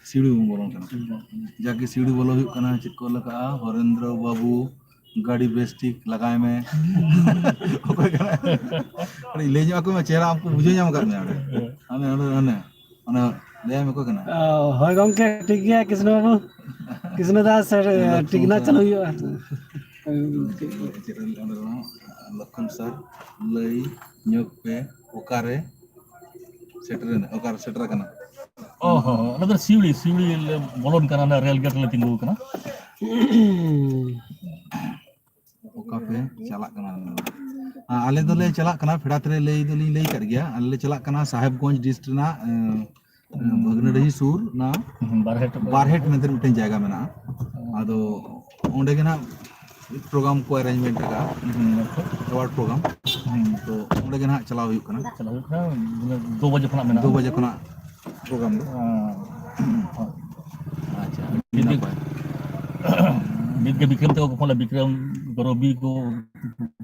ᱥᱤᱣᱲᱤ ᱵᱚᱱ ᱵᱚᱞᱚᱱ ᱠᱟᱱᱟ᱾ ᱥᱤᱣᱲᱤ ᱵᱚᱱ᱾ ᱡᱟᱜᱮ ᱥᱤᱣᱲᱤ ᱵᱚᱞᱚ ᱦᱩᱭᱩᱜ ᱠᱟᱱᱟ, ᱪᱮᱫ ᱠᱚ ᱚᱞ ᱟᱠᱟᱜᱼᱟ? ᱦᱚᱨᱮᱱᱫᱨᱚ ᱵᱟᱹᱵᱩ, ᱜᱟᱹᱰᱤ ᱵᱮᱥ ᱴᱷᱤᱠ ᱞᱟᱜᱟᱭ ᱢᱮ᱾ ᱚᱠᱚᱭ ᱠᱟᱱᱟᱭ? ᱠᱟᱹᱴᱤᱡ ᱞᱟᱹᱭ ᱧᱚᱜ ᱟᱠᱚ ᱢᱮ, ᱪᱮᱦᱨᱟ ᱩᱱᱠᱩ ᱵᱩᱡᱷᱟᱹᱣ ᱧᱟᱢ ᱟᱠᱟᱫ ᱢᱮᱭᱟ ᱚᱸᱰᱮ᱾ ᱦᱟᱱᱮ ᱚᱸᱰᱮ, ᱦᱟᱱᱮ, ᱚᱱᱟ ᱞᱟᱹᱭᱟᱭ ᱢᱮ ᱚᱠᱚᱭ ᱠᱟᱱᱟᱭ? ᱚ, ᱦᱳᱭ ᱜᱚᱢᱠᱮ, ᱴᱷᱤᱠ ᱜᱮᱭᱟ, ᱠᱨᱤᱥᱱᱚ ᱵᱟᱹᱵᱩ, ᱠᱨᱤᱥᱱᱚ ᱫᱟᱥ, ᱥᱮ, ᱞᱚᱠᱠᱷᱚᱱ ᱴᱷᱤᱠ ᱜᱮ ᱱᱟᱜ ᱥᱟᱨ᱾ ᱪᱟᱹᱞᱩ ᱦᱩᱭᱩᱜᱼᱟ᱾ ᱪᱮᱫ ᱚᱸᱰᱮ ᱫᱚ ᱵᱟᱝ? ᱞᱚᱠᱠᱷᱚᱱ ᱥᱟᱨ, ᱞᱟᱹᱭ ᱧᱚᱜ ᱯᱮ, ᱚᱠᱟᱨᱮ ᱥᱮᱴᱮᱨ ᱮᱱᱟ, ᱚᱠᱟᱨᱮ ᱥᱮᱴᱮᱨ ᱟᱠᱟᱱᱟ? ᱚ ᱦᱚᱸ, ᱚᱱᱟ ᱫᱚ ᱥᱤᱣᱲᱤ, ᱥᱤᱣᱲᱤ ᱞᱮ ᱵᱚᱞᱚᱱ ᱠᱟᱱᱟ, ᱚᱱᱟ ᱨᱮᱞ ᱜᱮᱴ ᱨᱮᱞᱮ ᱛᱤᱸᱜᱩ ᱟᱠᱟᱱᱟ᱾ ᱚᱠᱟ ᱯᱮ ᱪᱟᱞᱟᱜ ᱠᱟᱱᱟ? ᱟᱨ ᱟᱞᱮ ᱫᱚᱞᱮ ᱪᱟᱞᱟᱜ ᱠᱟᱱᱟ, ᱯᱷᱮᱰᱟᱛ ᱨᱮ ᱞᱟᱹᱭ ᱫᱚᱞᱤᱧ ᱞᱟᱹᱭ ᱟᱠᱟᱫ ᱜᱮᱭᱟ, ᱟᱞᱮ ᱞᱮ ᱪᱟᱞᱟᱜ ᱠᱟᱱᱟ ᱥᱟᱦᱮᱵᱽᱜᱚᱸᱡᱽ ᱰᱤᱥᱴ ᱨᱮᱱᱟᱜ, ᱮᱸ, ᱵᱷᱟᱜᱽᱱᱟᱰᱤᱦᱤ ᱥᱩᱨ ᱚᱱᱟ ᱦᱩᱸ, ᱵᱟᱨᱦᱮᱴ᱾ ᱵᱟᱨᱦᱮᱴ ᱢᱮᱱᱛᱮ ᱢᱤᱫᱴᱮᱱ ᱡᱟᱭᱜᱟ ᱢᱮᱱᱟᱜᱼᱟ᱾ ᱟᱫᱚ ᱚᱸᱰᱮ ᱜᱮ ᱱᱟᱜ ᱯᱨᱳᱜᱨᱟᱢ ᱠᱚ ᱟᱨᱮᱧᱡᱽᱢᱮᱱᱴ ᱟᱠᱟᱫᱼᱟ, ᱦᱩᱸ, ᱟᱪᱪᱷᱟ᱾ Award program. ᱦᱩᱸ᱾ ᱛᱚ ᱚᱸᱰᱮ ᱜᱮ ᱱᱟᱦᱟᱜ ᱪᱟᱞᱟᱣ ᱦᱩᱭᱩᱜ ᱠᱟᱱᱟ᱾ ᱪᱟᱞᱟᱣ ᱦᱩᱭᱩᱜ ᱠᱟᱱᱟ, ᱢᱟᱱᱮ ᱫᱩ ᱵᱟᱡᱮ ᱠᱷᱚᱱᱟᱜ ᱢᱮᱱᱟᱜᱼᱟ᱾ ᱫᱩ ᱵᱟᱡᱮ ᱠᱷᱚᱱᱟᱜ ᱯᱨᱳᱜᱨᱟᱢ ᱫᱚ᱾ ᱦᱮᱸ᱾ ᱟᱪᱪᱷᱟ, ᱟᱹᱰᱤ ᱵᱤᱫᱽᱜᱟᱹ-, ᱱᱟᱯᱟᱭ᱾ ᱵᱤᱫᱽᱜᱟᱹ ᱵᱤᱠᱨᱚᱢ ᱛᱟᱠᱚ ᱠᱚ ᱯᱷᱳᱱᱟ, ᱵᱤᱠᱨᱚᱢ, ᱨᱚᱵᱤ ᱠᱚ,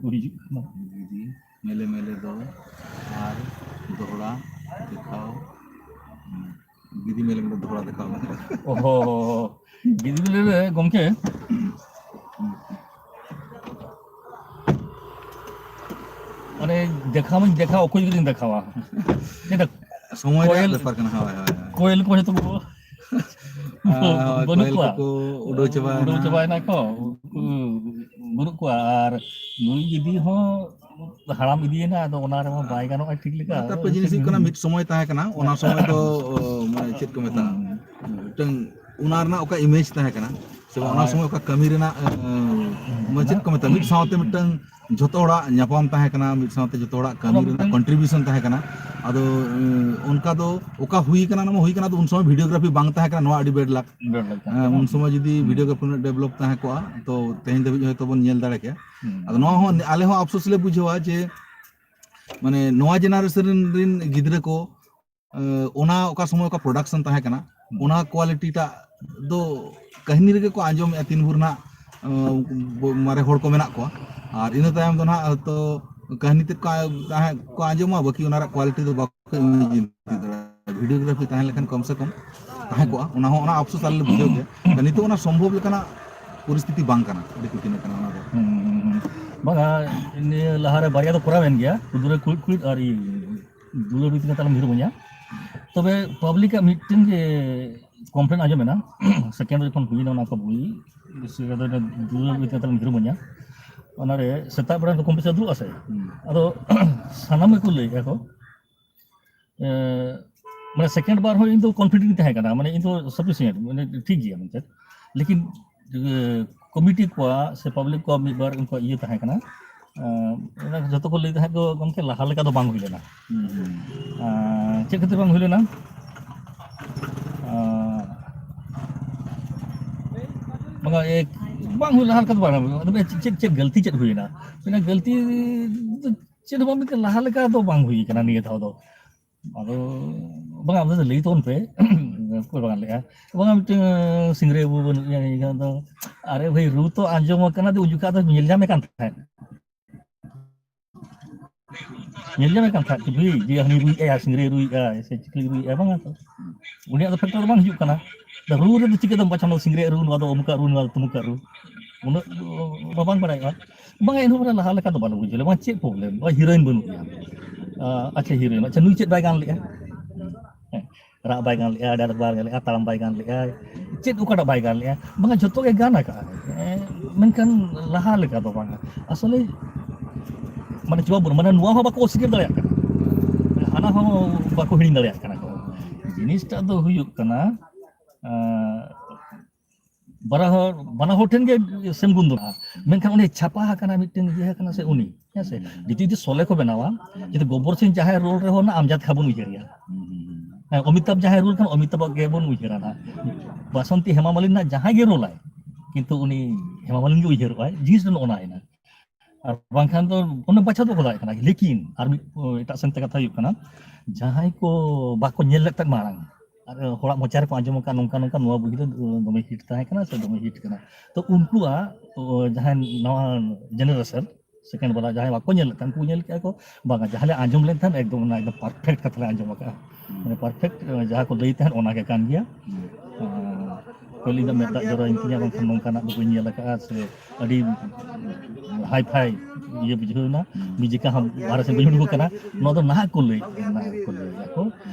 ᱠᱚ ᱦᱤᱡᱩᱜ ᱠᱟᱱᱟ᱾ ᱜᱤᱫᱤ ᱢᱮᱞᱮ ᱢᱮᱞᱮ ᱫᱚ ᱟᱨ ᱫᱚᱦᱲᱟ ᱫᱮᱠᱷᱟᱣ, ᱜᱤᱫᱤ ᱢᱮᱞᱮ ᱢᱮᱞᱮ ᱫᱚᱦᱲᱟ ᱫᱮᱠᱷᱟᱣ᱾ ᱚᱦᱚ, ᱜᱤᱫᱤ ᱢᱮᱞᱮ ᱨᱮ ᱜᱚᱢᱠᱮ, ᱢᱟᱱᱮ ᱫᱮᱠᱷᱟᱣ ᱢᱟᱧ ᱫᱮᱠᱷᱟᱣ, ᱚᱠᱚᱭ ᱡᱩᱫᱤᱧ ᱫᱮᱠᱷᱟᱣᱟ? ᱪᱮᱫ ᱥᱚᱢᱚᱭ ᱨᱮᱭᱟᱜ ᱠᱳᱭᱮᱞ, ᱵᱮᱯᱟᱨ ᱠᱟᱱᱟ, ᱦᱳᱭ, ᱦᱳᱭ, ᱦᱳᱭ᱾ ᱠᱳᱭᱮᱞ ᱠᱚ ᱡᱚᱛᱚ ᱠᱚ ᱟᱨ ᱵᱟᱹᱱᱩᱜ ᱠᱳᱭᱮᱞ ᱠᱚᱣᱟ᱾ ᱠᱚᱠᱚ ᱩᱰᱟᱹᱣ ᱪᱟᱵᱟᱭᱮᱱᱟ᱾ ᱩᱰᱟᱹᱣ ᱪᱟᱵᱟᱭᱮᱱᱟ ᱠᱚ, ᱩᱱᱠᱩ ᱵᱟᱹᱱᱩᱜ ᱠᱚᱣᱟ᱾ ᱟᱨ ᱱᱩᱭ ᱜᱤᱫᱤ ᱦᱚᱸ ᱦᱟᱲᱟᱢ ᱤᱫᱤᱭᱮᱱᱟ, ᱟᱫᱚ ᱚᱱᱟ ᱨᱮᱢᱟ ᱵᱟᱭ ᱜᱟᱱᱚᱜᱼᱟ ᱴᱷᱤᱠ ᱞᱮᱠᱟ᱾ ᱛᱟᱨᱯᱚᱨᱮ ᱡᱤᱱᱤᱥ ᱦᱩᱭᱩᱜ ᱠᱟᱱᱟ, ᱢᱤᱫ ᱥᱚᱢᱚᱭ ᱛᱟᱦᱮᱸ ᱠᱟᱱᱟ, ᱚᱱᱟ ᱥᱚᱢᱚᱭ ᱫᱚ, ᱚ, ᱢᱟᱱᱮ ᱪᱮᱫ ᱠᱚ ᱢᱮᱛᱟᱜᱼᱟ, ᱢᱤᱫᱴᱟᱝ ᱚᱱᱟ ᱨᱮᱱᱟᱜ ᱚᱠᱟ ᱤᱢᱮᱡᱽ ᱛᱟᱦᱮᱸ ᱠᱟᱱᱟ, ᱥᱮ ᱵᱟᱝ, ᱚᱱᱟ ᱦᱳᱭ᱾ ᱥᱚᱢᱚᱭ ᱚᱠᱟ ᱠᱟᱹᱢᱤ ᱨᱮᱱᱟᱜ, ᱮ, ᱢᱟᱱᱮ ᱪᱮᱫ ᱠᱚ ᱢᱮᱛᱟᱜᱼᱟ, ᱢᱤᱫ ᱥᱟᱶᱛᱮ ᱢᱤᱫᱴᱟᱝ ᱡᱷᱚᱛᱚ ᱦᱚᱲᱟᱜ ᱧᱟᱯᱟᱢ ᱛᱟᱦᱮᱸ ᱠᱟᱱᱟ, ᱢᱤᱫ ᱥᱟᱶᱛᱮ ᱡᱷᱚᱛᱚ ᱦᱚᱲᱟᱜ ᱠᱟᱹᱢᱤ ᱚᱱᱟ ᱨᱮᱱᱟᱜ ᱢᱤᱫᱴᱟᱝ ᱠᱚᱱᱴᱨᱤᱵᱤᱭᱩᱥᱚᱱ ᱛᱟᱦᱮᱸ ᱠᱟᱱᱟ᱾ ᱟᱫᱚ, ᱮ, ᱚᱱᱠᱟ ᱫᱚ ᱚᱠᱟ ᱦᱩᱭ ᱠᱟᱱᱟ, ᱚᱱᱟ ᱢᱟ ᱦᱩᱭ ᱠᱟᱱᱟ, ᱟᱫᱚ ᱩᱱ ᱥᱚᱢᱚᱭ ᱵᱷᱤᱰᱤᱭᱳᱜᱨᱟᱯᱷᱤ ᱵᱟᱝ ᱛᱟᱦᱮᱸ ᱠᱟᱱᱟ, ᱱᱚᱣᱟ ᱟᱹᱰᱤ ᱵᱮᱰ ᱞᱟᱠ᱾ ᱵᱮᱰ ᱞᱟᱠ ᱛᱟᱦᱮᱸ ᱦᱮᱸ, ᱠᱟᱱᱟ᱾ ᱩᱱ ᱥᱚᱢᱚᱭ ᱡᱩᱫᱤ ᱦᱩᱸ᱾ ᱵᱷᱤᱰᱤᱭᱳᱜᱨᱟᱯᱷᱤ ᱩᱱᱟᱹᱜ ᱰᱮᱵᱷᱞᱚᱯ ᱛᱟᱦᱮᱸ ᱠᱚᱜᱼᱟ, ᱛᱚ ᱛᱮᱦᱮᱧ ᱫᱷᱟᱹᱵᱤᱡ ᱦᱚᱭᱛᱳ ᱵᱚᱱ ᱧᱮᱞ ᱫᱟᱲᱮ ᱠᱮᱭᱟ᱾ ᱦᱩᱸ᱾ ᱟᱫᱚ ᱱᱚᱣᱟ ᱦᱚᱸ ᱟᱞᱮ ᱦᱚᱸ ᱟᱯᱥᱳᱥ ᱞᱮ ᱵᱩᱡᱷᱟᱹᱣᱟ ᱡᱮ, ᱢᱟᱱᱮ, ᱱᱚᱣᱟ ᱡᱮᱱᱟᱨᱮᱥᱚᱱ ᱨᱮᱱ, ᱨᱮᱱ ᱜᱤᱫᱽᱨᱟᱹ ᱠᱚ, ᱮ, ᱚᱱᱟ ᱚᱠᱟ ᱥᱚᱢᱚᱭ ᱚᱠᱟ ᱯᱨᱚᱰᱟᱠᱥᱚᱱ ᱛᱟᱦᱮᱸ ᱠᱟᱱᱟ, ᱦᱩᱸ᱾ ᱚᱱᱟ ᱠᱣᱟᱞᱤᱴᱤ ᱴᱟᱜ ᱫᱚ ᱠᱟᱹᱦᱱᱤ ᱨᱮᱜᱮ ᱠᱚ ᱟᱸᱡᱚᱢᱮᱫᱼᱟ, ᱛᱤᱱ ᱵᱷᱳᱨ ᱱᱟᱜ, ᱮ, ᱵᱚ-, ᱢᱟᱨᱮ ᱦᱚᱲ ᱠᱚ ᱢᱮᱱᱟᱜ ᱠᱚᱣᱟ᱾ ᱟᱨ ᱤᱱᱟᱹ ᱛᱟᱭᱚᱢ ᱫᱚ ᱱᱟᱜ ᱦᱚᱭᱛᱳ ᱠᱟᱹᱦᱱᱤ ᱛᱮᱫ ᱠᱚ ᱟ-, ᱛᱟᱦᱮᱸ ᱠᱚ ᱟᱸᱡᱚᱢᱟ, ᱵᱟᱹᱠᱤ ᱚᱱᱟ ᱨᱮᱭᱟᱜ ᱠᱣᱟᱞᱤᱴᱤ ᱫᱚ ᱵᱟᱠᱚ ᱤᱢᱮᱡᱽ ᱤᱫᱤ ᱫᱟᱲᱮᱭᱟᱜᱼᱟ᱾ ᱵᱷᱤᱰᱤᱭᱳᱜᱨᱟᱯᱷᱤ ᱛᱟᱦᱮᱸ ᱞᱮᱠᱷᱟᱱ ᱠᱚᱢ ᱥᱮ ᱠᱚᱢ ᱛᱟᱦᱮᱸ ᱠᱚᱜᱼᱟ, ᱚᱱᱟ ᱦᱚᱸ, ᱚᱱᱟ ᱟᱯᱥᱳᱥ ᱟᱞᱮ ᱞᱮ ᱵᱩᱡᱷᱟᱹᱣ ᱜᱮᱭᱟ᱾ ᱱᱤᱛᱚᱜ ᱚᱱᱟ ᱥᱚᱢᱵᱷᱚᱵ ᱞᱮᱠᱟᱱᱟᱜ ᱯᱚᱨᱤᱥᱛᱷᱤᱛᱤ ᱵᱟᱝ ᱠᱟᱱᱟ, ᱟᱹᱰᱤ ᱠᱩᱴᱷᱤᱱ ᱟᱠᱟᱱᱟ ᱚᱱᱟ ᱫᱚ᱾ ᱦᱩᱸ, ᱦᱩᱸ, ᱦᱩᱸ᱾ ᱵᱟᱝᱟ, ᱱᱤᱭᱟᱹ ᱞᱟᱦᱟᱨᱮ ᱵᱟᱨᱭᱟ ᱫᱚ ᱠᱚᱨᱟᱣ ᱮᱱ ᱜᱮᱭᱟ, ᱠᱩᱫᱩᱨᱮ ᱠᱩᱲᱤᱫ ᱠᱩᱲᱤᱫ ᱟᱨ ᱤᱭᱟᱹ, ᱫᱩᱞᱟᱹᱲ ᱵᱤᱛᱤ ᱠᱟᱛᱟᱞᱟᱝ ᱢᱤᱨᱩ ᱵᱚᱧᱟ᱾ ᱛᱚᱵᱮ ᱯᱟᱵᱽᱞᱤᱠᱟᱜ ᱢᱤᱫᱴᱮᱱ ᱜᱮ ᱠᱚᱢᱯᱞᱮᱱ ᱟᱸᱡᱚᱢ ᱮᱱᱟ, ᱥᱮᱠᱮᱱᱰ ᱡᱚᱠᱷᱚᱱ ᱦᱩᱭᱱᱟ ᱚᱱᱟ ᱠᱚ ᱵᱳᱭ, ᱥᱮ ᱫᱩᱞᱟᱹᱲ ᱵᱤᱛᱤ ᱠᱟᱛᱟᱞᱟᱝ ᱢᱤᱨᱩ ᱵᱚᱧᱟ, ᱚᱱᱟᱨᱮ ᱥᱮᱛᱟᱜ ᱵᱮᱲᱟ ᱫᱚ ᱠᱚᱢᱯᱤᱭᱩᱴᱟᱨ ᱫᱩᱲᱩᱵ ᱟᱥᱮ, ᱦᱩᱸ᱾ ᱟᱫᱚ ᱥᱟᱱᱟᱢ ᱜᱮᱠᱚ ᱞᱟᱹᱭᱮᱫᱼᱟ ᱠᱚ, ᱮ, ᱢᱟᱱᱮ ᱥᱮᱠᱮᱱᱰ ᱵᱟᱨ ᱦᱚᱸ ᱤᱧ ᱫᱚ ᱠᱚᱱᱯᱷᱤᱰᱮᱱᱴ ᱤᱧ ᱛᱟᱦᱮᱸ ᱠᱟᱱᱟ, ᱢᱟᱱᱮ ᱤᱧ ᱫᱚ ᱥᱟᱯᱷᱤᱥᱤᱭᱮᱱᱴ, ᱢᱟᱱᱮ ᱴᱷᱤᱠ ᱜᱮᱭᱟ ᱢᱮᱱᱛᱮ᱾ ᱞᱮᱠᱤᱱ, ᱮ, ᱠᱚᱢᱤᱴᱤ ᱠᱚᱣᱟᱜ ᱥᱮ ᱯᱟᱵᱽᱞᱤᱠ ᱠᱚᱣᱟᱜ ᱢᱤᱫ ᱵᱟᱨ ᱩᱱᱠᱩᱣᱟᱜ ᱤᱭᱟᱹ ᱛᱟᱦᱮᱸ ᱠᱟᱱᱟ᱾ ᱮ, ᱚᱱᱟ ᱡᱚᱛᱚ ᱠᱚ ᱞᱟᱹᱭ ᱛᱟᱦᱮᱸᱫ ᱠᱚ, "ᱜᱚᱢᱠᱮ, ᱞᱟᱦᱟ ᱞᱮᱠᱟ ᱫᱚ ᱵᱟᱝ ᱦᱩᱭ ᱞᱮᱱᱟ᱾" ᱦᱩᱸ, ᱦᱩᱸ᱾ ᱮ, ᱪᱮᱫ ᱠᱷᱟᱹᱛᱤᱨ ᱵᱟᱝ ᱦᱩᱭ ᱞᱮᱱᱟ? ᱮ, ᱵᱟᱝᱟ, ᱮ, ᱵᱟᱝ ᱦᱩᱭ, ᱞᱟᱦᱟ ᱞᱮᱠᱟ ᱫᱚ ᱵᱟᱝ᱾ ᱟᱫᱚ ᱪᱮᱫ, ᱪᱮᱫ, ᱪᱮᱫ ᱜᱟᱹᱞᱛᱤ ᱪᱮᱫ ᱦᱩᱭᱮᱱᱟ? ᱢᱮᱱᱟ ᱜᱟᱹᱞᱛᱤ ᱫᱚ ᱪᱮᱫ ᱦᱚᱸ ᱵᱟᱝ, ᱢᱤᱫᱴᱮᱱ ᱞᱟᱦᱟ ᱞᱮᱠᱟ ᱫᱚ ᱵᱟᱝ ᱦᱩᱭ ᱠᱟᱱᱟ ᱱᱤᱭᱟᱹ ᱫᱷᱟᱣ ᱫᱚ᱾ ᱟᱫᱚ ᱵᱟᱝ, ᱟᱢ ᱫᱚ ᱞᱟᱹᱭ ᱛᱟᱵᱚᱱ ᱯᱮ᱾ ᱚᱠᱚᱭ ᱵᱟᱝ ᱞᱟᱹᱭᱟ? ᱵᱟᱝᱟ, ᱢᱤᱫᱴᱮᱱ ᱥᱤᱝᱨᱟᱹᱭ ᱵᱟᱹᱵᱩ ᱵᱟᱹᱱᱩᱜ ᱮᱭᱟ, ᱮᱱᱠᱷᱟᱱ ᱫᱚ ᱟᱨᱮ ᱵᱷᱟᱹᱭ, ᱨᱩ ᱛᱚ ᱟᱸᱡᱚᱢ ᱟᱠᱟᱱᱟ, ᱩᱱ ᱡᱚᱠᱷᱟᱜ ᱫᱚ ᱧᱮᱞ ᱧᱟᱢᱮ ᱠᱟᱱ ᱛᱟᱦᱮᱸᱫ᱾ ᱧᱮᱞ ᱧᱟᱢᱮ ᱠᱟᱱ ᱛᱟᱦᱮᱸᱫ ᱠᱤ ᱵᱷᱟᱹᱭ, ᱡᱮ ᱦᱟᱹᱱᱤ ᱨᱩᱭᱮᱫ ᱟᱭ, ᱥᱤᱝᱨᱟᱹᱭ ᱨᱩᱭᱮᱫ ᱟᱭ ᱥᱮ ᱪᱤᱠᱟᱹᱭ ᱨᱩᱭᱮᱫ ᱟᱭ, ᱵᱟᱝᱟ ᱛᱚ᱾ ᱩᱱᱤᱭᱟᱜ ᱫᱚ factor ᱵᱟᱝ ᱦᱤᱡᱩᱜ ᱠᱟᱱᱟ᱾ ᱨᱩ ᱨᱮᱫᱚ ᱪᱤᱠᱟᱹᱛᱮᱢ ᱵᱟᱪᱷᱟᱣᱟ, ᱥᱤᱝᱨᱟᱹᱭ ᱨᱩ, ᱱᱚᱣᱟ ᱫᱚ ᱚᱢᱩᱠᱟᱜ ᱨᱩ, ᱱᱚᱣᱟ ᱫᱚ ᱛᱩᱢᱩᱠᱟᱜ ᱨᱩ? ᱩᱱᱟᱹᱜ ᱫᱚ ᱵᱟᱝ ᱵᱟᱲᱟᱭᱚᱜᱼᱟ᱾ ᱵᱟᱝᱟ, ᱮᱱᱦᱚᱸ ᱢᱟᱱᱮ ᱞᱟᱦᱟ ᱞᱮᱠᱟ ᱫᱚ ᱵᱟᱞᱮ ᱵᱩᱡᱷᱟᱹᱣ ᱞᱮᱫᱟ᱾ ᱵᱟᱝ, ᱪᱮᱫ problem? ᱵᱟ, heroine ᱵᱟᱹᱱᱩᱜ ᱮᱭᱟ᱾ ᱟ, ᱟᱪᱪᱷᱟ, heroine, ᱟᱪᱪᱷᱟ, ᱱᱩᱭ ᱪᱮᱫ ᱵᱟᱭ ᱜᱟᱱ ᱞᱮᱫᱼᱟ? ᱦᱮᱸ, ᱨᱟᱜ ᱵᱟᱭ ᱜᱟᱱ ᱞᱮᱫᱼᱟ, dance ᱵᱟᱭ ᱜᱟᱱ ᱞᱮᱫᱼᱟ, ᱛᱟᱲᱟᱢ ᱵᱟᱭ ᱜᱟᱱ ᱞᱮᱫᱼᱟ, ᱪᱮᱫ ᱚᱠᱟᱴᱟᱜ ᱵᱟᱭ ᱜᱟᱱ ᱞᱮᱫᱼᱟ? ᱵᱟᱝᱟ, ᱡᱷᱚᱛᱚ ᱜᱮ ᱜᱟᱱ ᱟᱠᱟᱫᱼᱟᱭ᱾ ᱦᱮᱸ, ᱢᱮᱱᱠᱷᱟᱱ ᱞᱟᱦᱟ ᱞᱮᱠᱟ ᱫᱚ ᱵᱟᱝᱟ᱾ ᱟᱥᱚᱞᱮ ᱢᱟᱱᱮ ᱡᱚᱵᱟᱵ ᱵᱟᱹᱱᱩᱜ, ᱢᱟᱱᱮ ᱱᱚᱣᱟ ᱦᱚᱸ ᱵᱟᱠᱚ ᱚᱥᱤᱠᱟᱹᱨ ᱫᱟᱲᱮᱭᱟᱜ ᱠᱟᱱᱟ, ᱦᱟᱱᱟ ᱦᱚᱸ ᱵᱟᱠᱚ ᱦᱤᱲᱤᱧ ᱫᱟᱲᱮᱭᱟᱜ ᱠᱟᱱᱟ ᱠᱚ᱾ ᱡᱤᱱᱤᱥᱴᱟᱜ ᱫᱚ ᱦᱩᱭᱩᱜ ᱠᱟᱱᱟ, ᱟᱸ, ᱵᱟᱱᱟ ᱦᱚᱲ, ᱵᱟᱱᱟ ᱦᱚᱲ ᱴᱷᱮᱱ ᱜᱮ same ᱜᱩᱱ ᱫᱚ ᱢᱮᱱᱟᱜᱼᱟ, ᱢᱮᱱᱠᱷᱟᱱ ᱩᱱᱤ ᱪᱷᱟᱯᱟ ᱟᱠᱟᱱᱟ ᱢᱤᱫᱴᱮᱱ ᱤᱭᱟᱹ ᱟᱠᱟᱱᱟ ᱥᱮ ᱩᱱᱤ, ᱦᱮᱸ ᱥᱮ? ᱡᱩᱫᱤ, ᱡᱩᱫᱤ ᱥᱚᱞᱮ ᱠᱚ ᱵᱮᱱᱟᱣᱟ, ᱡᱩᱫᱤ ᱜᱚᱵᱵᱚᱨ ᱥᱤᱝ ᱡᱟᱦᱟᱸᱭ role ᱨᱮᱦᱚᱸ ᱱᱟ ᱟᱢᱡᱟᱫ ᱠᱷᱟᱱ ᱵᱚᱱ ᱩᱭᱦᱟᱹᱨᱮᱭᱟ᱾ ᱦᱮᱸ, ᱚᱢᱤᱛᱟᱵᱷ ᱡᱟᱦᱟᱸᱭ role ᱠᱷᱟᱱ ᱚᱢᱤᱛᱟᱵᱷ ᱜᱮᱵᱚᱱ ᱩᱭᱦᱟᱹᱨᱟ ᱱᱟ᱾ ᱵᱟᱥᱚᱱᱛᱤ ᱦᱮᱢᱟ ᱢᱟᱞᱤᱱ ᱱᱟᱜ ᱡᱟᱦᱟᱸᱭ ᱜᱮ role ᱟᱭ, ᱠᱤᱱᱛᱩ ᱩᱱᱤ ᱦᱮᱢᱟ ᱢᱟᱞᱤᱱ ᱜᱮ ᱩᱭᱦᱟᱹᱨᱚᱜᱼᱟᱭ, ᱡᱤᱱᱤᱥ ᱫᱚ ᱱᱚᱜᱼᱚ ᱱᱟ ᱦᱩᱭᱱᱟ᱾ ᱟᱨ ᱵᱟᱝᱠᱷᱟᱱ ᱫᱚ ᱚᱱᱟ ᱵᱟᱪᱷᱟᱣ ᱫᱚ ᱵᱟᱠᱚ ᱫᱟᱲᱮᱭᱟᱜ ᱠᱟᱱᱟ᱾ ᱞᱮᱠᱤᱱ ᱟᱨ ᱢᱤᱫ, ᱮᱴᱟᱜ ᱥᱮᱱ ᱛᱮ ᱠᱟᱛᱷᱟ ᱦᱩᱭᱩᱜ ᱠᱟᱱᱟ, ᱡᱟᱦᱟᱸᱭ ᱠᱚ ᱵᱟᱠᱚ ᱧᱮᱞ ᱞᱮᱫ ᱛᱟᱦᱮᱸᱫ ᱢᱟᱲᱟᱝ, ᱟᱨ ᱦᱚᱲᱟᱜ ᱢᱚᱪᱟ ᱨᱮᱠᱚ ᱟᱸᱡᱚᱢ ᱟᱠᱟᱫ, ᱱᱚᱝᱠᱟ ᱱᱚᱝᱠᱟ ᱱᱚᱣᱟ ᱵᱳᱭ ᱫᱚ ᱫᱚᱢᱮ hit ᱛᱟᱦᱮᱸ ᱠᱟᱱᱟ ᱥᱮ ᱫᱚᱢᱮ hit ᱠᱟᱱᱟ, ᱛᱚ ᱩᱱᱠᱩᱣᱟᱜ, ᱚ, ᱡᱟᱦᱟᱸᱭ ᱱᱟᱣᱟ generation, second ᱵᱟᱞᱟ ᱡᱟᱦᱟᱸᱭ ᱵᱟᱠᱚ ᱧᱮᱞ ᱞᱮᱫ ᱛᱟᱦᱮᱸᱫ, ᱩᱱᱠᱩ ᱧᱮᱞ ᱠᱮᱫᱼᱟ ᱠᱚ, ᱵᱟᱝᱟ, ᱡᱟᱦᱟᱸ ᱞᱮ ᱟᱸᱡᱚᱢ ᱞᱮᱱ ᱛᱟᱦᱮᱸᱫ ᱮᱠᱫᱚᱢ ᱚᱱᱟ ᱮᱠᱫᱚᱢ perfect ᱠᱟᱛᱷᱟ ᱞᱮ ᱟᱸᱡᱚᱢ ᱟᱠᱟᱫᱼᱟ᱾ ᱢᱟᱱᱮ perfect, ᱡᱟᱦᱟᱸ ᱠᱚ ᱞᱟᱹᱭ ᱛᱟᱦᱮᱸᱫ ᱚᱱᱟ ᱜᱮ ᱠᱟᱱ ᱜᱮᱭᱟ᱾ ᱟᱨ ᱠᱷᱟᱹᱞᱤ ᱫᱚ ᱢᱮᱫ ᱫᱟᱜ ᱡᱚᱨᱚᱭᱮᱱ ᱛᱤᱧᱟ, ᱵᱟᱝᱠᱷᱟᱱ ᱱᱚᱝᱠᱟᱱᱟᱜ ᱫᱚ ᱵᱟᱹᱧ ᱧᱮᱞ ᱟᱠᱟᱫᱼᱟ ᱥᱮ ᱟᱹᱰᱤ hi-fi ᱤᱭᱟᱹ ᱵᱩᱡᱷᱟᱹᱣ ᱮᱱᱟ᱾ ᱢᱤᱫ ᱡᱚᱠᱷᱟ ᱦᱚᱸ ᱵᱟᱦᱨᱮ ᱥᱮᱫ ᱵᱟᱹᱧ ᱩᱰᱩᱠ ᱟᱠᱟᱱᱟ᱾ ᱱᱚᱣᱟ ᱫᱚ ᱱᱟᱦᱟᱜ ᱠᱚ ᱞᱟᱹᱭ, ᱱᱟᱦᱟᱜ ᱠᱚ ᱞᱟᱹᱭ ᱟᱠᱚ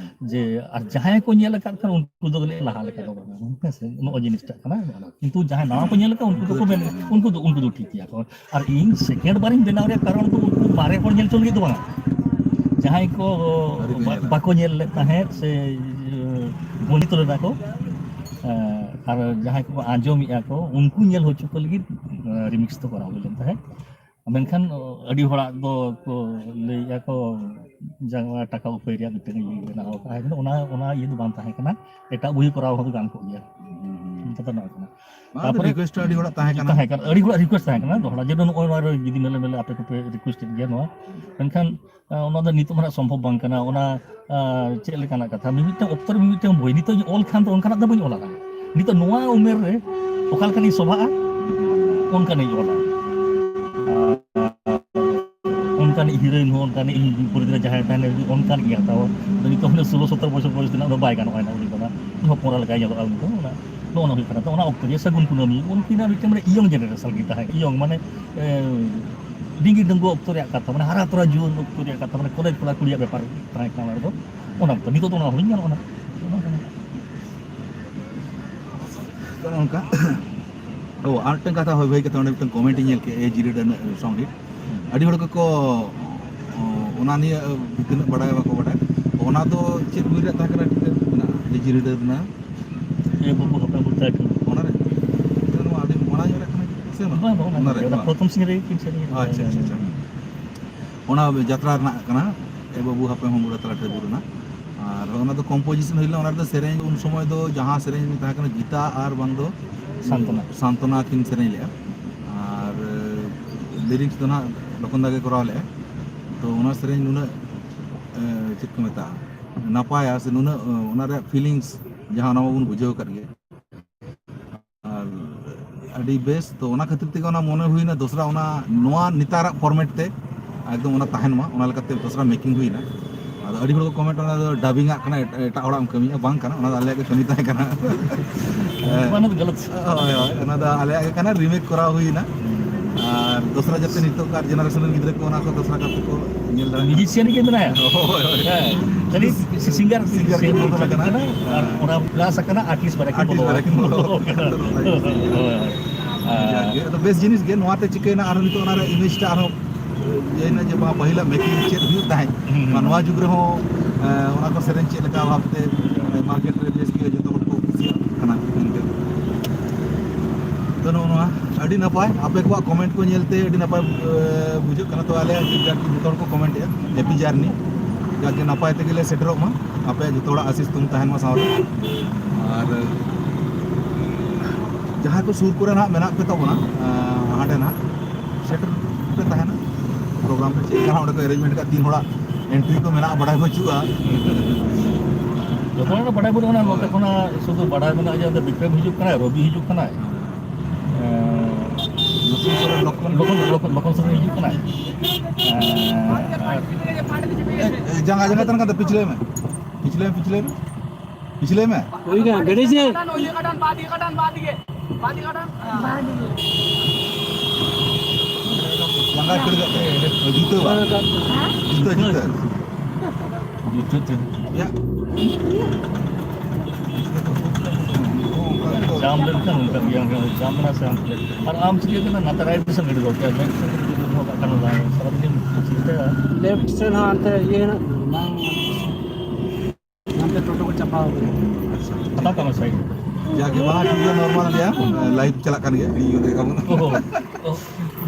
ᱡᱮ, ᱟᱨ ᱡᱟᱦᱟᱸᱭ ᱠᱚ ᱧᱮᱞ ᱟᱠᱟᱫ ᱠᱷᱟᱱ ᱩᱱᱠᱩ ᱫᱚ ᱞᱟᱦᱟ ᱞᱮᱠᱟ ᱫᱚ ᱵᱟᱝᱟ, ᱦᱮᱸ ᱥᱮ? ᱱᱚᱜᱼᱚᱭ ᱡᱤᱱᱤᱥᱴᱟᱜ ᱠᱟᱱᱟ᱾ ᱠᱤᱱᱛᱩ ᱡᱟᱦᱟᱸᱭ ᱱᱟᱣᱟ ᱠᱚ ᱧᱮᱞ ᱟᱠᱟᱫ ᱩᱱᱠᱩ ᱫᱚᱠᱚ ᱢᱮᱱ, ᱩᱱᱠᱩ ᱫᱚ, ᱩᱱᱠᱩ ᱫᱚ ᱴᱷᱤᱠ ᱜᱮᱭᱟ ᱠᱚ᱾ ᱟᱨ ᱤᱧ second ᱵᱟᱨᱤᱧ ᱵᱮᱱᱟᱣ ᱨᱮᱭᱟᱜ ᱠᱟᱨᱚᱱ ᱫᱚ ᱩᱱᱠᱩ ᱵᱟᱨᱦᱮ ᱦᱚᱲ ᱧᱮᱞ ᱦᱚᱪᱚ ᱞᱟᱹᱜᱤᱫ ᱫᱚ ᱵᱟᱝᱟ, ᱡᱟᱦᱟᱸᱭ ᱠᱚ ᱟᱹᱣᱨᱤ ᱠᱚ ᱵᱟ-, ᱧᱮᱞᱟ᱾ ᱵᱟᱠᱚ ᱧᱮᱞ ᱞᱮᱫ ᱛᱟᱦᱮᱸᱫ ᱥᱮ, ᱤᱭᱟᱹ, ᱵᱚᱧᱪᱤᱛ ᱞᱮᱱᱟ ᱠᱚ, ᱮᱸ, ᱟᱨ ᱡᱟᱦᱟᱸᱭ ᱠᱚᱠᱚ ᱟᱸᱡᱚᱢᱮᱫᱼᱟ ᱠᱚ, ᱩᱱᱠᱩ ᱧᱮᱞ ᱦᱚᱪᱚ ᱠᱚ ᱞᱟᱹᱜᱤᱫ, ᱮᱸ, remix ᱫᱚ ᱠᱚᱨᱟᱣ ᱦᱩᱭ ᱞᱮᱱ ᱛᱟᱦᱮᱸᱫ᱾ ᱢᱮᱱᱠᱷᱟᱱ ᱟᱹᱰᱤ ᱦᱚᱲᱟᱜ ᱫᱚ ᱠᱚ ᱞᱟᱹᱭᱮᱫᱼᱟ ᱠᱚ ᱡᱮ ᱱᱚᱣᱟ ᱴᱟᱠᱟ ᱩᱯᱟᱹᱭ ᱨᱮᱭᱟᱜ ᱢᱤᱫᱴᱮᱱ ᱤᱭᱟᱹ ᱵᱮᱱᱟᱣ ᱟᱠᱟᱫᱼᱟ, ᱠᱤᱱᱛᱩ ᱚᱱᱟ, ᱚᱱᱟ ᱤᱭᱟᱹ ᱫᱚ ᱵᱟᱝ ᱛᱟᱦᱮᱸ ᱠᱟᱱᱟ, ᱮᱴᱟᱜ ᱵᱳᱭ ᱠᱚᱨᱟᱣ ᱦᱚᱸ ᱜᱟᱱ ᱠᱚᱜ ᱜᱮᱭᱟ᱾ ᱦᱩᱸ, ᱦᱩᱸ, ᱦᱩᱸ᱾ ᱠᱟᱛᱷᱟ ᱱᱚᱣᱟ ᱠᱟᱱᱟ᱾ ᱵᱟᱝ, ᱛᱟᱯᱚᱨᱮ ᱨᱤᱠᱩᱭᱮᱥᱴ ᱟᱹᱰᱤ ᱦᱚᱲᱟᱜ ᱛᱟᱦᱮᱸ ᱠᱟᱱᱟ᱾ ᱛᱟᱦᱮᱸ ᱠᱟᱱᱟ, ᱟᱹᱰᱤ ᱦᱚᱲᱟᱜ ᱨᱤᱠᱩᱭᱮᱥᱴ ᱛᱟᱦᱮᱸ ᱠᱟᱱᱟ ᱫᱚᱦᱲᱟ, ᱡᱮ ᱱᱚᱜᱼᱚᱭ ᱱᱚᱣᱟ ᱨᱮ ᱡᱩᱫᱤ ᱢᱮᱞᱮ ᱢᱮᱞᱮ ᱟᱯᱮ ᱠᱚᱯᱮ ᱨᱤᱠᱩᱭᱮᱥᱴ ᱮᱫ ᱜᱮᱭᱟ ᱱᱚᱣᱟ, ᱢᱮᱱᱠᱷᱟᱱ ᱟᱸ, ᱚᱱᱟ ᱫᱚ ᱱᱤᱛᱚᱜ ᱢᱟ ᱱᱟᱜ ᱥᱚᱢᱵᱷᱚᱵ ᱵᱟᱝ ᱠᱟᱱᱟ᱾ ᱚᱱᱟ, ᱟᱸ, ᱪᱮᱫ ᱞᱮᱠᱟᱱᱟᱜ ᱠᱟᱛᱷᱟ, ᱢᱤᱢᱤᱫᱴᱟᱝ ᱚᱠᱛᱚ ᱨᱮ ᱢᱤᱢᱤᱫᱴᱟᱝ ᱵᱳᱭ, ᱱᱤᱛᱚᱜ ᱤᱧ ᱚᱞ ᱠᱷᱟᱱ ᱫᱚ ᱚᱱᱠᱟᱱᱟᱜ ᱫᱚ ᱵᱟᱹᱧ ᱚᱞᱟ᱾ ᱱᱤᱛᱚᱜ ᱱᱚᱣᱟ ᱩᱢᱮᱨ ᱨᱮ ᱚᱠᱟ ᱞᱮᱠᱟᱱᱤᱧ ᱥᱚᱵᱷᱟᱜᱼᱟ, ᱚᱱᱠᱟᱱᱤᱧ ᱚᱞᱟ᱾ ᱟᱨ ᱚᱱᱠᱟᱱᱤᱡ ᱦᱤᱨᱳᱭᱤᱱ ᱦᱚᱸ, ᱚᱱᱠᱟᱱᱤᱡ ᱤᱧ ᱵᱤᱯᱚᱨᱤᱛ ᱨᱮ ᱡᱟᱦᱟᱸᱭ ᱛᱟᱦᱮᱱᱟ, ᱡᱩᱫᱤ ᱚᱱᱠᱟᱱᱤᱡ ᱜᱮ ᱦᱟᱛᱟᱣᱟ, ᱟᱫᱚ ᱱᱤᱛᱚᱜ ᱦᱩᱱᱟᱹᱝ ᱥᱳᱞᱳ ᱥᱚᱛᱨᱚ ᱵᱚᱪᱷᱚᱨ ᱵᱚᱭᱚᱥ ᱨᱮᱱᱟᱜ ᱫᱚ ᱵᱟᱭ ᱜᱟᱱᱚᱜᱼᱟ, ᱩᱱᱤ ᱫᱚ ᱱᱟᱜ ᱦᱚᱯᱚᱱ ᱮᱨᱟ ᱞᱮᱠᱟᱭ ᱧᱮᱞᱚᱜᱼᱟ ᱩᱱᱤ ᱫᱚ᱾ ᱚᱱᱟ, ᱱᱚᱜᱼᱚ ᱱᱚᱣᱟ ᱦᱩᱭᱩᱜ ᱠᱟᱱᱟ᱾ ᱛᱚ, ᱚᱱᱟ ᱚᱠᱛᱚ ᱜᱮ ᱥᱟᱹᱜᱩᱱ ᱠᱩᱱᱟᱹᱢᱤ, ᱩᱱᱠᱤᱱᱟᱜ ᱢᱤᱫᱴᱮᱱ ᱢᱟᱱᱮ ᱤᱭᱚᱝ ᱡᱮᱱᱟᱨᱮᱥᱚᱱ ᱜᱮ ᱛᱟᱦᱮᱸ, ᱤᱭᱚᱝ ᱢᱟᱱᱮ, ᱮ, ᱰᱤᱝᱜᱤ ᱰᱟᱺᱜᱩᱣᱟᱹ ᱚᱠᱛᱚ ᱨᱮᱭᱟᱜ ᱠᱟᱛᱷᱟ, ᱢᱟᱱᱮ ᱦᱟᱨᱟ ᱛᱚᱨᱟ ᱡᱩᱣᱟᱹᱱ ᱚᱠᱛᱚ ᱨᱮᱭᱟᱜ ᱠᱟᱛᱷᱟ, ᱢᱟᱱᱮ ᱠᱚᱞᱮᱡᱽ ᱠᱚᱲᱟ ᱠᱩᱲᱤᱭᱟᱜ ᱵᱮᱯᱟᱨ ᱛᱟᱦᱮᱸ ᱠᱟᱱᱟ ᱚᱱᱟ ᱨᱮᱫᱚ᱾ ᱚᱱᱟ ᱚᱠᱛᱚ, ᱱᱤᱛᱚᱜ ᱫᱚ ᱚᱱᱟ ᱦᱩᱭ ᱜᱟᱱᱚᱜᱼᱟ ᱱᱟᱜ᱾ ᱚᱱᱟ ᱠᱟᱱᱟ᱾ ᱛᱚ, ᱱᱚᱝᱠᱟ᱾ ᱚ, ᱟᱨ ᱢᱤᱫᱴᱟᱝ ᱠᱟᱛᱷᱟ, ᱦᱳᱭ ᱵᱷᱟᱹᱜᱤ ᱠᱟᱛᱷᱟ, ᱚᱸᱰᱮ ᱢᱤᱫᱴᱟᱝ ᱠᱚᱢᱮᱱᱴ ᱤᱧ ᱧᱮᱞ ᱠᱮᱫᱼᱟ, ᱮ ᱡᱤ ᱨᱮᱰ ᱥᱚᱝ ᱦᱤᱴ᱾ ᱟᱹᱰᱤ ᱦᱚᱲ ᱜᱮᱠᱚ, ᱚ, ᱚᱱᱟ ᱱᱤᱭᱮ ᱛᱤᱱᱟᱹᱜ ᱵᱟᱲᱟᱭᱟ ᱵᱟᱠᱚ ᱵᱟᱲᱟᱭᱟ᱾ ᱚᱱᱟ ᱫᱚ ᱪᱮᱫ ᱵᱳᱭ ᱨᱮᱭᱟᱜ ᱛᱟᱦᱮᱸ ᱠᱟᱱᱟ? ᱴᱷᱤᱠᱟᱹ ᱢᱮᱱᱟᱜᱼᱟ, ᱮ ᱡᱤ ᱨᱮᱰ ᱨᱮᱱᱟᱜ? ᱮ ᱵᱟᱹᱵᱩ ᱦᱟᱯᱮ ᱵᱩᱡᱷᱟᱹᱣ ᱠᱮᱫ᱾ ᱚᱱᱟ ᱨᱮ? ᱱᱚᱣᱟ ᱟᱹᱰᱤ ᱢᱟᱲᱟᱝ ᱧᱚᱜ ᱨᱮ ᱠᱟᱱᱟ ᱥᱮ ᱵᱟᱝ? ᱵᱟᱝ, ᱵᱟᱝ, ᱚᱱᱟ ᱚᱱᱟ ᱨᱮ, ᱫᱚ ᱱᱚᱣᱟ? ᱯᱨᱚᱛᱷᱚᱢ ᱥᱤᱡᱤᱱ ᱨᱮᱜᱮ ᱠᱤᱱ ᱥᱮᱨᱮᱧ ᱟᱪᱪᱷᱟ, ᱟᱪᱪᱷᱟ, ᱟᱪᱪᱷᱟ᱾ ᱚᱱᱟ ᱡᱟᱛᱨᱟ ᱨᱮᱱᱟᱜ ᱠᱟᱱᱟ, ᱮ ᱵᱟᱹᱵᱩ ᱦᱟᱯᱮ ᱦᱚᱸ ᱵᱩᱲᱟᱹ ᱛᱟᱞᱟ ᱴᱷᱟᱹᱵᱩ ᱨᱮᱱᱟᱜ᱾ ᱟᱨ ᱚᱱᱟ ᱫᱚ ᱠᱚᱢᱯᱳᱡᱤᱥᱚᱱ ᱦᱩᱭ ᱞᱮᱱᱟ, ᱚᱱᱟ ᱨᱮᱫᱚ ᱥᱮᱨᱮᱧ ᱩᱱ ᱥᱚᱢᱚᱭ ᱫᱚ ᱡᱟᱦᱟᱸ ᱥᱮᱨᱮᱧ ᱛᱟᱦᱮᱸ ᱠᱟᱱᱟ ᱜᱤᱛᱟ ᱟᱨ ᱵᱟᱝ ᱫᱚ ᱥᱟᱱᱛᱚᱱᱟ᱾ ᱥᱟᱱᱛᱚᱱᱟ ᱠᱤᱱ ᱥᱮᱨᱮᱧ ᱞᱮᱫᱼᱟ᱾ ᱟᱨ ᱞᱤᱨᱤᱠᱥ ᱫᱚ ᱱᱟᱜ ᱞᱚᱠᱷᱚᱱ ᱫᱟ ᱜᱮ ᱠᱚᱨᱟᱣ ᱞᱮᱫᱼᱟ᱾ ᱛᱚ, ᱚᱱᱟ ᱥᱮᱨᱮᱧ ᱱᱩᱱᱟᱹᱜ, ᱮ, ᱪᱮᱫ ᱠᱚ ᱢᱮᱛᱟᱜᱼᱟ, ᱱᱟᱯᱟᱭᱟ ᱥᱮ ᱱᱩᱱᱟᱹᱜ, ᱮ, ᱚᱱᱟ ᱨᱮᱭᱟᱜ ᱯᱷᱤᱞᱤᱝᱥ ᱡᱟᱦᱟᱸ, ᱚᱱᱟ ᱢᱟᱵᱚᱱ ᱵᱩᱡᱷᱟᱹᱣ ᱟᱠᱟᱫ ᱜᱮ᱾ ᱟᱨ ᱟᱹᱰᱤ ᱵᱮᱥ᱾ ᱛᱚ, ᱚᱱᱟ ᱠᱷᱟᱹᱛᱤᱨ ᱛᱮᱜᱮ ᱚᱱᱟ ᱢᱚᱱᱮ ᱦᱩᱭᱱᱟ ᱫᱚᱥᱨᱟ ᱚᱱᱟ ᱱᱚᱣᱟ ᱱᱮᱛᱟᱨᱟᱜ ᱯᱷᱚᱨᱢᱮᱴ ᱛᱮ ᱮᱠᱫᱚᱢ ᱚᱱᱟ ᱛᱟᱦᱮᱱ ᱢᱟ, ᱚᱱᱟ ᱞᱮᱠᱟᱛᱮ ᱫᱚᱥᱨᱟ ᱢᱮᱠᱤᱝ ᱦᱩᱭᱱᱟ᱾ ᱟᱫᱚ ᱟᱹᱰᱤ ᱦᱚᱲ ᱠᱚ ᱠᱚᱢᱮᱱᱴ, "ᱚᱱᱟ ᱫᱚ ᱰᱟᱵᱤᱝ ᱟᱜ ᱠᱟᱱᱟ, ᱮᱴ-, ᱮᱴᱟᱜ ᱦᱚᱲᱟᱜ ᱮᱢ ᱠᱟᱹᱢᱤᱭᱮᱫᱼᱟ", ᱵᱟᱝ ᱠᱟᱱᱟ, ᱚᱱᱟ ᱫᱚ ᱟᱞᱮᱭᱟᱜ ᱜᱮ ᱠᱟᱹᱢᱤ ᱛᱟᱦᱮᱸ ᱠᱟᱱᱟ᱾ ᱚᱱᱟ ᱫᱚ ᱜᱟᱞᱟᱛ᱾ ᱦᱳᱭ, ᱦᱳᱭ, ᱚᱱᱟ ᱫᱚ ᱟᱞᱮᱭᱟᱜ ᱜᱮ ᱠᱟᱱᱟ, ᱨᱤᱢᱮᱠ ᱠᱚᱨᱟᱣ ᱦᱩᱭᱱᱟ᱾ ᱟᱨ ᱫᱚᱥᱨᱟ ᱡᱟᱛᱮ ᱱᱤᱛᱚᱜ ᱠᱟᱨ ᱡᱮᱱᱟᱨᱮᱥᱚᱱ ᱨᱮᱱ ᱜᱤᱫᱽᱨᱟᱹ ᱠᱚ ᱚᱱᱟ ᱠᱚ ᱫᱚᱥᱨᱟ ᱠᱟᱛᱮ ᱠᱚ ᱧᱮᱞ ᱫᱟᱲᱮᱭᱟᱜᱼᱟ᱾ ᱢᱤᱭᱩᱡᱤᱥᱤᱭᱟᱱ ᱜᱮ ᱢᱮᱱᱟᱭᱟ᱾ ᱦᱳᱭ, ᱦᱳᱭ᱾ ᱦᱮᱸ, ᱠᱷᱟᱹᱞᱤ ᱥᱤᱝᱜᱟᱨ, ᱥᱤᱝᱜᱟᱨ ᱜᱮ ᱵᱚᱫᱚᱞ ᱟᱠᱟᱱᱟ᱾ ᱟᱨ ᱚᱱᱟ ᱯᱞᱟᱥ ᱟᱠᱟᱱᱟ, ᱟᱨᱴᱤᱥᱴ ᱵᱟᱨᱭᱟ ᱠᱤᱱ ᱟᱨᱴᱤᱥᱴ ᱵᱚᱫᱚᱞ ᱵᱟᱨᱭᱟ ᱠᱤᱱ ᱵᱚᱫᱚᱞ ᱟᱠᱟᱱᱟ᱾ ᱦᱳᱭ, ᱦᱳᱭ᱾ ᱡᱟᱠ ᱜᱮ, ᱟᱫᱚ ᱵᱮᱥ ᱡᱤᱱᱤᱥ ᱜᱮ, ᱱᱚᱣᱟᱛᱮ ᱪᱤᱠᱟᱹᱭᱮᱱᱟ, ᱟᱨᱦᱚᱸ ᱱᱤᱛᱚᱜ ᱚᱱᱟ ᱨᱮᱭᱟᱜ ᱤᱢᱮᱡᱽ ᱴᱟᱜ ᱟᱨᱦᱚᱸ ᱤᱭᱟᱹᱭᱮᱱᱟ ᱡᱮ, ᱵᱟᱝ, ᱯᱟᱹᱦᱤᱞᱟᱜ ᱢᱮᱠᱤᱝ ᱪᱮᱫ ᱦᱩᱭᱩᱜ ᱛᱟᱦᱮᱸᱫ, ᱦᱩᱸ, ᱦᱩᱸ᱾ ᱱᱚᱣᱟ ᱡᱩᱜᱽ ᱨᱮᱦᱚᱸ, ᱮ, ᱚᱱᱟ ᱠᱚ ᱥᱮᱨᱮᱧ ᱪᱮᱫ ᱞᱮᱠᱟ ᱵᱷᱟᱵᱽᱛᱮ, ᱢᱟᱱᱮ, ᱢᱟᱨᱠᱮᱴ ᱨᱮ ᱵᱮᱥ ᱜᱮ ᱡᱚᱛᱚ ᱦᱚᱲ ᱠᱚ ᱠᱩᱥᱤᱭᱟᱜ ᱠᱟᱱᱟ ᱢᱮᱱᱛᱮ᱾ ᱛᱚ, ᱱᱚᱜᱼᱚ ᱱᱚᱣᱟ ᱟᱹᱰᱤ ᱱᱟᱯᱟᱭ, ᱟᱯᱮ ᱠᱚᱣᱟᱜ ᱠᱚᱢᱮᱱᱴ ᱠᱚ ᱧᱮᱞᱛᱮ ᱟᱹᱰᱤ ᱱᱟᱯᱟᱭ, ᱮ, ᱵᱩᱡᱷᱟᱹᱜ ᱠᱟᱱᱟ᱾ ᱛᱚ, ᱟᱞᱮᱭᱟᱜ ᱡᱟᱠ ᱡᱚᱛᱚ ᱦᱚᱲ ᱠᱚ ᱠᱚᱢᱮᱱᱴ ᱮᱫᱼᱟ, ᱦᱮᱯᱤ ᱡᱟᱨᱱᱤ, ᱡᱟᱠ ᱡᱮ ᱱᱟᱯᱟᱭ ᱛᱮᱜᱮ ᱞᱮ ᱥᱮᱴᱮᱨᱚᱜ ᱢᱟ, ᱟᱯᱮᱭᱟᱜ ᱡᱚᱛᱚ ᱦᱚᱲᱟᱜ ᱟᱥᱤᱥ ᱛᱷᱩᱢ ᱛᱟᱦᱮᱱ ᱢᱟ ᱥᱟᱶᱨᱮ᱾ ᱟᱨ ᱡᱟᱦᱟᱸᱭ ᱠᱚ ᱥᱩᱨ ᱠᱚᱨᱮ ᱱᱟᱦᱟᱜ ᱢᱮᱱᱟᱜ ᱯᱮ ᱛᱟᱵᱚᱱᱟ, ᱟᱸ, ᱦᱟᱸᱰᱮ ᱱᱟᱦᱟᱜ ᱥᱮᱴᱮᱨ ᱯᱮ ᱛᱟᱦᱮᱱᱟ᱾ ᱯᱨᱳᱜᱨᱟᱢ ᱨᱮ ᱪᱮᱫ ᱞᱮᱠᱟ ᱱᱟᱦᱟᱜ ᱚᱸᱰᱮ ᱠᱚ ᱮᱨᱮᱧᱡᱽᱢᱮᱱᱴ ᱠᱟᱜᱼᱟ, ᱛᱤᱱ ᱦᱚᱲᱟᱜ ᱮᱱᱴᱨᱤ ᱠᱚ ᱢᱮᱱᱟᱜᱼᱟ, ᱵᱟᱰᱟᱭ ᱵᱟᱹᱪᱩᱜᱼᱟ᱾ ᱡᱚᱛᱚ ᱦᱚᱲ ᱵᱟᱰᱟᱭ ᱵᱟᱹᱱᱩᱜᱼᱟ, ᱱᱚᱛᱮ ᱠᱷᱚᱱᱟᱜ ᱥᱩᱫᱷᱩ ᱵᱟᱰᱟᱭ ᱢᱮᱱᱟᱜᱼᱟ ᱡᱮ ᱚᱸᱰᱮ ᱵᱤᱠᱨᱚᱢ ᱦᱤᱡᱩᱜ ᱠᱟᱱᱟᱭ, ᱨᱚᱵᱤ ᱦᱤᱡᱩᱜ ᱠᱟᱱᱟᱭ, ᱮᱸ, ᱞᱚᱠᱠᱷᱚᱱ ᱥᱚᱨᱮᱱ, ᱞᱚᱠᱠᱷᱚᱱ, ᱞᱚᱠᱠᱷᱚᱱ, ᱞᱚᱠᱠᱷᱚᱱ ᱥᱚᱨᱮᱱ ᱦᱤᱡᱩᱜ ᱠᱟᱱᱟᱭ᱾ ᱮᱸ, ᱟᱨ ᱮ, ᱮ, ᱡᱟᱸᱜᱟ, ᱡᱟᱸᱜᱟ ᱛᱟᱦᱮᱱ ᱠᱟᱱ ᱛᱟᱢᱟ, ᱯᱤᱪᱷᱞᱟᱹᱭ ᱢᱮ, ᱯᱤᱪᱷᱞᱟᱹᱭ ᱢᱮ, ᱯᱤᱪᱷᱞᱟᱹᱭ ᱢᱮ᱾ ᱯᱤᱪᱷᱞᱟᱹᱭ ᱢᱮ᱾ ᱦᱩᱭ ᱠᱟᱱᱟ, ᱜᱟᱹᱰᱤ ᱡᱮ᱾ ᱞᱟᱸᱜᱟ ᱠᱷᱟᱹᱲ ᱠᱟᱜ ᱛᱟᱭᱟ᱾ ᱡᱩᱛᱟᱹ ᱵᱟᱝ? ᱡᱩᱛᱟᱹ, ᱡᱩᱛᱟᱹ᱾ ᱡᱩᱛᱟᱹ ᱪᱮᱫ? ᱭᱟ᱾ ᱡᱟᱢ ᱞᱮᱱᱠᱷᱟᱱ ᱚᱱᱠᱟ ᱜᱮ, ᱚᱱᱠᱟ ᱡᱟᱢ ᱮᱱᱟ ᱥᱮ ᱟᱢ ᱟᱨ ᱟᱢ ᱪᱤᱠᱟᱹ ᱠᱟᱱᱟ? ᱱᱟᱛᱮ ᱨᱟᱭᱤᱴ ᱥᱮᱫ ᱜᱟᱹᱰᱤ ᱫᱚ, ᱞᱮᱯᱷᱴ ᱥᱮᱫ ᱜᱟᱹᱰᱤ ᱫᱚ ᱫᱚᱦᱚ ᱠᱟᱜ ᱠᱟᱱᱟ, ᱥᱟᱨᱟ ᱫᱤᱱ ᱪᱤᱱᱛᱟᱹᱭᱟ᱾ ᱞᱮᱯᱷᱴ ᱥᱮᱫ ᱦᱚᱸ ᱦᱟᱱᱛᱮ ᱤᱭᱟᱹ ᱦᱮᱱᱟᱜ ᱫᱚ, ᱵᱟᱝ᱾ ᱦᱟᱱᱛᱮ ᱴᱳᱴᱳ ᱠᱚ ᱪᱟᱯᱟ ᱟᱠᱟᱱᱟ᱾ ᱦᱟᱛᱟᱣ ᱛᱟᱢᱟ ᱥᱟᱭᱤᱰ᱾ ᱡᱟᱜᱮ ᱢᱟ, ᱴᱷᱤᱠ ᱜᱮᱭᱟ, ᱱᱚᱨᱢᱟᱞ ᱜᱮᱭᱟ᱾ ᱞᱟᱭᱤᱵᱷ ᱪᱟᱞᱟᱜ ᱠᱟᱱ ᱜᱮᱭᱟ, ᱤᱧ ᱫᱚ ᱮᱠᱷᱚᱱ᱾ ᱚᱦᱚ᱾ ᱚ,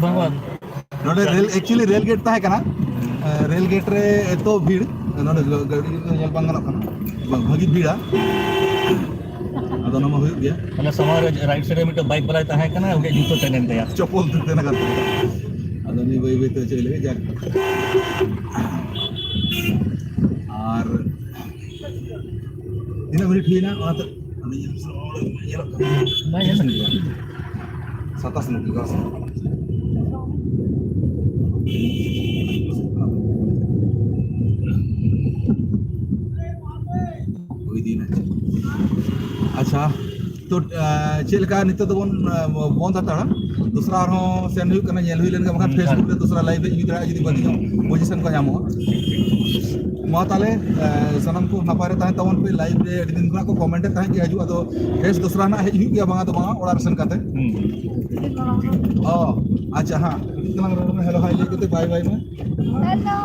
ᱵᱟᱝ, ᱵᱟᱝ᱾ ᱱᱚᱰᱮ ᱨᱮᱞ, actually ᱨᱮᱞ ᱜᱮᱴ ᱛᱟᱦᱮᱸ ᱠᱟᱱᱟ᱾ ᱦᱩᱸ᱾ ᱨᱮᱞ ᱜᱮᱴ ᱨᱮ ᱮᱛᱚ ᱵᱷᱤᱲ, ᱱᱚᱰᱮ ᱜᱟᱹᱰᱤ ᱠᱚ ᱧᱮᱞ ᱵᱟᱝ ᱜᱟᱱᱚᱜ ᱠᱟᱱᱟ, ᱵᱷᱟᱹᱜᱤ ᱵᱷᱤᱲᱟ᱾ ᱟᱫᱚ ᱚᱱᱟ ᱢᱟ ᱦᱩᱭᱩᱜ ᱜᱮᱭᱟ᱾ ᱚᱱᱟ ᱥᱟᱢᱟᱝ ᱨᱮ ᱨᱟᱭᱤᱴ ᱥᱟᱭᱤᱰ ᱨᱮ ᱢᱤᱫᱴᱮᱱ ᱵᱟᱭᱤᱠ ᱵᱟᱞᱟᱭ ᱛᱟᱦᱮᱸ ᱠᱟᱱᱟ, ᱩᱱᱤᱭᱟᱜ ᱡᱩᱛᱟᱹ ᱛᱮᱱᱮᱱ ᱛᱟᱭᱟ᱾ ᱪᱚᱯᱚᱞ ᱛᱮ ᱛᱮᱱ ᱟᱠᱟᱱ ᱛᱟᱭᱟ᱾ ᱟᱫᱚ ᱱᱩᱭ ᱵᱟᱹᱭ ᱵᱟᱹᱭ ᱛᱮ ᱚᱪᱚᱜ ᱞᱮᱜᱮ, ᱡᱟᱠ᱾ ᱟᱨ ᱛᱤᱱᱟᱹᱜ ᱢᱤᱱᱤᱴ ᱦᱩᱭᱱᱟ? ᱚᱱᱟ ᱛᱮ ᱧᱮᱞᱚᱜ ᱠᱟᱱᱟ᱾ ᱵᱟᱭ ᱧᱮᱞ ᱠᱟᱱᱟ᱾ ᱥᱟᱛᱟᱥ ᱢᱤᱱᱤᱴ ᱦᱩᱭᱩᱜᱼᱟ᱾ ᱦᱩᱭ ᱤᱫᱤᱭᱮᱱᱟ᱾ ᱟᱪᱪᱷᱟ, ᱛᱚ, ᱟ, ᱪᱮᱫ ᱞᱮᱠᱟ ᱱᱤᱛᱚᱜ ᱫᱚᱵᱚᱱ, ᱟ, ᱵᱚᱱᱫ ᱦᱟᱛᱟᱲᱟ? ᱫᱚᱥᱨᱟ ᱟᱨᱦᱚᱸ ᱥᱮᱱ ᱦᱩᱭᱩᱜ ᱠᱟᱱᱟ, ᱧᱮᱞ ᱦᱩᱭ ᱞᱮᱱ ᱜᱮ, ᱵᱟᱠᱷᱟᱱ ᱦᱩᱸ, ᱯᱷᱮᱥᱵᱩᱠ ᱨᱮ ᱫᱚᱥᱨᱟ ᱞᱟᱭᱤᱵᱷ ᱨᱮ ᱤᱫᱤ ᱛᱚᱨᱟ, ᱡᱩᱫᱤ ᱵᱟᱹᱲᱤᱡᱚᱜ ᱯᱚᱡᱤᱥᱚᱱ ᱠᱚ ᱧᱟᱢᱚᱜᱼᱟ᱾ ᱢᱟ ᱛᱟᱦᱚᱞᱮ, ᱟ, ᱥᱟᱱᱟᱢ ᱠᱚ ᱱᱟᱯᱟᱭ ᱨᱮ ᱛᱟᱦᱮᱱ ᱛᱟᱵᱚᱱ ᱯᱮ᱾ ᱞᱟᱭᱤᱵᱷ ᱨᱮ ᱟᱹᱰᱤ ᱫᱤᱱ ᱠᱷᱚᱱᱟᱜ ᱠᱚ ᱠᱚᱢᱮᱱᱴ ᱮᱫ ᱛᱟᱦᱮᱸᱫ ᱡᱮ ᱦᱤᱡᱩᱜ, ᱟᱫᱚ ᱯᱷᱮᱥ ᱫᱚᱥᱨᱟ ᱱᱟᱜ ᱦᱮᱡ ᱦᱩᱭᱩᱜ ᱜᱮᱭᱟ, ᱵᱟᱝᱟ ᱫᱚ ᱵᱟᱝᱟ, ᱚᱲᱟᱜ ᱨᱮ ᱥᱮᱱ ᱠᱟᱛᱮ᱾ ᱦᱩᱸ᱾ ᱚ, ᱟᱪᱪᱷᱟ, ᱦᱮᱸ, ᱢᱤᱫ ᱛᱟᱞᱟᱝ ᱨᱚᱲ ᱢᱮ, ᱦᱮᱞᱳ ᱦᱟᱭ ᱞᱟᱹᱭ ᱠᱟᱛᱮ ᱵᱟᱭ ᱵᱟᱭ ᱢᱮ᱾ ᱦᱮᱞᱳ᱾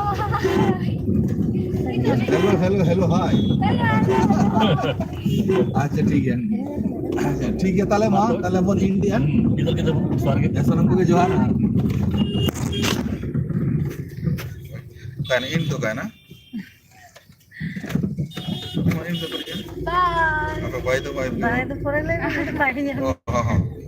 ᱦᱮᱞᱳ, ᱦᱮᱞᱳ, ᱦᱮᱞᱳ, ᱦᱟᱭ᱾ ᱦᱮᱞᱳ᱾ ᱟᱪᱪᱷᱟ, ᱴᱷᱤᱠ ᱜᱮᱭᱟ᱾ ᱟᱪᱪᱷᱟ, ᱴᱷᱤᱠ ᱜᱮᱭᱟ, ᱛᱟᱦᱞᱮ ᱢᱟ, ᱛᱟᱦᱞᱮ ᱵᱚᱱ ᱮᱱᱰ ᱤᱫᱤᱭᱟ᱾ ᱦᱩᱸ, ᱜᱤᱫᱟᱹᱨ ᱜᱤᱫᱟᱹᱨ ᱡᱚᱦᱟᱨ ᱜᱮ᱾ ᱥᱟᱱᱟᱢ ᱠᱚᱜᱮ ᱡᱚᱦᱟᱨ᱾ ᱚᱠᱟᱭᱮᱱᱟ? ᱮᱱᱰ ᱫᱚ ᱚᱠᱟᱭᱮᱱᱟ? ᱵᱟᱭ᱾ ᱵᱟᱭ ᱫᱚ ᱵᱟᱭ ᱵᱟᱭ ᱫᱚ ᱯᱚᱨᱮ ᱞᱟᱹᱭ ᱢᱮ, ᱵᱟᱭ ᱧᱟᱢ᱾ ᱚ, ᱦᱚᱸ, ᱦᱚᱸ᱾